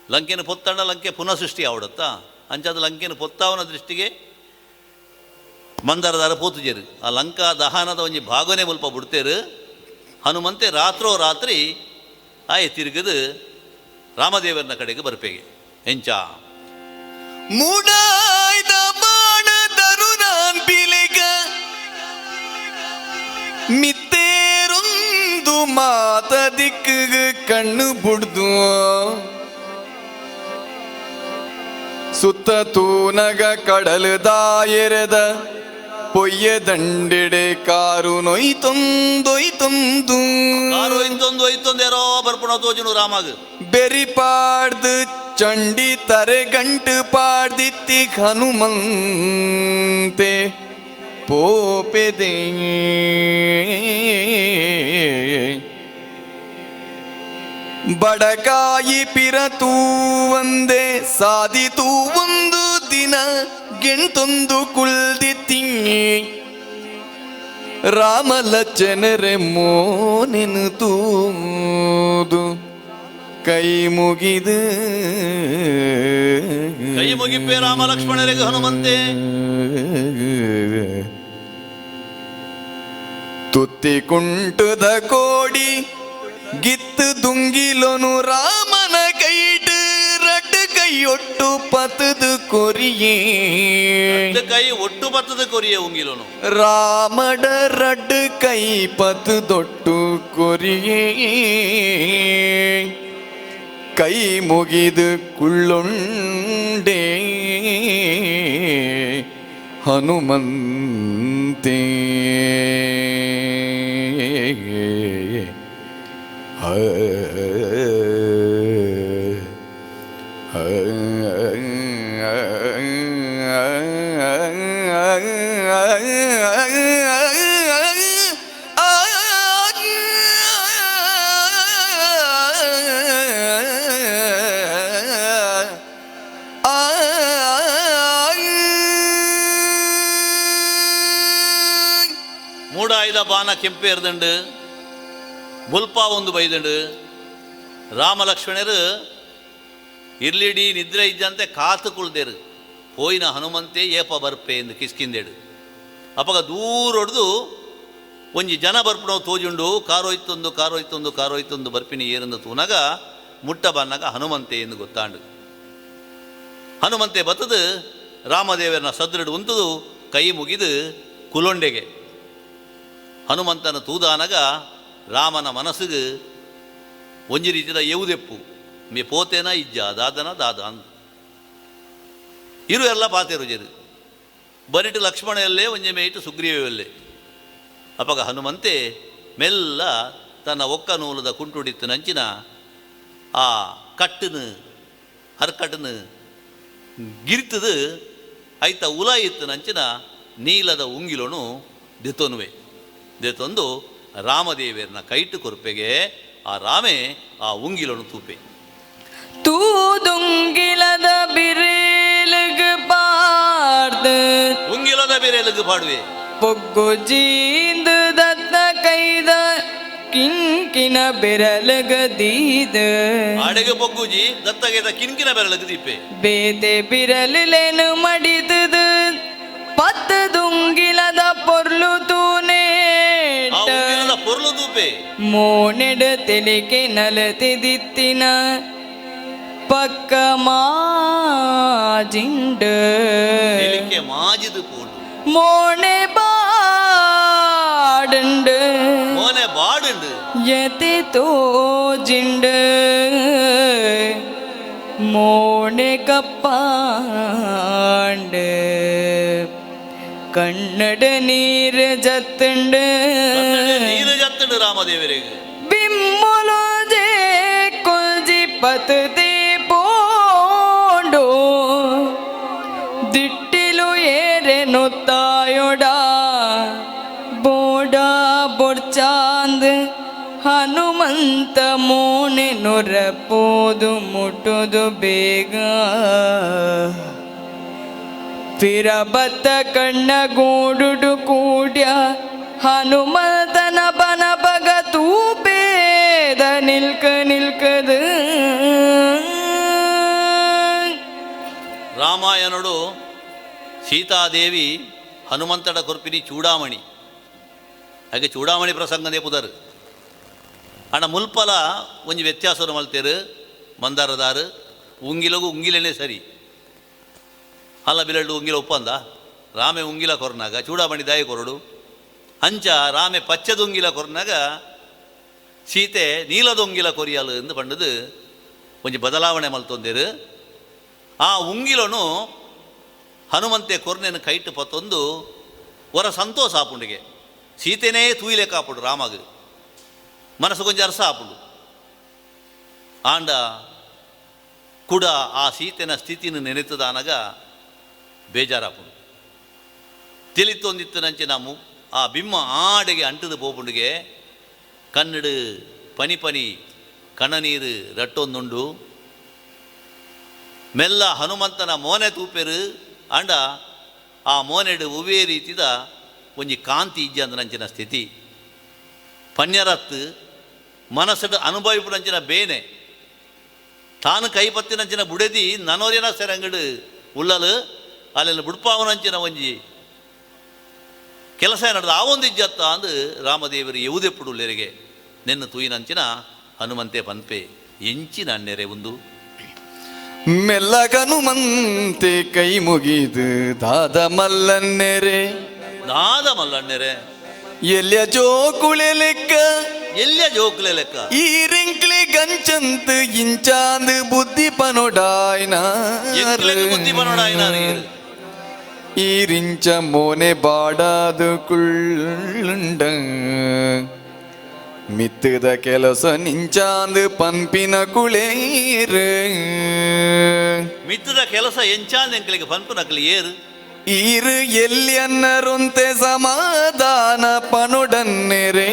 ಲಂಕೆನು ಪೊತ್ತಂಡ ಲಂಕೆ ಪುನಃ ಸೃಷ್ಟಿ ಆವಡತ್ತಾ. ಅಂಚಾದ ಲಂಕೆನ ಪೊತ್ತಾವನ ದೃಷ್ಟಿಗೆ ಮಂದರದಾರ ಪೋತುಜೇರು ಆ ಲಂಕಾ ದಹನದ ಒಂಜಿ ಭಾಗನೆ ಮುಲ್ಪ ಬಿಡ್ತೇರು. ಹನುಮಂತೆ ರಾತ್ರೋ ರಾತ್ರಿ ಆಯೆ ತಿರುಗದು ರಾಮದೇವರನ ಕಡೆಗೆ ಬರ್ಪೇಗೆ ಎಂಚ ಮೂಡಾಯ್ದ ಬಾಣ ತರುನಾನ್ ಪಿಲಿಗ ಮಿತ್ತೇರೊಂದು ಮಾತ ದಿಕ್ಕಿಗೆ ಕಣ್ಣು ಬುಡ್ದು ಸುತ್ತ ತೂನಗ ಕಡಲು ದಾಯೆರೆದ ಪೊಯ್ಯ ದಂಡೆಡೆ ಕಾರು ನೊಯ್ತೊಂದೊಯ್ತೊಂದು ಕಾರು ಒಯ್ತೊಂದು ಒಯ್ತೊಂದು ಯಾರೋ ಬರ್ಪುಣ ತೋಜುನು ರಾಮಗ್ ಬೆರಿ ಪಾಡ್ದು ಚಂಡಿ ತರೆ ಗಂಟು ಪಾಡ್ದಿತ್ತಿ ಹನುಮಂತೆ ಪೋಪೆದೆ ಬಡಕಾಯಿ ಪಿರತೂವಂದೆ ಸಾದಿತೂ ಒಂದು ದಿನ ಗೆಂಟೊಂದು ಕುಲ್ದಿತ್ತಿ ರಾಮ ಲಚ್ಚನರೆ ಮೋನೆನು ತೂದು ಕೈ ಮುಗಿದು ಕೈ ಮುಗಿಪೆ ರಾಮ ಲಕ್ಷ್ಮಣರಿಗೆ ಹನುಮಂತೆ. ತುತ್ತಿ ಕುಂಟುದ ಕೋಡಿ ಗಿತ್ತು ದುಂಗಿಲೊನು ರಾಮನ ಕೈಟ್ ರಡ್ಡು ಕೈಯೊಟ್ಟು ಪತದು ಕೊರಿಯೇ. ರಡ್ಡು ಕೈ ಒಟ್ಟು ಬತ್ತದ ಕೊರಿಯೆ ಉಂಗಿಲೋನು. ರಾಮಡ ರಡ್ಡು ಕೈ ಪತುದೊಟ್ಟು ಕೊರಿಯೇ. ಕೈ ಮುಗಿದು ಕುಳ್ಳೊಂಡೆ ಹನುಮಂತೆ. ಮೂಡಾಯ್ದ ಬಾನ ಕೆಂಪೇರ್ದಂಡು ಬುಲ್ಪಾ ಒಂದು ಬೈದಂಡು ರಾಮ ಲಕ್ಷ್ಮಣರು ಇರ್ಲಿಡಿ ನಿದ್ರೆ ಇದ್ದಂತೆ ಕಾತು ಕುಳ್ದೇರು. ಪೋಯಿನ ಹನುಮಂತೆ ಏಪ ಬರ್ಪೆ ಎಂದು ಕಿಸ್ಕಿಂದೇಡು. ಅಪಗ ದೂರ ಹೊಡೆದು ಒಂಜಿ ಜನ ಬರ್ಪಣವು ತೋಜುಂಡು. ಕಾರೋಯ್ತೊಂದು ಕಾರೋಯ್ತೊಂದು ಕಾರೋಯ್ತೊಂದು ಬರ್ಪಿನಿ ಏರಂದು ತೂನಾಗ ಮುಟ್ಟ ಬನ್ನಾಗ ಹನುಮಂತೆ ಎಂದು ಗೊತ್ತಾಂಡು. ಹನುಮಂತೆ ಬತ್ತದು ರಾಮದೇವರನ ಸದೃಢ ಉಂತದು ಕೈ ಮುಗಿದು ಕುಲೊಂಡೆಗೆ. ಹನುಮಂತನ ತೂದಾನಗ ರಾಮನ ಮನಸ್ಸಿಗೆ ಒಂಜಿ ರೀತಿದ ಎವುದೆಪ್ಪು ಮೇ ಪೋತೇನ ಇಜ್ಜ ದಾದನ ದಾದ ಅಂದ ಇರು ಎಲ್ಲ ಪಾತೇರು ಜರು ಬರಿಟು ಲಕ್ಷ್ಮಣೆಯಲ್ಲೇ ಒಂಜಿ ಮೇಯಿಟ್ಟು ಸುಗ್ರೀವಲ್ಲೇ. ಅಪಗ ಹನುಮಂತೆ ಮೆಲ್ಲ ತನ್ನ ಒಕ್ಕ ನೂಲದ ಕುಂಟುಡಿತ್ತು ನಂಚಿನ ಆ ಕಟ್ಟನು ಹರ್ಕಟ್ಟನು ಗಿರಿತದು ಐತ ಉಲ ಇತ್ತು ನಂಚಿನ ನೀಲದ ಉಂಗಿಲೋನು ದೆತ್ತೊನುವೆ. ದೆತ್ತೊಂದು ರಾಮದೇವರನ ಕೈಟು ಕೊರ್ಪೆಗೆ ಆ ರಾಮೆ ಆ ಉಂಗಿಲೋನು ತೂಪೆ. ತೂದುಂಗಿಲದ ಬಿರೇಲುಗು ಪಾರ್ದು ಉಂಗಿಲದ ಬಿರೇಲುಗು ಪಾಡುವೆ. ಪೊಗ್ಗು ಜೀಂದು ದತ್ತ ಕೈದ ಕಿಂಕಿನ ಬೆರಲುಗದೀದು ಆಡೆಗೆ ಪೊಗ್ಗುಜಿ ದತ್ತಗೈದ ಕಿಂಕಿನ ಬೆರಲುಗು ದೀಪೆ. ಬೇತೆ ಬಿರಲಿಲೇನು ಮಡಿದುದು ಪತ್ತು ದುಂಗಿಲದ ಪೊರ್ಲು ತೂನೆ ಪೊರ್ಲು ತೂಪೆ. ಮೋನೆಡು ತೆಲಿಕೆ ನಲತಿದಿತ್ತಿನ ಪಕ್ಕ ಮಾಜಿಂಡು ತೆಲಿಕೆ ಮಾಜಿದು ಪೋಂಡು ಮೋನೆ ಬಾಡುಂಡು ಮೋನೆ ಬಾಡುಂಡು ಯತೆ ತೋಜಿಂಡು ಮೋನೆ ಕಪ್ಪಾಂಡು ಕನ್ನಡ ನೀರು ಜತ್ತುಂಡು ನೀರು ಜತ್ತುಂಡು ರಾಮದೇವರಿಗೆ. ಬಿಮ್ಮುಲು ಜೆ ಕುಲ್ಜಿ ಪತದೆ ಪೋಂಡು ದಿಟ್ಟಿಲು ಏರೆನು ತಾಯೊಡ ಬೋಡ ಬೊರ್ಚಾಂದ್ ಹನುಮಂತ ಮೋನೆ ನೊರಪೋದು ಮುಟ್ಟುದು ಬೇಗ ಪಿರಬತ್ತ ಕಣ್ಣ ಗೂಡುಡು ಕೂಡ್ಯ ಹನುಮಂತನ ಬನ ಬಗ ತೂಪೇದ ನಿಲ್ಕ ನಿಲ್ಕದು. ರಾಮಾಯಣಡು ಸೀತಾದೇವಿ ಹನುಮಂತಡ ಕೊರ್ಪಿನಿ ಚೂಡಾಮಣಿ. ಹಾಗೆ ಚೂಡಾಮಣಿ ಪ್ರಸಂಗದೇ ಪುದರ್. ಅಣ್ಣ ಮುಲ್ಪಲ ಒಂಜಿ ವ್ಯತ್ಯಾಸವನ್ನು ಮಲ್ತೇರು ಮಂದಾರದಾರು. ಉಂಗಿಲಗು ಉಂಗಿಲೇನೆ ಸರಿ ಅಲ್ಲ ಬಿಲಡು ಉಂಗಿಲ ಒಪ್ಪಂದ ರಾಮೆ ಉಂಗಿಲ ಕೊರ್ನಾಗ ಚೂಡಾಮಣಿ ದಾಯಿ ಕೊರಡು. ಅಂಚ ರಾಮೆ ಪಚ್ಚದುಂಗಿಲ ಕೊರ್ನಾಗ ಸೀತೆ ನೀಲದೊಂಗಿಲ ಕೊರಿಯಲು ಎಂದು ಪಂಡದು ಒಂಜಿ ಬದಲಾವಣೆ ಮಲ್ತೊಂದಿರು. ಆ ಉಂಗಿಲನು ಹನುಮಂತೆ ಕೊರ್ನೆನು ಕೈಟು ಪತ್ತೊಂದು ಹೊರ ಸಂತೋಷ ಆಪುಂಡಿಗೆ. ಸೀತೆನೇ ತೂಯಿಲೆ ಕಾಪುಡು ರಾಮಗ್ ಮನಸ್ಸು ಕೊಂಚ ಅರ್ಸ ಆಪುಂಡು. ಆಂಡ ಕೂಡ ಆ ಸೀತೆನ ಸ್ಥಿತಿನ ನೆನೆತದಾನಗ ಬೇಜಾರಾಪುಂಡು. ತಿಳಿತೊಂದಿತ್ತು ನಂಚೆ ನಾವು ಆ ಬಿಮ್ಮ ಆಡೆಗೆ ಅಂಟದ ಪೋಪುಂಡಿಗೆ ಕನ್ನಡು ಪನಿ ಪನಿ ಕಣ್ಣನೀರು ರಟ್ಟೊಂದುಂಡು. ಮೆಲ್ಲ ಹನುಮಂತನ ಮೋನೆ ತೂಪೆರು. ಆಂಡ ಆ ಮೋನೆಡು ಒವ್ವೇ ರೀತಿದ ಒಂಜಿ ಕಾಂತಿ ಇಜ್ಜಂದ ನಂಚಿನ ಸ್ಥಿತಿ ಪನ್ಯರತ್ತು ಮನಸ್ಸು ಅನುಭವಿಪುನಂಚಿನ ಬೇನೆ ತಾನು ಕೈಪತ್ತಿನಂಚಿನ ಬುಡೆದಿ ನನೋರಿನ ಸೆರಂಗಡು ಉಳ್ಳಲು ಅಲ್ಲೆಲ್ಲ ಬುಡ್ಪಾವನಂಚಿನ ಒಂಜಿ ಕೆಲಸ ನಡೆದ ಆ ಒಂದು ಇಜ್ಜತ್ತ ಅಂದು ರಾಮದೇವರು ಎವುದೆಪ್ಪುಡುಲ್ಲೆರಿಗೆ ನಿನ್ನ ತೂಯಿನಂಚಿನ ಹನುಮಂತೆ ಪನ್ಪೆ ಎಂಚಿನ ಅಣ್ಣೆರೆ ಒಂದು ಮೆಲ್ಲಗನುಮಂತೆ ಕೈ ಮುಗಿದು ದಾದ ಮಲ್ಲನ್ನೆರೆ ದಾದ ಮಲ್ಲಣ್ಣೆರೆ ಎಲ್ಯ ಜೋಕುಳೆ ಲೆಕ್ಕ ಎಲ್ಲಿಯ ಜೋಕ್ಲೆ ಲೆಕ್ಕ ಈ ರಿಂಕ್ಲಿ ಗಂಚಂತ್ ಇಂಚಾಂದ್ ಬುದ್ಧಿ ಪನೊಡಾಯ್ನ ಎಂಕ್ಲೆಗ್ ಬುದ್ಧಿ ಪನೊಡಾಯ್ನಾರ್ ಈರ್. ಈ ರಿಂಚ ಮೋನೆ ಬಾಡಾದು ಕುಳ್ಳುಂಡ ಮಿತ್ತದ ಕೆಲಸ ನಿಂಚಾಂದ್ ಪಂಪಿನ ಕುಳೇರು ಮಿತ್ತದ ಕೆಲಸ ಎಂಚಾಂದ್ ಎಂಕ್ಲೆಗ್ ಪನ್ಪುನಕ್ಲೆ ಏರು ಈರು ಎಲ್ಲಿಯನ್ನರುಂತೆ ಸಮಾಧಾನ ಪನುಡನ್ನೆರೆ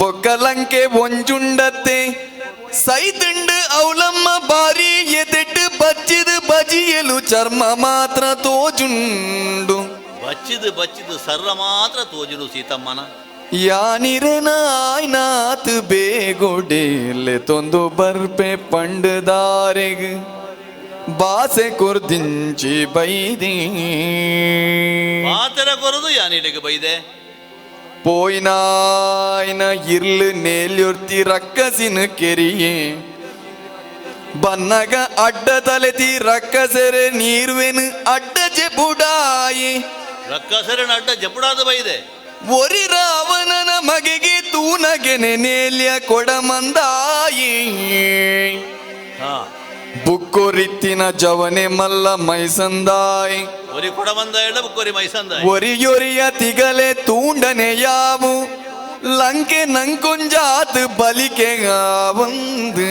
ಬೊಕ್ಕಲಂಕೆ ಒಂಜುಂಡತ್ತೆ ಸೈದುಂಡು ಅವಲಮ್ಮ ಬಾರಿ ಎದೆಟ್ಟು ಬಚ್ಚಿದು ಬಜಿಯಲು ಚರ್ಮ ಮಾತ್ರ ತೋಜುಂಡು ಬಚ್ಚಿದು ಬಚ್ಚಿದು ಸರ್ರ ಮಾತ್ರ ತೋಜುನು ಸೀತಮ್ಮನ ಯಾನಿರನಾಯ್ನಾತ್ ಬೇಗೊಡೇಲೆ ತೊಂದು ಬರ್ಪೆ ಪಂಡದಾರೆಗ್ ಬಾಸೆ ಕೊರ್ದಿಂಚಿ ಬೈದಿ ಪಾತೆರ ಕೊರದು ಯಾನಿಡೆಗೆ ಬೈದೆ ಪೋಯಿನಾಯ್ನ ಇರ್ಲು ನೇಲ್ಯೊರ್ತಿ ರಕ್ಕಸಿನ ಕೆರಿಯೇ ಬನ್ನಗ ಅಡ್ಡ ತಲೆತಿ ರಕ್ಕಸೆರೆ ನೀರ್ವೆನು ಅಡ್ಡ ಜೆಬುಡಾಯಿ ರಕ್ಕಸರನ ಅಡ್ಡ ಜಪುಡಾದ ಬೈದೆ ಒರಿ ರಾವಣನ ಮಗೆಗೆ ತೂನಗೆನೆ ನೇಲ್ಯ ಕೊಡಮಂದಾಯಿ ಹಾ ಬುಕ್ಕೊರಿತ್ತಿನ ಜವನೆ ಮಲ್ಲ ಮೈಸಂದಾಯ್ ಒರಿ ಕೊಡಮಂದ ಎಡ ಬುಕ್ಕೊರಿ ಮೈಸಂದ ಒರಿಯೊರಿಯ ತಿಗಲೆ ತೂಂಡನೆ ಯಾವು ಲಂಕೆ ನಂಕೊಂಜಾತ್ ಬಲಿಕೆ ಆವಂದು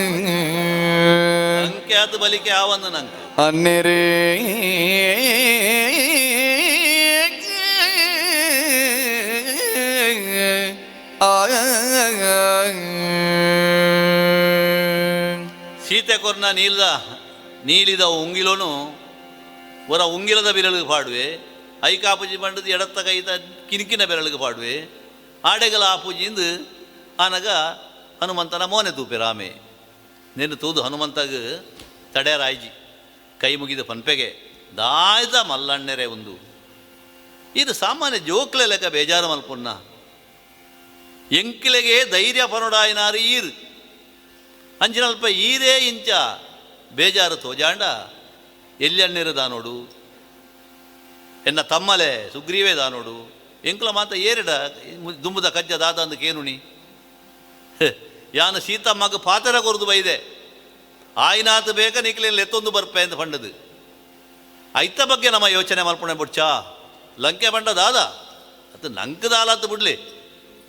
ಅಂಕೆ ಆತು ಬಲಿಕೆ ಆವಂದು ನಂಗೆ ಅನ್ನೆರೇ ಆ ಸೀತೆ ಕೊರ್ನ ನೀಲ್ದ ನೀಲಿದ ಉಂಗಿಲೋನು ಒರ ಉಂಗಿಲದ ಬೆರಳಿಗೆ ಪಾಡುವೆ ಐಕಾಪುಜಿ ಬಂಡದ ಎಡತ್ತ ಕೈತ ಕಿನ್ಕಿನ ಬೆರಳಿಗೆ ಪಾಡುವೆ ಆಡೆಗಲ ಆಪುಜಿಂದು ಆನಗ ಹನುಮಂತನ ಮೋನೆ ತೂಪೆ ರಾಮೆ ನಿನ್ನ ತೂದು ಹನುಮಂತಗ ತಡೆಯರಾಯ್ಜಿ ಕೈ ಮುಗಿದ ಪನ್ಪೆಗೆ ದಾಯ್ದ ಮಲ್ಲಣ್ಣೆರೆ ಒಂದು ಇದು ಸಾಮಾನ್ಯ ಜೋಕ್ಲೆ ಲೆಕ್ಕ ಬೇಜಾರು ಮಲ್ಪುನ್ನ ಎಂಕ್ಲೆಗೆ ಧೈರ್ಯ ಪನೊಡಾಯಿನಾರು ಈರು ಅಂಚಿನಲ್ಪ ಈರೇ ಇಂಚ ಬೇಜಾರು ತೋಜಾಂಡ ಎಲ್ಲಿ ದಾನೋಡು ಎನ್ನ ತಮ್ಮಲೆ ಸುಗ್ರೀವೇ ದಾನೋಡು ಎಂಕ್ಲ ಮಾತ ಏರಿಡ ದುಂಬುದ ಕಜ್ಜ ದಾದ ಅಂದು ಕೇನುಣಿ ಯಾನು ಸೀತಮ್ಮಗ ಪಾತೆರ ಕೊರದು ಬೈದೆ ಆಯ್ನಾತು ಬೇಕ ನಿಕ್ಲೇನು ಎತ್ತೊಂದು ಬರ್ಪೆ ಅಂತ ಪಂಡದು ಐತ ಬಗ್ಗೆ ನಮ್ಮ ಯೋಚನೆ ಮಲ್ಪಣೆ ಬುಡ್ಚಾ ಲಂಕೆ ಬಂಡ ದಾದ ಅದು ನಂಕದಾಲತ್ತು ಬಿಡ್ಲಿ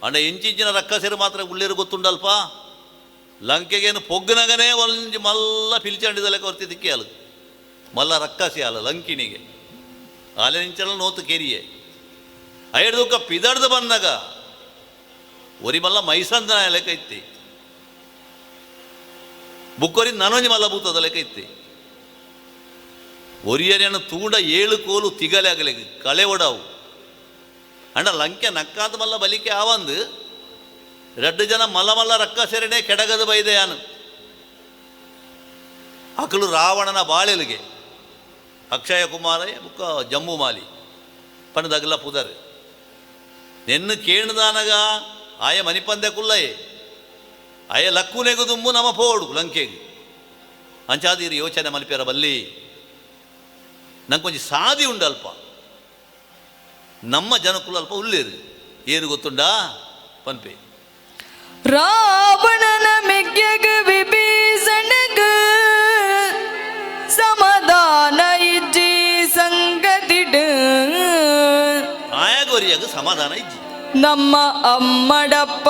ಅಂಡ ಇಂಚಿಂಚಿನ ರಕ್ಕಸರು ಮಾತ್ರ ಉಳ್ಳೇರು ಗೊತ್ತುಂಡಲ್ಪ ಲಂಕೆಗೇನು ಪೊಗ್ಗನಗನೇ ಒಂಜಿ ಮಲ್ಲ ಪಿಲಿಚಂಡಿದ ಲೆಕ್ಕ ಹೊರ್ತಿದ್ದಕ್ಕೆ ಅಲ್ಲ ಮಲ್ಲ ರಕ್ಕಸಿ ಅಲ್ಲ ಲಂಕಿಣಿಗೆ ಆಲೆ ನಿಂಚಲ ನೋತು ಕೆರಿಯೆ ಐಡ್ದುಕ್ಕ ಪಿದಡ್ದು ಬಂದಾಗ ಒರಿ ಮಲ್ಲ ಮೈಸಂದನ ಲೆಕ್ಕ ಇತ್ತಿ ಬುಕ್ಕೊರಿ ನನೊಂಜಿ ಮಲ್ಲ ಬೂತದ ಲೆಕ್ಕ ಇತ್ತಿ ಒರಿಯರೇನು ತೂಂಡ ಏಳು ಕೋಲು ತಿಗಲೆ ಆಗಲೆ ಕಳೆ ಒಡವು ಅಂಡ ಲಂಕೆ ನಕ್ಕಾದ ಮಲ್ಲ ಬಲಿಕೆ ಆವಂದು ರಡ್ಡು ಜನ ಮಲ್ಲ ಮಲ್ಲ ರಕ್ಕ ಸೇರಣೆ ಕೆಡಗದು ಬೈದೆ ಯಾನು ಅಕಲು ರಾವಣನ ಬಾಳೆಲಿಗೆ ಅಕ್ಷಯ ಕುಮಾರ ಬುಕ್ಕ ಜಂಬುಮಾಲಿ ಪಂಡದಗಲ ಪುದರ್ ನೆನ್ನು ಕೇಣದಾನಗ ಆಯ ಮನಿಪಂದೆ ಕುಲ್ಲಯೇ ಆಯ ಲಕ್ಕುನೆಗು ದುಂಬು ನಮ ಪೋಡು ಲಂಕೆಗೆ ಅಂಚಾದೀರು ಯೋಚನೆ ಮಲ್ಪೆರ ಬಲ್ಲಿ ನಂಗೆ ಕೊಂಚ ಸಾದಿ ಉಂಡು ಅಲ್ಪ ನಮ್ಮ ಜನಕುಲು ಅಲ್ಪ ಉಲ್ಲೇರು ಏನು ಗೊತ್ತುಂಡಾ ಪನ್ಪೆ. ರಾವಣನ ಮೆಗ್ಯಗ ವಿಭೀಷಣಗ ಸಮಾಧಾನ ಇಜ್ಜಿ ಸಂಗತಿಡು ಆಯಾಗೋರಿಯಾಗ ಸಮಾಧಾನ ಇಜ್ಜಿ. ನಮ್ಮ ಅಮ್ಮಡಪ್ಪ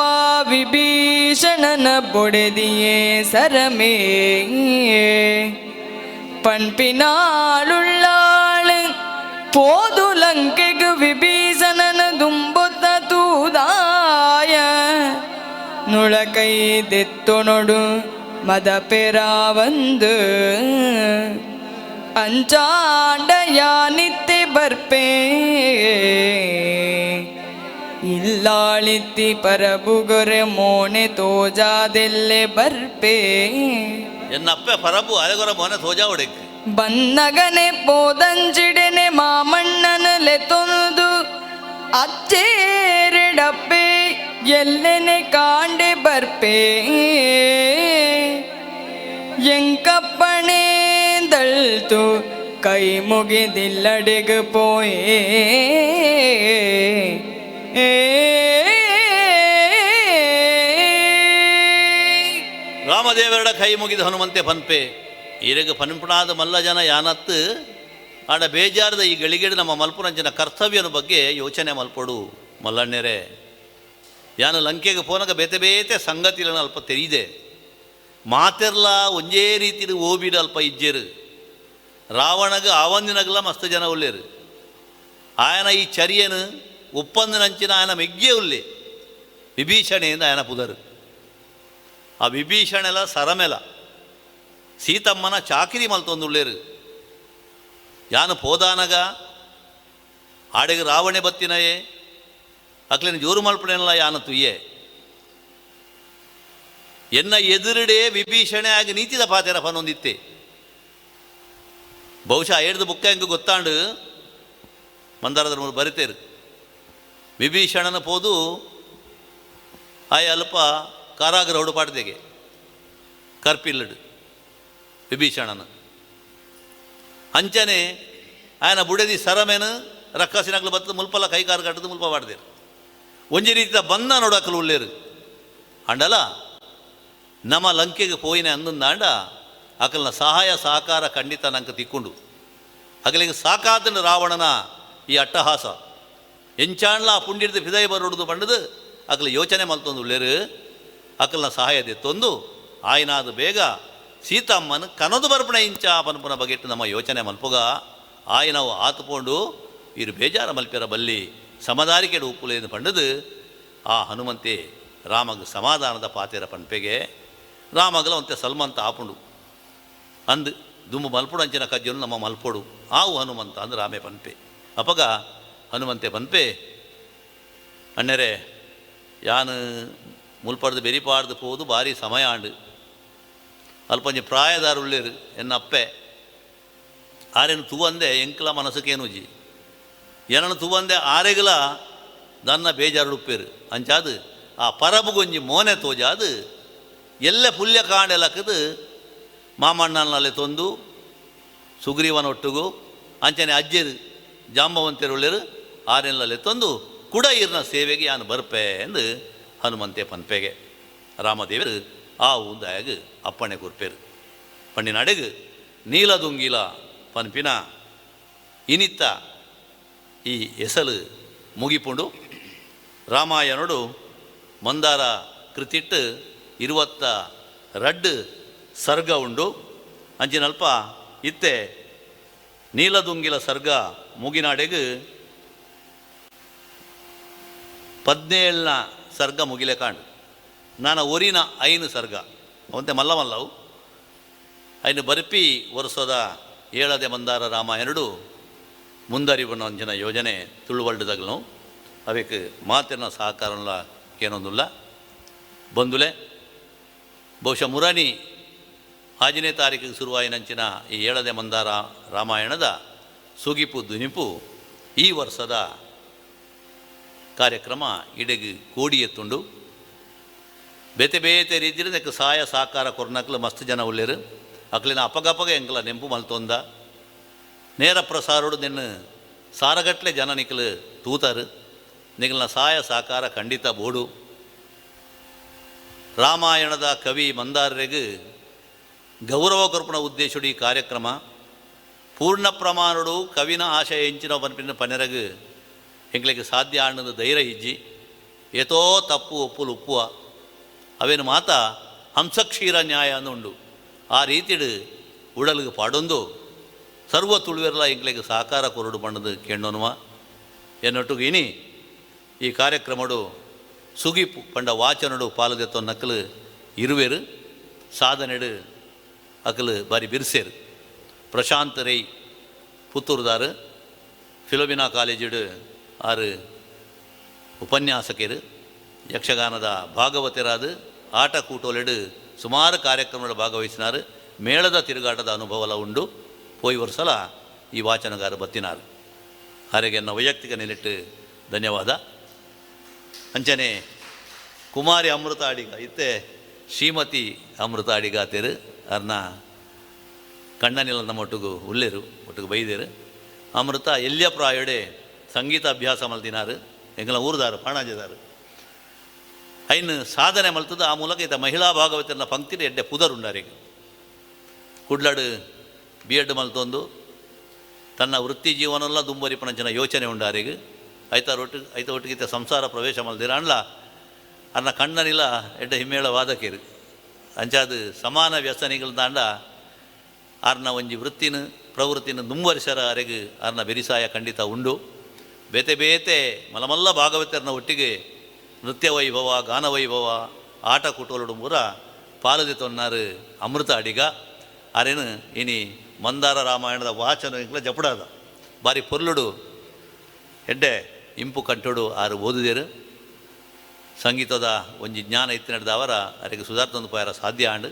ವಿಭೀಷಣನ ಬೊಡೆದಿಯೇ ಸರಮೇ ಪಣ್ಪಿನಾಳುಳ್ಳಾಳು ಪೋದು ಲಂಕೆಗು ವಿಭೀಷಣನ ದುಂಬೊತ್ತ ತೂದಾಯ ನುಳಕೈ ದೆತ್ತೊನೊಡು ಮದ ಪೆರಾವಂದು ಅಂಚಾಂಡ ಯಾನಿತ್ತೆ ಬರ್ಪೇ ಇಲ್ಲಾಳಿತ್ತಿ ಪರಬುಗೊರೆ ಮೋಣೆ ತೋಜಾದೆಲ್ಲೆ ಬರ್ಪೇ. ಎನ್ನಪ್ಪೆ ಪರಬು ಅರೆಗೊರ ಮೋನೆ ತೋಜಾ ಒಡೆಕ್ ಬನ್ನಗನೆ ಪೋದಂಜಿಡೆನೆ ಮಾಮಣ್ಣನ ಲೆತೊಂದು ಅಚ್ಚೇರೆಡಪ್ಪೆ ಎಲ್ಲೆನೆ ಕಾಂಡೆ ಬರ್ಪೇ ಎಂಕಪ್ಪಣೆ ದಳ್ತು ಕೈ ಮುಗಿದಿಲ್ಲಡೆಗ ಪೋಯೇ. ರಾಮದೇವರಡ ಕೈ ಮುಗಿದ ಹನುಮಂತೆ ಪನ್ಪೆ ಈರೆಗ ಪನ್ಪುಣಾದ ಮಲ್ಲ ಜನ ಯಾನತ್ತು ಆಡ ಬೇಜಾರದ ಈ ಗಳಿಗೆಡು ನಮ್ಮ ಮಲ್ಪುರಂಜನ ಕರ್ತವ್ಯನ ಬಗ್ಗೆ ಯೋಚನೆ ಮಲ್ಪೊಡು ಮಲ್ಲಣ್ಣೆರೆ. ಯಾನು ಲಂಕೆಗೆ ಪೋನಗ ಬೇತೆ ಬೇತೆ ಸಂಗತಿಗಳನ್ನು ಅಲ್ಪ ತೆರೀದೆ ಮಾತೆರ್ಲ ಒಂಜೇ ರೀತಿಡು ಓಬಿಡು ಅಲ್ಪ ಇಜ್ಜೆರು ರಾವಣಗ ಆವಂದಿನಗಲ ಮಸ್ತ್ ಜನ ಉಲ್ಲೇರು ಆಯನ ಈ ಚರಿಯನು ಒಪ್ಪಂದಿನಂಚಿನ ಆಯನ ಮೆಗ್ಗೆ ಉಲ್ಲೆ ವಿಭೀಷಣೆಯಿಂದ ಆಯನ ಪುದರು. ಆ ವಿಭೀಷಣೆಲ ಸರಮೆಲ ಸೀತಮ್ಮನ ಚಾಕಿರಿ ಮಲ್ತೊಂದುಳ್ಳೇರು. ಯಾನು ಪೋದಾನಗ ಆಡೆಗೆ ರಾವಣೆ ಬತ್ತಿನಯೇ ಅಕ್ಲೇನು ಜೋರು ಮಲ್ಪಣೆಲ್ಲ ಯಾನ ತುಯ್ಯೆ ಎನ್ನ ಎದುರುಡೆ ವಿಭೀಷಣೆ ಆಗಿ ನೀತಿದ ಪಾತೆರ ಪನೊಂದಿತ್ತೆ. ಬಹುಶಃ ಏಡ್ದು ಬುಕ್ಕ ಹೆಂಗೆ ಗೊತ್ತಾಂಡು ಮಂದಾರದ ಮೂರು ಬರಿತೇರು ವಿಭೀಷಣನ ಪೋದು ಆಯ ಅಲ್ಪ ಕಾರಾಗೃಹಡು ಪಾಡ್ದೆಗೆ ಕರ್ಪಿಲ್ಲಡು ವಿಭೀಷಣನ ಅಂಚನೆ ಆಯನ ಬುಡೆದಿ ಸರಮೇನು ರಕ್ಕಸಿನಗ್ಲು ಬತ್ತದ ಮುಲ್ಪಲ ಕೈಕಾರು ಕಟ್ಟದು ಮುಲ್ಪ ಪಾಡ್ದೇರು ಒಂಜಿ ರೀತಿಯ ಬಂದ ನೋಡಕಲು ಉಳ್ಳೇರು ಅಂಡಲ ನಮ್ಮ ಲಂಕೆಗೆ ಪೋಯಿನ ಅಂದಂದಾಂಡ ಅಕಲ್ನ ಸಹಾಯ ಸಹಕಾರ ಖಂಡಿತ ನಂಗೆ ತಿಕ್ಕೊಂಡು ಅಗಲಿಗೆ ಸಾಕಾದನ ರಾವಣನ ಈ ಅಟ್ಟಹಾಸ ಎಂಚಾಣ್ಲ ಆ ಪುಂಡಿಡ್ದು ಫಿದೈ ಬರೋಡುದು ಬಂಡದು ಅಕಲ ಯೋಚನೆ ಮಲ್ತೊಂದು ಉಳ್ಳೇರು ಅಕಲ್ನ ಸಹಾಯ ದೆತ್ತೊಂದು ಆಯ್ನಾದ ಬೇಗ ಸೀತಮ್ಮನ ಕನದು ಬರ್ಪಣೆ ಇಂಚ ಪನ್ಪುನ ಬಗೆಟ್ಟು ನಮ್ಮ ಯೋಚನೆ ಮಲ್ಪುಗ ಆಯ್ನವು ಆತುಪೋಂಡು ಇರು ಬೇಜಾರ ಮಲ್ಪೆರ ಬಲ್ಲಿ ಸಮದಾರಿಕೆಡು ಉಪ್ಪುಲೇನು ಪಂಡದು ಆ ಹನುಮಂತೆ ರಾಮಗ ಸಮಾಧಾನದ ಪಾತೆರ ಪನ್ಪೆಗೆ ರಾಮಗಲ ಒಂತೆ ಸಲ್ಮಂತ ಆಪುಂಡು ಅಂದು ದುಂಬು ಮಲ್ಪುಡು ಅಂಚಿನ ಕಜ್ಜಲು ನಮ್ಮ ಮಲ್ಪೊಡು ಆವು ಹನುಮಂತ ಅಂದು ರಾಮೆ ಪನ್ಪೆ. ಅಪಗ ಹನುಮಂತೆ ಪನ್ಪೆ ಅಣ್ಣರೆ ಯಾನು ಮುಲ್ಪಡ್ದು ಬೆರಿಪಾಡ್ದು ಪೋದು ಭಾರಿ ಸಮಯ ಆಂಡು ಅಲ್ಪಂಜಿ ಪ್ರಾಯದಾರುಳ್ಳೇರು ಎನ್ನ ಅಪ್ಪೆ ಆರೇನು ತೂವಂದೆ ಎಂಕ್ಲ ಮನಸ್ಸುಕೇನುಜಿ ಏನನ್ನು ತೂವಂದೆ ಆರೆಗಲ ದನ್ನ ಬೇಜಾರುಡುಪ್ಪೇರು ಅಂಚಾದು ಆ ಪರಬುಗೊಂಜಿ ಮೋನೆ ತೋಜಾದು ಎಲ್ಲ ಪುಲ್ಯ ಕಾಂಡೆಲಕ್ಕದು ಮಾಮಣ್ಣನಲ್ಲಿ ತೊಂದು ಸುಗ್ರೀವನ ಒಟ್ಟುಗು ಅಂಚನೆ ಅಜ್ಜರು ಜಾಂಬವಂತೆರುಳ್ಳೇರು ಆರೆಲ್ಲಲ್ಲಿ ತಂದು ಕುಡ ಇರ್ನ ಸೇವೆಗೆ ಯಾನು ಬರ್ಪೆ ಎಂದು ಹನುಮಂತೆ ಪನ್ಪೆಗೆ ರಾಮದೇವರು ಆ ಉಂದಾಯಾಗ ಅಪ್ಪಣೆ ಕೊರ್ಪೇರು. ಪಣ್ಣಿನ ಅಡೆಗು ನೀಲದುಂಗಿಲ ಪನ್ಪಿನ ಇನಿತ್ತ ಈ ಎಸಲು ಮುಗಿಪುಂಡು. ರಾಮಾಯಣಡು ಮಂದಾರ ಕೃತಿಟ್ಟು 22 ಸರ್ಗ ಉಂಡು. ಅಂಚಿನಲ್ಪ ಇತ್ತೆ ನೀಲದುಂಗಿಲ ಸರ್ಗ ಮುಗಿನಾಡೆಗು 17ನ ಸರ್ಗ ಮುಗಿಲೆ ಕಾಂಡು. ನಾನು ಒರಿನ 5 ಸರ್ಗ ಅವಂತೆ ಮಲ್ಲ ಮಲ್ಲವು ಐನು ಬರ್ಪಿ ವರ್ಷದ ಏಳದೆ ಮಂದಾರ ರಾಮಾಯಣಡು ಮುಂದರಿವನ ಅಂಚಿನ ಯೋಜನೆ ತುಳುವಲ್ಡದಗ್ಲು ಅವಕ್ಕೆ ಮಾತಿನ ಸಹಕಾರಲ್ಲ ಏನೊಂದುಲ್ಲ ಬಂದುಲೆ. ಬಹುಶಃ ಮುರಾನಿ ಆಜನೇ ತಾರೀಕಿಗೆ ಶುರುವಾಯಿನಂಚಿನ ಈ ಏಳನೇ ಮಂದಾರ ರಾಮಾಯಣದ ಸುಗಿಪು ದುನಿಪು ಈ ವರ್ಷದ ಕಾರ್ಯಕ್ರಮ ಇಡೆಗ್ ಕೋಡಿ ಎತ್ತುಂಡು. ಬೇತೆ ಬೇತೆ ರೀತಿಯಲ್ಲಿ ನೆಕ್ ಸಹಾಯ ಸಹಕಾರ ಕೊರ್ನಕ್ಲು ಮಸ್ತ್ ಜನ ಉಲ್ಲೇರು. ಅಕ್ಲಿನ ಅಪಗಪಗ ಎಂಕಲ ನೆಂಪು ಮಲ್ತೊಂದ. ನೇರ ಪ್ರಸಾರೋಡು ನಿನ್ನ ಸಾರಗಟ್ಲೆ ಜನ ನಿಕ್ಲು ತೂತಾರು. ನಿಗಲ್ನ ಸಹಾಯ ಸಹಕಾರ ಖಂಡಿತ ಬೋಡು. ರಾಮಾಯಣದ ಕವಿ ಮಂದಾರರಿಗೆ ಗೌರವ ಕೊರ್ಪುನ ಉದ್ದೇಶಡು ಈ ಕಾರ್ಯಕ್ರಮ. ಪೂರ್ಣ ಪ್ರಮಾಣಡು ಕವಿನ ಆಶಯ ಎಂಚಿನ ಪನ್ಪಿನ ಪನೆರಗು ಎಂಕ್ಲೆಗ್ ಸಾಧ್ಯ ಆಂಡದ ಧೈರ್ಯ ಇಜ್ಜಿ. ಏತೋ ತಪ್ಪು ಒಪ್ಪುಲು ಉಪ್ಪುವ. ಅವೇನು ಮಾತ ಹಂಸಕ್ಷೀರ ನ್ಯಾಯ ಅಂದು ಉಂಡು. ಆ ರೀತಿಡು ಉಡಲಿಗೆ ಪಾಡೊಂದು ಸರ್ವ ತುಳುವೆರ್ಲ ಎಂಕ್ಲೆಗ್ ಸಹಕಾರ ಕೊರಡು ಪಂಡದು ಕೇಂಡೋನುವ. ಎನ್ನೊಟ್ಟುಗು ಇನಿ ಈ ಕಾರ್ಯಕ್ರಮಡು ಸುಗಿಪು ಪಂಡ ವಾಚನಡು ಪಾಲದೆತ್ತೊ ನಕಲು ಇರುವೆರು ಸಾಧನೆಡು ಅಕಲು ಬಾರಿ ಬಿರ್ಸೇರು. ಪ್ರಶಾಂತ್ ರೈ ಪುತ್ತೂರುದಾರು, ಫಿಲೋಮಿನಾ ಕಾಲೇಜಿಡು ಆರು ಉಪನ್ಯಾಸಕರು, ಯಕ್ಷಗಾನದ ಭಾಗವತರಾದ ಆಟ ಕೂಟೋಲೆಡು ಸುಮಾರು ಕಾರ್ಯಕ್ರಮಗಳು ಭಾಗವಹಿಸಿನಾರು. ಮೇಳದ ತಿರುಗಾಟದ ಅನುಭವಲ ಉಂಡು. ಪೋಯಿ ವರ್ಷಲ ಈ ವಾಚನಗಾರ ಬತ್ತಿನಾರು. ಹಾಗೆ ನನ್ನ ವೈಯಕ್ತಿಕ ನೆಲೆಟ್ಟು ಧನ್ಯವಾದ. ಅಂಚನೆ ಕುಮಾರಿ ಅಮೃತ ಅಡಿಗ, ಇತ್ತೆ ಶ್ರೀಮತಿ ಅಮೃತ ಅಡಿಗ ತೇರು ಅರ್ನ ಕಣ್ಣನಿಲ್ಲ ನಮ್ಮ ಒಟ್ಟಿಗೂ ಉಲ್ಲೇರು, ಒಟ್ಟಿಗೆ ಬೈದೇರು. ಅಮೃತ ಎಲ್ಲಿಯ ಪ್ರಾಯಡೆ ಸಂಗೀತ ಅಭ್ಯಾಸ ಮಲ್ತಿನಾರು. ಎಂಗಲ ಊರುದಾರು, ಪಾಣಾಜೆದಾರು. ಐನು ಸಾಧನೆ ಮಲ್ತದ. ಆ ಮೂಲಕ ಈತ ಮಹಿಳಾ ಭಾಗವತನ ಪಂಕ್ತಿನ ಎಡ್ಡೆ ಪುದರುಂಡಾರಿಗೆ. ಕುಡ್ಲಡು ಬಿ ಎಡ್ ಮಲ್ತೊಂದು ತನ್ನ ವೃತ್ತಿ ಜೀವನಲ್ಲ ದುಂಬರಿಪನ ಯೋಚನೆ ಉಂಡಾರಿಗೆ. ಐತ ರೊಟ್ಟು ಐತ ಒಟ್ಟಿಗೆ ಸಂಸಾರ ಪ್ರವೇಶ ಮಲ್ದಿರ ಅಣ್ಲ ಅನ್ನ ಕಣ್ಣನಿಲ್ಲ ಎಡ್ಡೆ ಹಿಮ್ಮೇಳ ವಾದಕೇರು. ಅಂಚಾದ ಸಮಾನ ವ್ಯಸನಿಗಳು ತಾಂಡ ಆರ್ನ ಒಂಜಿ ವೃತ್ತಿನ ಪ್ರವೃತ್ತಿನ ದುಂಬರಿಸರ ಅರೆಗ್ ಆರ್ನ ಬೆರಿಸಾಯ ಖಂಡಿತ ಉಂಡು. ಬೇತೆ ಬೇತೆ ಮಲಮಲ್ಲ ಭಾಗವತರನ ಒಟ್ಟಿಗೆ ನೃತ್ಯ ವೈಭವ, ಗಾನ ವೈಭವ, ಆಟ ಕೂಟೋಲುಡು ಪೂರ ಪಾಲದೆ ತೊನ್ನಾರು ಅಮೃತ ಅಡಿಗ. ಅರೇನು ಇನಿ ಮಂದಾರ ರಾಮಾಯಣದ ವಾಚನ ಇಂಕ್ಲ ಜಪುಡಾದ ಬಾರಿ ಪೊರ್ಲುಡು ಎಡ್ಡೆ ಇಂಪು ಕಂಟುಡು ಆರು ಓದುದೇರು. ಸಂಗೀತದ ಒಂಜಿ ಜ್ಞಾನ ಇತ್ತಿನಡ್ದವರ ಅರೆಗೆ ಸುಧಾರ್ತೊಂದು ಪೋಯರ ಸಾಧ್ಯ ಆಂಡ್.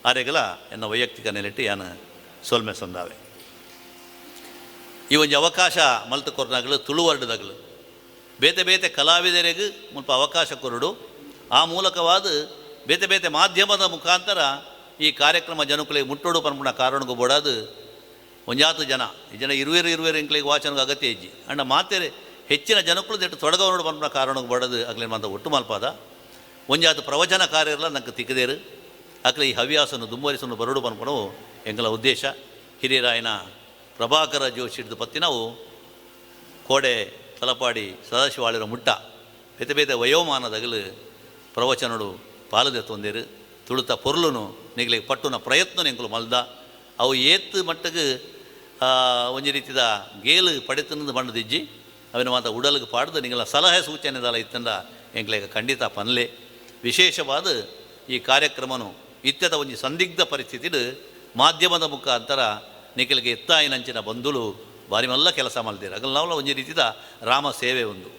ಆರೆಗಲ ಎನ್ನ ವೈಯಕ್ತಿಕ ನೆಲೆಟ್ಟು ಯಾನು ಸೊಲ್ಮೆ ಸಂದಾವೆ. ಈ ಒಂಜಿ ಅವಕಾಶ ಮಲ್ತು ಕೊರ್ನಗಲು ತುಳುವರ್ಡದಗಲು ಬೇತೆ ಬೇತೆ ಕಲಾವಿದರಿಗೆ ಮುಲ್ಪ ಅವಕಾಶ ಕೊರಡು. ಆ ಮೂಲಕವಾದ ಬೇತೆ ಬೇತೆ ಮಾಧ್ಯಮದ ಮುಖಾಂತರ ಈ ಕಾರ್ಯಕ್ರಮ ಜನಕುಲಿಗೆ ಮುಟ್ಟೋಡು ಪನ್ಪುನ ಕಾರಣಕ್ಕೂ ಬೋಡಾದು ಒಂಜಾತು ಜನ ಈ ಜನ ಇರುವೆರು ಇರುವೆರು ಎಂಕ್ಲಿಗೆ ವಾಚನಗೆ ಅಗತ್ಯ ಇಜ್ಜಿ. ಅಂಡ ಮಾತೆರೆ ಹೆಚ್ಚಿನ ಜನಕ್ಕಳು ದಿಟ್ಟು ತೊಡಗವನೋಡು ಪನ್ಪುನ ಕಾರಣಕ್ಕೆ ಬೋಡದು ಅಗ್ಲಿನ ಮಾತ ಒಟ್ಟು ಮಲ್ಪಾದ. ಒಂಜಾತು ಪ್ರವಚನ ಕಾರ್ಯಲ್ಲ ನಂಗೆ ತಿಕ್ಕದೇರು. ಅಕ್ಲೆ ಈ ಹವ್ಯಾಸನು ದುಂಬರಿಸನ್ನು ಬರಡು ಪನ್ಪುನವು ಎಂಕಲ ಉದ್ದೇಶ. ಹಿರಿಯರಾಯನ ಪ್ರಭಾಕರ ಜೋಶಿ ಹಿಡಿದು ಪತ್ತಿ ನಾವು ಕೋಡೆ ತಲಪಾಡಿ ಸದಾಶಿವಾಳಿರ ಮುಟ್ಟ ಬೇತೆ ಬೇತೆ ವಯೋಮಾನದಗಲು ಪ್ರವಚನಡು ಪಾಲದೆ ತೊಂದೇರು. ತುಳುತ ಪೊರ್ಲುನು ನಿಗಲಿಗೆ ಪಟ್ಟುನ ಪ್ರಯತ್ನ ಎಂಕುಲು ಮಲ್ದ. ಅವು ಏತ್ ಮಟ್ಟಗೆ ಒಂಜಿ ರೀತಿದ ಗೇಲು ಪಡೆತನದು ಬಣ್ಣದಿಜ್ಜಿ. ಅವಿನ ಮಾತ ಉಡಲಿಗೆ ಪಾಡ್ದು ನಿಂಗಲ ಸಲಹೆ ಸೂಚನೆ ದಾಲ ಇತ್ತಂದ ಎಂಕ್ಲೆಗ ಖಂಡಿತ ಪನ್ಲೆ. ವಿಶೇಷವಾದ ಈ ಕಾರ್ಯಕ್ರಮನು ಇತ್ಯದ ಒಂಜಿ ಸಂದಿಗ್ಧ ಪರಿಸ್ಥಿತಿಡು ಮಾಧ್ಯಮದ ಮುಖಾಂತರ ನಿಖಲ್ಗೆ ಎತ್ತಾಯಿನಂಚಿನ ಬಂಧುಲು ಬಾರಿ ಮಲ್ಲ ಕೆಲಸ ಮಲ್ದಿರ. ಅಗಲ್ ನಾವುಲ ಒಂಜಿ ರೀತಿದ ರಾಮ ಸೇವೆ ಒಂದು.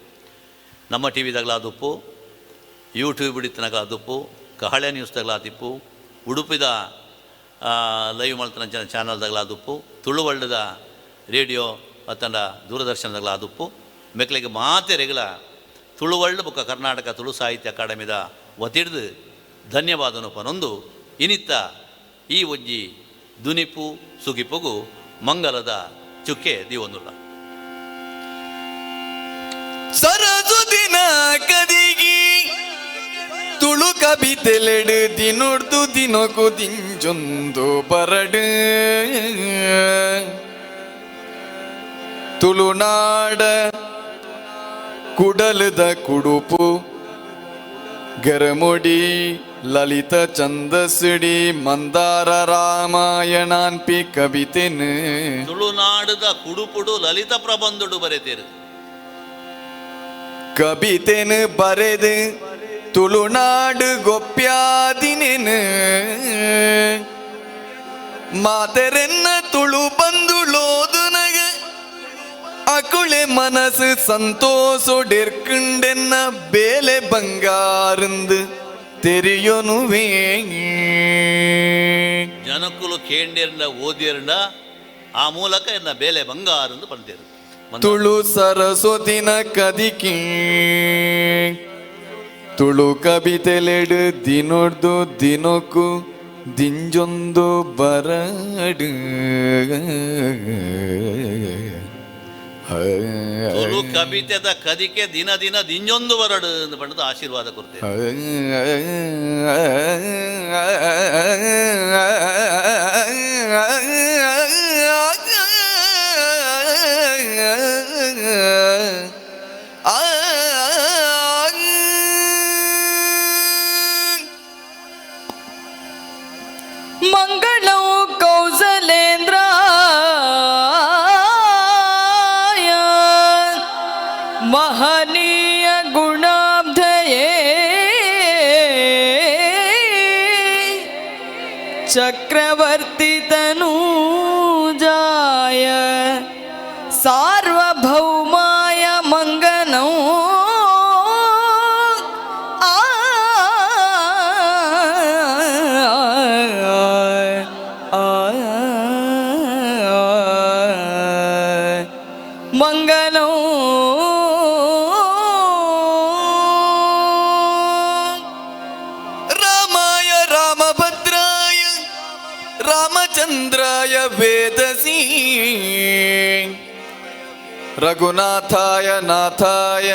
ನಮ್ಮ ಟಿ ವಿದಾಗಲಾದುಪ್ಪು, ಯೂಟ್ಯೂಬ್ ಇತ್ತನಗಲಾದುಪ್ಪು, ಕಹಳೆ ನ್ಯೂಸ್ ತಗಲಾದಿಪ್ಪು, ಉಡುಪಿದ ಲೈವ್ ಮಲ್ತನಂಚಿನ ಚಾನಲ್ದಾಗಲಾದುಪ್ಪು, ತುಳುವಳ್ಳದ ರೇಡಿಯೋ ಅತ್ತಂಡ ದೂರದರ್ಶನದಾಗಲಾದುಪ್ಪು. ಮೆಕ್ಲೆಗೆ ಮಾತೆರೆಗಳ ತುಳುವಳ್ಳು ಬೊಕ್ಕ ಕರ್ನಾಟಕ ತುಳು ಸಾಹಿತ್ಯ ಅಕಾಡೆಮಿದ ವತಿಡ್ದು ಧನ್ಯವಾದನು ಪನೊಂದು ಇನಿತ್ತ ಈ ಒಂಜಿ ದುನಿಪು ಸುಗಿಪುಗು ಮಂಗಲದ ಚುಕ್ಕೆ ದೀವೊಂದುಲ್ಲ. ಸರಸು ದಿನ ಕದಿಗಿ ತುಳು ಕವಿತೆಲೆಡು ದಿನೊಡ್ದು ದಿನೊಕು ದಿಂಜೊಂದು ಬರಡು. ತುಳುನಾಡ ಕುಡಲದ ಕುಡುಪು ಗರಮುಡಿ ಲಲಿತ ಛಂದಸ್ಸಿಡಿ ಮಂದಾರ ರಾಮಾಯಣಾನ್ಪಿ ಕವಿತೆನು ತುಳುನಾಡದ ಕುಡುಪುಡು ಲಲಿತ ಪ್ರಬಂಧುಡು ಬರೆತೇರು. ಕವಿತೆನು ಬರೆದು ತುಳುನಾಡು ಗೊಪ್ಯಾದಿನೇನು ಮಾತೆರೆನ್ನ ತುಳು ಬಂದುಳೋದುನಗ ಅಕುಳೆ ಮನಸ್ಸು ಸಂತೋಷೊಡೆರ್ಕುಂಡೆನ್ನ ಬೇಲೆ ಬಂಗಾರಂದು ತೆರಿಯೊನುವೇ. ಜನಕುಲು ಕೇಂಡೇರ್ಂಡ ಓದಿಯರ್ಂಡ ಆ ಮೂಲಕ ಎನ್ನ ಬೇಲೆ ಬಂಗಾರ ಎಂದು ಪಂತೇರು. ತುಳು ಸರಸ್ವತಿನ ಕದಿಕಿ ತುಳು ಕವಿತೆಲೆಡು ದಿನೊಡ್ದು ದಿನೊಕು ದಿಂಜೊಂದು ಬರಡು. ತುಳು ಕವಿತೆದ ಕದಿಕೆ ದಿನ ದಿನ ದಿಂಜೊಂದು ಬರಡು ಎಂದು ಪಂಡದ ಆಶೀರ್ವಾದ ಕೊರ್ತೇನೆ. ಮಂಗಳಂ ಕೌಸಲೇಂದ್ರಾಯ ಮಹನೀಯ ಗುಣಾಬ್ಧಯೇ ಚಕ್ರವರ್ತಿ ತನೂಜಾಯ ಸಾರ್ವಭೌಮಾಯ ಮಂಗನೋ ಆ ಮಂಗನೋ. ರಾಮಾಯ ರಾಮಭದ್ರಾಯ ರಾಮಚಂದ್ರಾಯ ವೇದಸಿ ರಘುನಾಥಾಯ ನಾಥಾಯ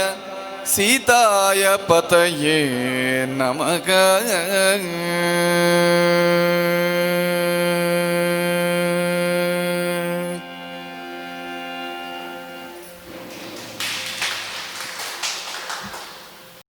ಸೀತಾಯ ಪತಯೇ ನಮಃ.